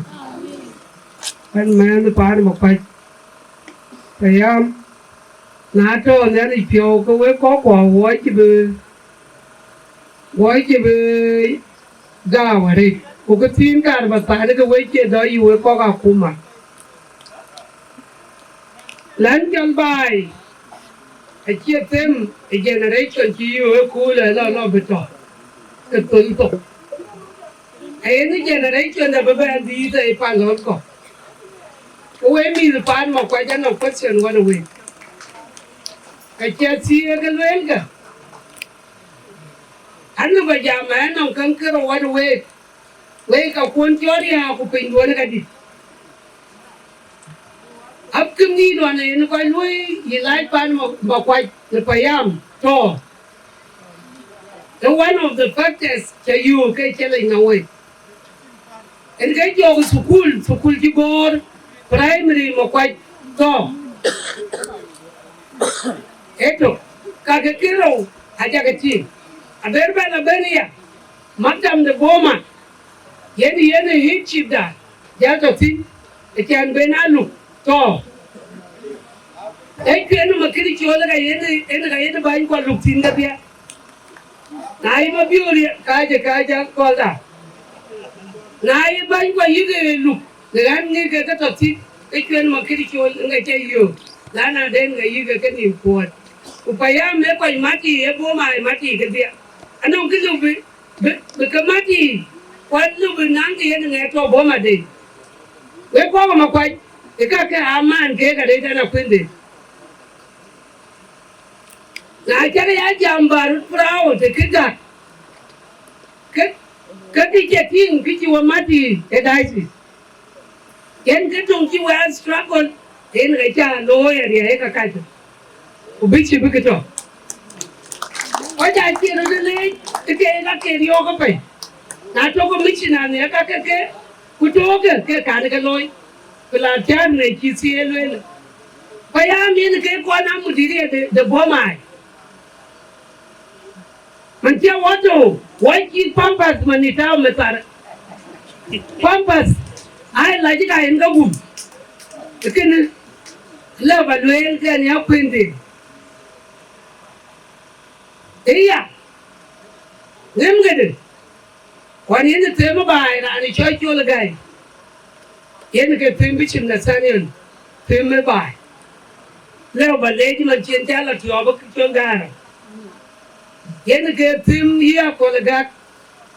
Wën mɛnh paan Makuac, payam, na tɔ̈ Nhialic piɔ̈u ke wek kɔ̈kkuɔ, wɔ cï bï, wɔ cï bï gääu arëët, ku kë thiin kaar ba thaar ke wek cie dɔ̈ yï wek kɔ̈k akuma. Län cɔl baai acie them ë generation cï yï wek kuul ë lɔ, lɔ bï tɔ̈ ke thöl thok. Ayen ë generation de bï bɛ̈n dhiëëth ë pan lɔ̈ɔ̈t kɔ̈k. Ku wek mïth pan Makuac anɔŋ question wän ë wek. Ka cie thiëëk ke lueel ke. Anɔŋ ba jam ë nɔŋ käŋ kërou wän ë wek. Wek ka kuɔn cɔl riääk ku pinyduɔn ë kadït. Ap kë mïth ɣɔn ë yen kɔc luöi yï lac pan Ma-, Makuac në payam tɔ̈. Ee one of the factors ca yöök ke challenge nɔŋ wek. Yen ke jɔɔk thukul, thukul cï gɔ̈ɔ̈r, primary Makuac tɔ̈. Etök, ka ke kërou aca ke tïŋ. Aber bɛ̈n, aber ya, maktam de Boma, yen, yen ë headship da, jal tɔ̈ thïn, ë cän ben aluk tɔ̈. Ee kuɛn ë Makiricol ka yen, yen ka yen bäny kuɔ luk thïn kedhie. Na yï Mabiöör ye, ka jë, ka jë akɔ̈lda. Na yï bäny kuɔ yïk ë luk, në ɣän ŋic ke ke tɔ̈ thïn, ke cuɛn Makiricol ŋa cä yöök, la na den ŋa yïk ke ke nïïm kuɔɔt. Ku payam ë kɔc mat yiic, ë Boma ë mat yiic kedhie. Anɔŋ kë lëu bï, bï, bï ke mat yiic, ku alëu bï naŋ kë yen ŋɛk tɔ̈ Boma de. Wek kɔ̈k ë Makuac, ë ka ke aman keek arëët ɛn Akuënde. Na cak ya jam ba röt proud ë kë gäk, ke, Ke kë cï tïŋ, kë cï we mat ë diocese, yen kë töŋ cï we a struggle, yen ke ca looi ë riɛɛk ë ka kacë, ku bï cï bï kë tɔ. Kɔc aa cï röt ë leec ë ke ka ke riɔ̈ɔ̈k ë pɛ̈i. Na tɔ̈ ke missionary ë ka ke ke, ku tɔ̈ ke ke kan ke looi, ku la cäär në cï thieei lueel. Ku ya min ke kɔn a mudiria de, de Boma. Man cï wɔ tɔ̈u, wɔ cï Pampers man ë tääu methar. Pampers, ai, la cï ka yen ke gum. Kënë, lëu ba lueel ke yen ya kuënde. Ëya, ŋëm këde. Kuan yen them ë baai raan ë cɔl Col Gäi. Yen ke them Bishop Nathaniel, them ë baai. Lëu ba leec man cï en cä lɔ tiɔɔp ë Col Gäi. Yen ke them yï Akol Gak,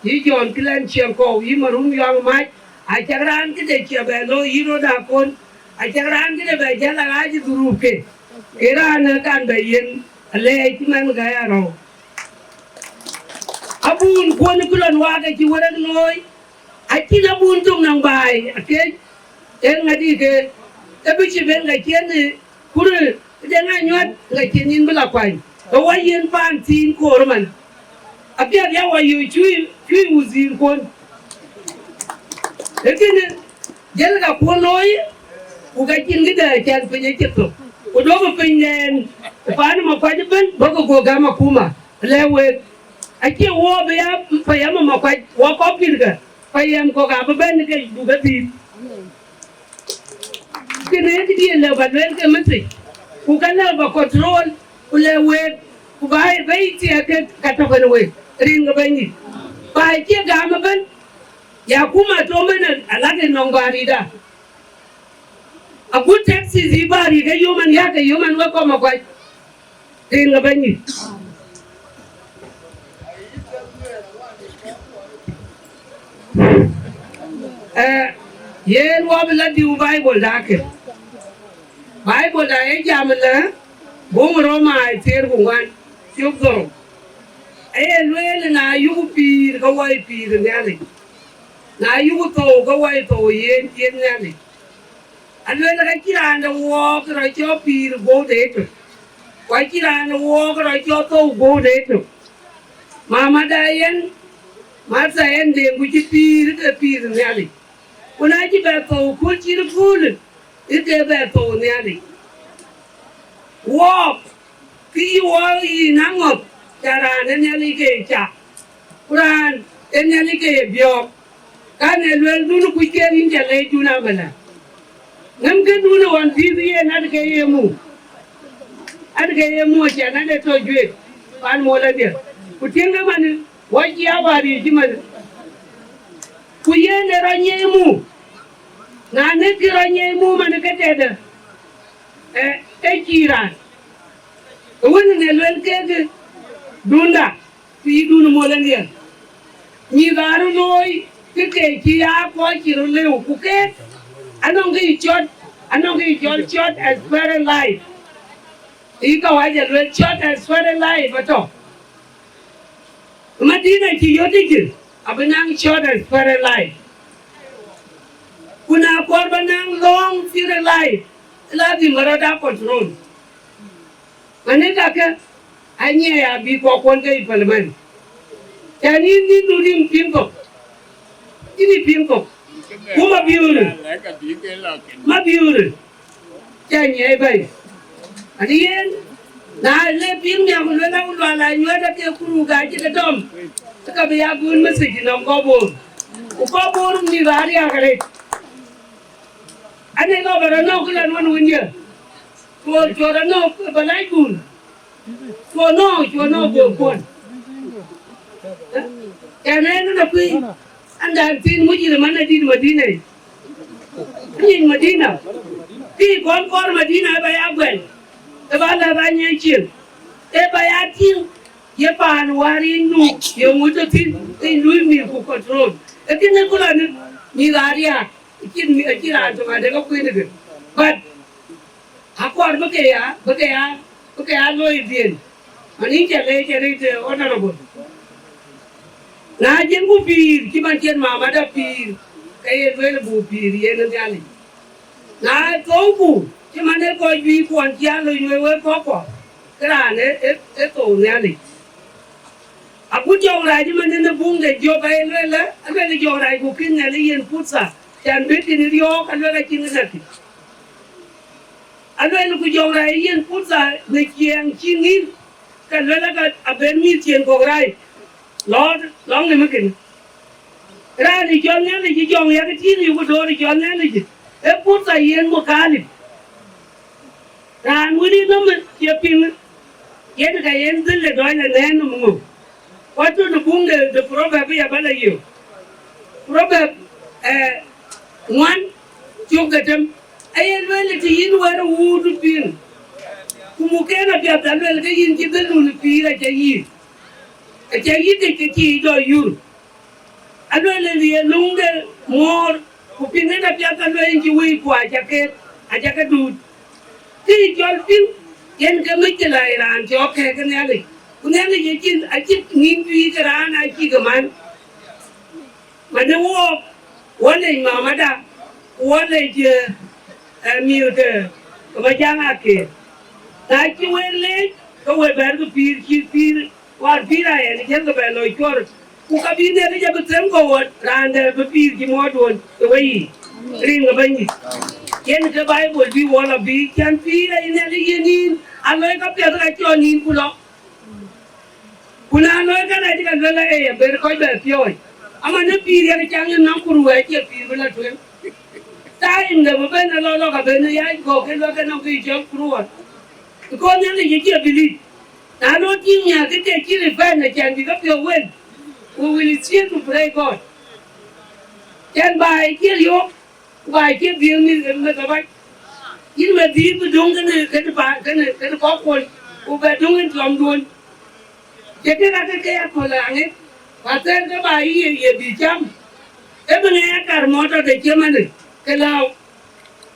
yï Jɔn Kilɛn Ciɛŋkɔ̈u, yï Marum Yɔŋ Mac, acäk raan këde cï bɛ looi yï rɔt akon, acäk raan këde bɛ jäl arac ë dhuruupke, ke raan ë kan bɛ yen alɛɛc man Gäi arɔ̈u. Abun kuɔn ë kulɔn waak acï wërëk looi, acïn abun töŋ nɔŋ baai akec, ee ŋadï ke, ke bï cï ben ka ciën ë kurë, deŋ anyuɔt ka ciën yïn bï la kuany, ke wɔ yen paan thiin koor man. Apiɛth ya wɔ yöö cui, cui wudhiir kuɔn. Ee kënë, jël ka kuɔn looi, ku ka cïn këde cän piny acï thok. Ku duɔ̈kï piny nɛɛn, ë paan ë Makuac ëbën, bɔ̈kï guɔ gäm akuma, lɛ̈k wek. Acie wɔ bï ya payam ë Makuac, wɔ kɔc pïïrkë, payam kɔ̈k abï bɛ̈n ke duk ë thïn. Kënë ee këdiën lëu ba lueel ke message, ku ka lëu ba control, ku lɛ̈k week, ku ba bɛ̈i thiɛɛk ke ka tɔ̈ kën week, rin ke Bɛ̈nydït. Ba cie gam ëbën, ya kuma tɔ̈ mën alak ë nɔŋ bäärida. Agut taxis yï bäär yï ke yöman, yak ke yöman wek kɔc Makuac, rin ke Bɛ̈nydït. Eh, yen wɔ bï la diu Bible da ke. Bible da ye jam lë, buŋ Roma ë thiëër ku ŋuan, cök dhorou. Aye lueel, na yuk pïïr, ke wɔ ye pïïr ë Nhialic. Na yuk thou, ke wɔ ye thou yen, yen Nhialic. Alueel, ka cïn raan de wɔɔk rɔt cɔl pïïr guɔ̈u de ëtök, ku acïn raan de wɔɔk rɔt cɔl thou guɔ̈u de ëtök. Mamada yen, Martha yen de, ku cï pïïr ke pïïr Nhialic. Ku na cï bɛ thou kööl cït kööl, ë ke bɛ thou Nhialic. Wɔɔk, kë yï wɔɔk yïn aŋɔ̈th, ca raan ë Nhialic ke ye cak, ku raan ë Nhialic ke ye biɔɔk. Kan ee lueldun kuc ke yïn ca leecdun abala. Ŋëm këdun ɣɔn pïïr yen adë ke ye muk, adë ke ye muk, acan adë tɔ juëc, paan muɔl adï. Ku tiëŋkë man, wɔ cï a wäär yic man. Ku yen ee rɔt nyiɛɛi muk, na nɛ̈kkï rɔt nyiɛɛi muk man ke tɛ̈dë, ë, ë cïï raan. Ë wën në luel kek dunda, pïïrdun ë muɔl anhiɛl. Mïth aa röt looi kë ke cï aa kɔc cï röt lëu, ku keek anɔŋ kë cɔt, anɔŋ kë cɔl short experience life. Ë kawaja luel short experience life atɔ̈. Madina cï yöt ëcï, abï naŋ short experience life. Ku na kɔɔr ba naŋ long experience life, lazim ba rɔt aa control. Mane kakë, anyiɛɛi abï kɔk kuɔn ke parliament. Can yïn nïn du rim piŋ kɔk, yïn ë piŋ kɔk, ku Mabiöörë, Mabiöörë, ca nyiɛɛi bɛ̈i. Ani yen, na le piŋ miak ku luel a ku lual a nyuɛɛt ake kuru ka cï ke dɔm, ke ka bï ya guun message nɔm kɔc Bor. Ku kɔc Bor mïth aa riääk arëët. Ane lɔ ba rɔt nɔ̈k kë lɛn wën wën ye. Cuɔl, cuɔl rɔt nɔ̈k ba lac kun. Cuɔl nɔ̈k, cuɔl nɔ̈k Bor kuɔn. Can en na kuiy. An dan thin muc yï man adït Madina. Nyin Madina. Kï kɔn kɔɔr Madina ë ba ya guɛl. Ë ba la ba nyiɛc cil. Ë ba ya tïŋ. Ye paan wäär yïn nu, ye ŋö tɔ̈ thïn, ke yïn luui mïth ku control. Ee kënë ku lɔ ni mïth aa riääk, acïn mï-, acïn raan töŋ adek akuën ëkë. But akɔɔr bï ke ya, bï ke ya, bï ke ya looi dhiën. Mani ca leec arëët, eh, honorable. Na jiëŋku pïïr cï man cïn mamada pïïr, ke ye lueel buk pïïr yen Nhialic. Na thouku cï man ë kɔc juëc kuɔn cï aa lony wek wek kɔ̈kkuɔ, ke raan ë, ë, ë thou Nhialic. Agut jɔŋrac ëmën ë buŋ de Job aye lueel, alueel jɔŋrac ku kïn Nhialic yen purtha, can bï kïn riɔ̈ɔ̈k, alueel acïn kë näkkï. Alueel ku jɔŋrac yen purtha në ciɛɛŋ cï ŋïn, ke lueel aka abën mïth cien kɔ̈k rac, lɔ̈ɔ̈r lɔ̈ŋ në mëkën. Raan ë cɔl Nhialic ë jɔŋ yak tïŋ yuku door ë cɔl Nhialic, ë purtha yen mukalip. Raan wën ë nɔm cie piŋ, yen ka yen dhil ë dɔc la nɛɛn nɔm ŋö? Watu në buŋ de, de Proverb ya ba la yök. Proverb, eh, ŋuan, cök dhetem. Aye lueel të yïn wɛ̈ɛ̈r ë wuut piŋ, ku muk en apiɛth, alueel ke yïn cï dhël nu në pïïr aca yïk, aca yïk ke cï dɔ yur. Alueel ë ye löŋ de muɔɔr, ku piŋ en apiɛth, alueel cï wëi ku aca ke, aca ke duut. Kë cɔl piŋ, yen ke mec cï la ë raan cɔk kɛ̈k ke Nhialic. Ku Nhialic acïn, acïn ŋïn juëc ke raan acï ke man. Mande wook, wɔ lec mamada, ku wɔ lec, eh, eh, mïth ke, ke Majaŋ Akeer. Na cï wek leec, ke we bɛ̈ɛ̈r ke pïïr cït pïïr, wäär pïïr aa yen jël ke bɛ lɔ cuɔr. Ku ka bï Nhialic abï them ke wɔ, raan dɛ̈ bï pïïr cï muɔɔrduön ë weyiic, rin ke Bɛ̈nydït. Yen ke Baibol bï wɔ lɔ bï cän pïïr ë Nhialic yen yïn, a lɔc ka piɛth ka cɔɔl nïn ku lɔ. Ku na loi kënë acï ke luel ë ye ber kɔc bɛ piɔ̈ɔ̈c, ama në pïïr yen cäŋ yïn nɔm ku ruɛɛc cie pïïr bï la tueŋ. Time de bï ben ë lɔ lɔ ka ben ë yac gɔ̈k ke luɛk ke nɔm ke cɔl kuruɔɔt. Because Nhialic acie bilith. Na lɔ tïŋ nhiaar ke ke cï revenge acän bï ke piɔ̈u wel, we will still to pray God. Cän baai cï riɔ̈ɔ̈k, ku baai cï dhiëëth mïth, mïth abac. Yïn bɛ dhiëëth bï döŋ kënë, kënë pa, kënë, kënë kɔc kuɔny, ku bɛ döŋ en tuɔmduön. Cï kek ake ke ya köl aŋic, ku athɛɛr ke ba yï ye, ye bï cam. Ke bï ŋɛk akar mɔtɔ de cïmënë, ke lääu.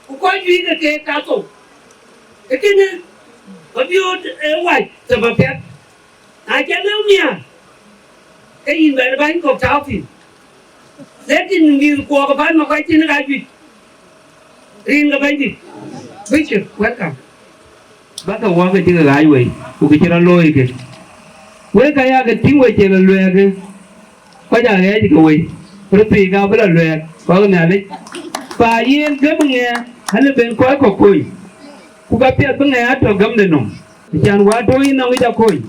Ku kɔc juëc ke keek kathou. Ee kënë, bä biööt ë wac thëp apiɛth. Na cä lëu nhiaar, ke yïn bɛ̈n bäny kɔ̈k tääu thïn. Lakin mïth kuɔɔk ë paan ma kɔc thïn ka juëc, rin ke Bɛ̈nydït. Bishop, welcome. Bäkë wɔ ke cï ke ɣaac wei, ku kë cï rɔt looi ke. Wek aya ke tïŋ we cï ke luɛɛk, kɔc aa ɣɛɛc ke wei, röt thii ka bï lɔ luɛɛk, kɔc Nhialic. Pa yen gäm ŋɛɛ, alë ben kɔc kɔ̈k kony, ku ka piɛth bï ŋɛɛ atɔ̈ gämde nɔm. Acan wä tɔ̈ yïn nɔŋ yic akony.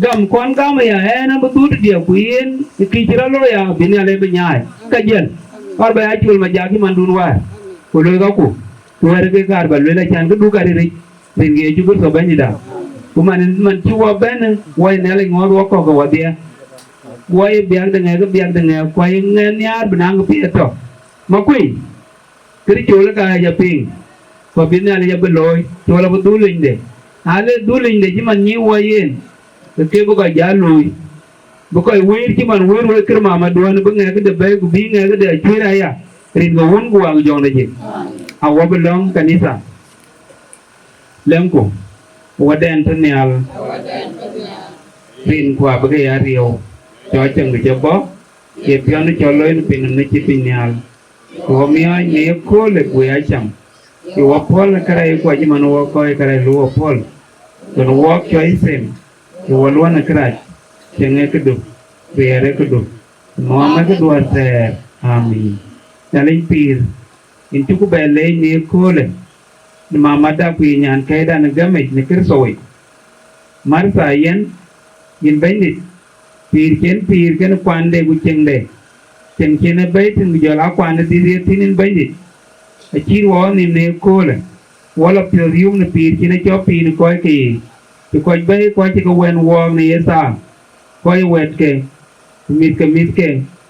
Gam kɔn gam aya, ɛn abï dhuut diɛk, ku yen ë kï cï rɔt looi ya, bï Nhialic bï nyaai. Ka jiël, kɔɔr bä ya col ma jak cï mandun wäär, ku luöi kaku, ku wɛ̈ɛ̈r ke kaar bä luel acan kë duk ariric, rin ke Yecu Kërtho Bɛ̈nydït. Ku man, man cï wɔ bɛ̈n, wɔ ye Nhialic ŋɔ̈ɔ̈th wɔ kɔ̈k ke wɔ dhiɛ. Wɔ ye biäk de ŋɛk, ke biäk de ŋɛk, ku aye ŋɛk nhiaar bï naŋ kë piɛth tɔ̈. Ma kuëi, kërë col ë ka ya piŋ, ku abï Nhialic abï looi, col abï dhul linyde. Na le dhul linyde cï man nyïïn wɔ yen, ke ke bï kɔc jal looi. Bï kɔc wëër cï man wëër wek kër mamaduön, bï ŋɛk këde bɛ̈ɛ̈i, ku bï ŋɛk këde acuëër aya, rin ke Wun ku Wä ku Jɔŋdït. Awɔ bï lɔ̈ŋ kanitha. Lɛ̈ŋku, Wädɛn tɔ̈ nhial, rin ku abï ke ya riëëu, cɔk cäŋ de cï bɔ̈, ye piɔ̈n cɔl looi në piny nɔm në cï piny nhial. Ku wɔ miɔɔc në ye köölë ku ya cam, ye wɔ pɔ̈l ë kärɛc kuɔ cï man wɔ kɔc ë kärɛc lu wɔ pɔ̈l, ɣön wɔɔk cɔc them, ye wɔ luɔ̈n ë kërac, cieŋ ë këdu, riɛɛr ë këdu, nuɔɔm ë këdu athɛɛr. Amin. Nhialic pïïr, yïn cuk bɛ leec në ye köölë, në mamada ku ye nyankɛ̈ɛ̈cdan ë gämic në Kërtho yic. Martha yen, yïn Bɛ̈nydït, pïïr cïn pïïr kënë kuande ku cieŋde, cieŋ cïn ë bɛ̈i thïn ku jɔl aa kuande dhil ye thïn yïn Bɛ̈nydït. Acït wɔ ɣɔn nhïïm në ye köölë, wɔ lɔ piɔ̈ɔ̈th yum në pïïr cïn ë cɔk pïïr në kɔc ke yiic, cï kɔc bɛ̈i kɔc cï ke wɛ̈n wɔɔk në ye thaa, kɔc ë wɛ̈tke, ku mïthke mïthke,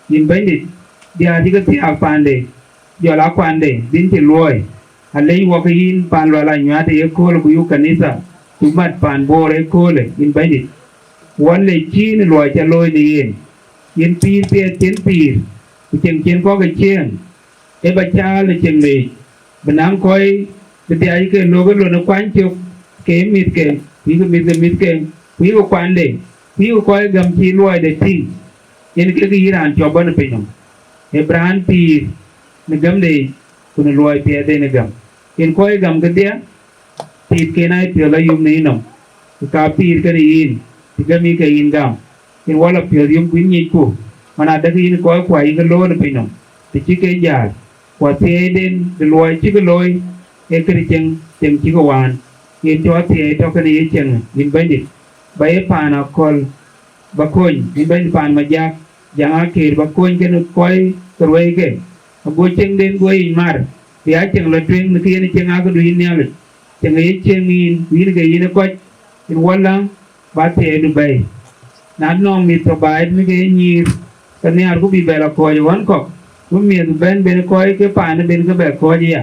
yïn Bɛ̈nydït, diäär cï ke thiaak paande, jɔl aa kuande, bïn cï luɔi. Alec wɔ ke yïn paan lual anyuat ë ye köölë ku yuk kanitha, cuk mat paan Boor ë köölë, yïn Bɛ̈nydït. Wɔ lec cïï në luɔi cä looi në yen, yen pïïr piɛth cïn pïïr, ku cieŋ cïn kɔ̈k ë cieŋ, ee bä cääl në cieŋ leec, bï naŋ kɔc bï dhiac ke lok ë lon ë kuany cök, ke mïthke, ku yïk mïthke mïthke, ku yïk kuande, ku yïk kɔc gäm cï luɔide tïŋ. Yen kek yï raan cɔk bɔ̈ në pinynhom, ë bï raan pïïr në gämde yic, ku në luɔi piɛth en ë gäm. Yen kɔc gam kedhie, tiitken aa piɔ̈th la yum në yïnhom, ku ka pïïr kenë yïn, të gäm yï ke yïn gam. Yen wɔ la piɔ̈th yum ku yïn nyicku, man adɛ̈ ke yïn kɔc ku ayï ke loor në pinynhom, të cï ke jäl, ku athiɛɛiden de luɔi cï ke looi, ee këde cieŋ, cieŋ cï ke waan. Yen cɔk athiɛɛi tɔ̈ kenë ye cieŋ, yïn Bɛ̈nydït, ba ye paan akɔ̈l, ba kony, yïn Bɛ̈ny paan Majak, Jaŋ Akër, ba kony kenë kɔc ke ruɛ̈ike, ago cieŋden guɔ yic mar, bï aa cieŋ la tueŋ në kë yen cieŋ aa këdu yïn Nhialic, cieŋ ë ye cieŋ yïn, ku yïn ke yïn ë kɔc, yen wɔ la ba thiɛɛidu bɛ̈ɛ̈i. Na nɔŋ mïth tɔ̈ baai tënë ke ye nyïïr, ke nhiaarku bï bɛ la kɔ̈ɔ̈c ë ɣɔ̈n kɔ̈k, ku miëth bɛ̈n ben kɔc ke paan ë ben ke bɛ kɔ̈ɔ̈c aya,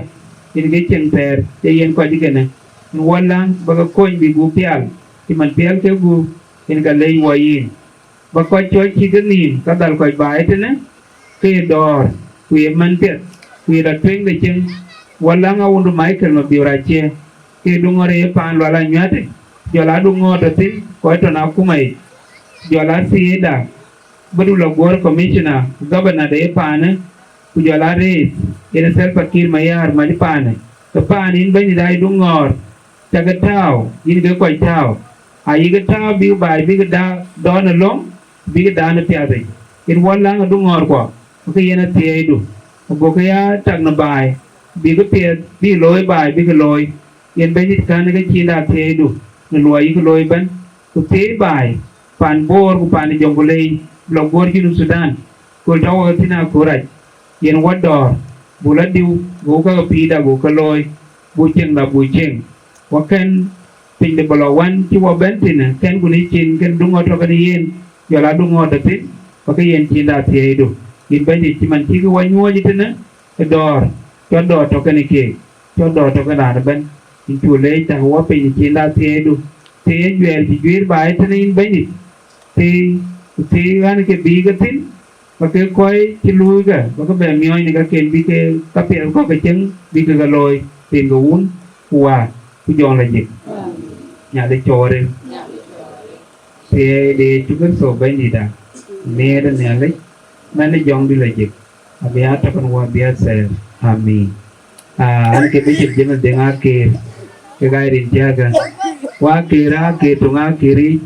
yen ke cieŋ thɛɛr, ke yen kɔc ë kënë, yen wɔ la ba ke kony bï gup pial, cï man piɛl ke gup, yen ka lec wɔ yïn. Ba kɔc cɔl cït kenhïïm ka dhal kɔc baai tënë, ke ye dɔ̈ɔ̈r, ku ye man piɛth, ku ye la tueŋ de cieŋ, wɔ la ŋa wundu Michael Mabior acie, ke duŋɔ̈r ye paan Lual Anyuäte, jɔl aa duŋɔ̈ɔ̈r tɔ̈ thïn, kɔc tɔ̈ në akuma yic, jɔl aa thiëëda, bï du la guɔ̈ɔ̈r commissioner, ku governor de ye paanë, ku jɔl aa reis, yen ë Salva Kiir Mayäär mac paanë, ke paan yïn Bɛ̈nydït aa yï duŋɔ̈ɔ̈r, cakë tääu, yïn ke kɔc tääu, ayï ke tääu bïk baai bïk da dɔ̈ɔ̈r në löŋ, bïk da në piath yic. Yen wɔ la ŋa duŋɔ̈ɔ̈rkuɔ, ke yen athiɛɛidu, agokï ya tak në baai, bïk piɛth bï looi baai bïk looi. Yen Bɛ̈nydït kän ke cïn de athiɛɛidu në luɔi yïk looi ëbɛ̈n, ku thiëi baai, paan Boor ku paan Jonglei, la guɔ̈ɔ̈r Junub Thudan, kööl tɔ̈ wɔ ke thïn akööl rac, yen wɔ dɔ̈ɔ̈r, buk la diu, goku ka ke pïïrda goku ke looi, buk cieŋda buk cieŋ. Wɔ kɛn piny de bɔlɔ wän cï wɔ bɛ̈n thïn, kɛnku në cin kën duŋɔ̈ɔ̈r tɔ̈ kenë yen, jɔl aa duŋɔ̈ɔ̈r tɔ̈ thïn, ba ke yen cïn de athiɛɛidu. Yïn Bɛ̈nydït cï man cïkï wɔ nyuɔ̈ɔ̈c tënë, ë dɔ̈ɔ̈r, cɔl dɔ̈ɔ̈r tɔ̈ kenë keek, cɔl dɔ̈ɔ̈r tɔ̈ kenë raan ëbɛ̈n. Yïn cu leec tak wɔ piny cin de athiɛɛidu, të ye juɛɛr cï juëër baai tënë yïn Bɛ̈nydït, të, ku të ɣän ke bïï ke thïn, ba ke kɔc cï luui ke, ba ke bɛ miɔɔc në kaken bï ke kapiɛth kɔ̈k ke cieŋ bï ke ke looi, rin ke Wun, ku Wäär, ku Jɔŋ la jik. Nhialic cɔɔr en. Thiëëi de Yecu Kërtho Bɛ̈nydïtda, nhiëër ë Nhialic, mɛn ë Jɔŋdït la jik, abï aa tɔ̈ kenë wɔ abï aa thɛɛr. Amin. Aa, an ke Bishop James Deŋ Akër, ke gai rin tiääkä, wa Akër, Akër töŋ Akër yic,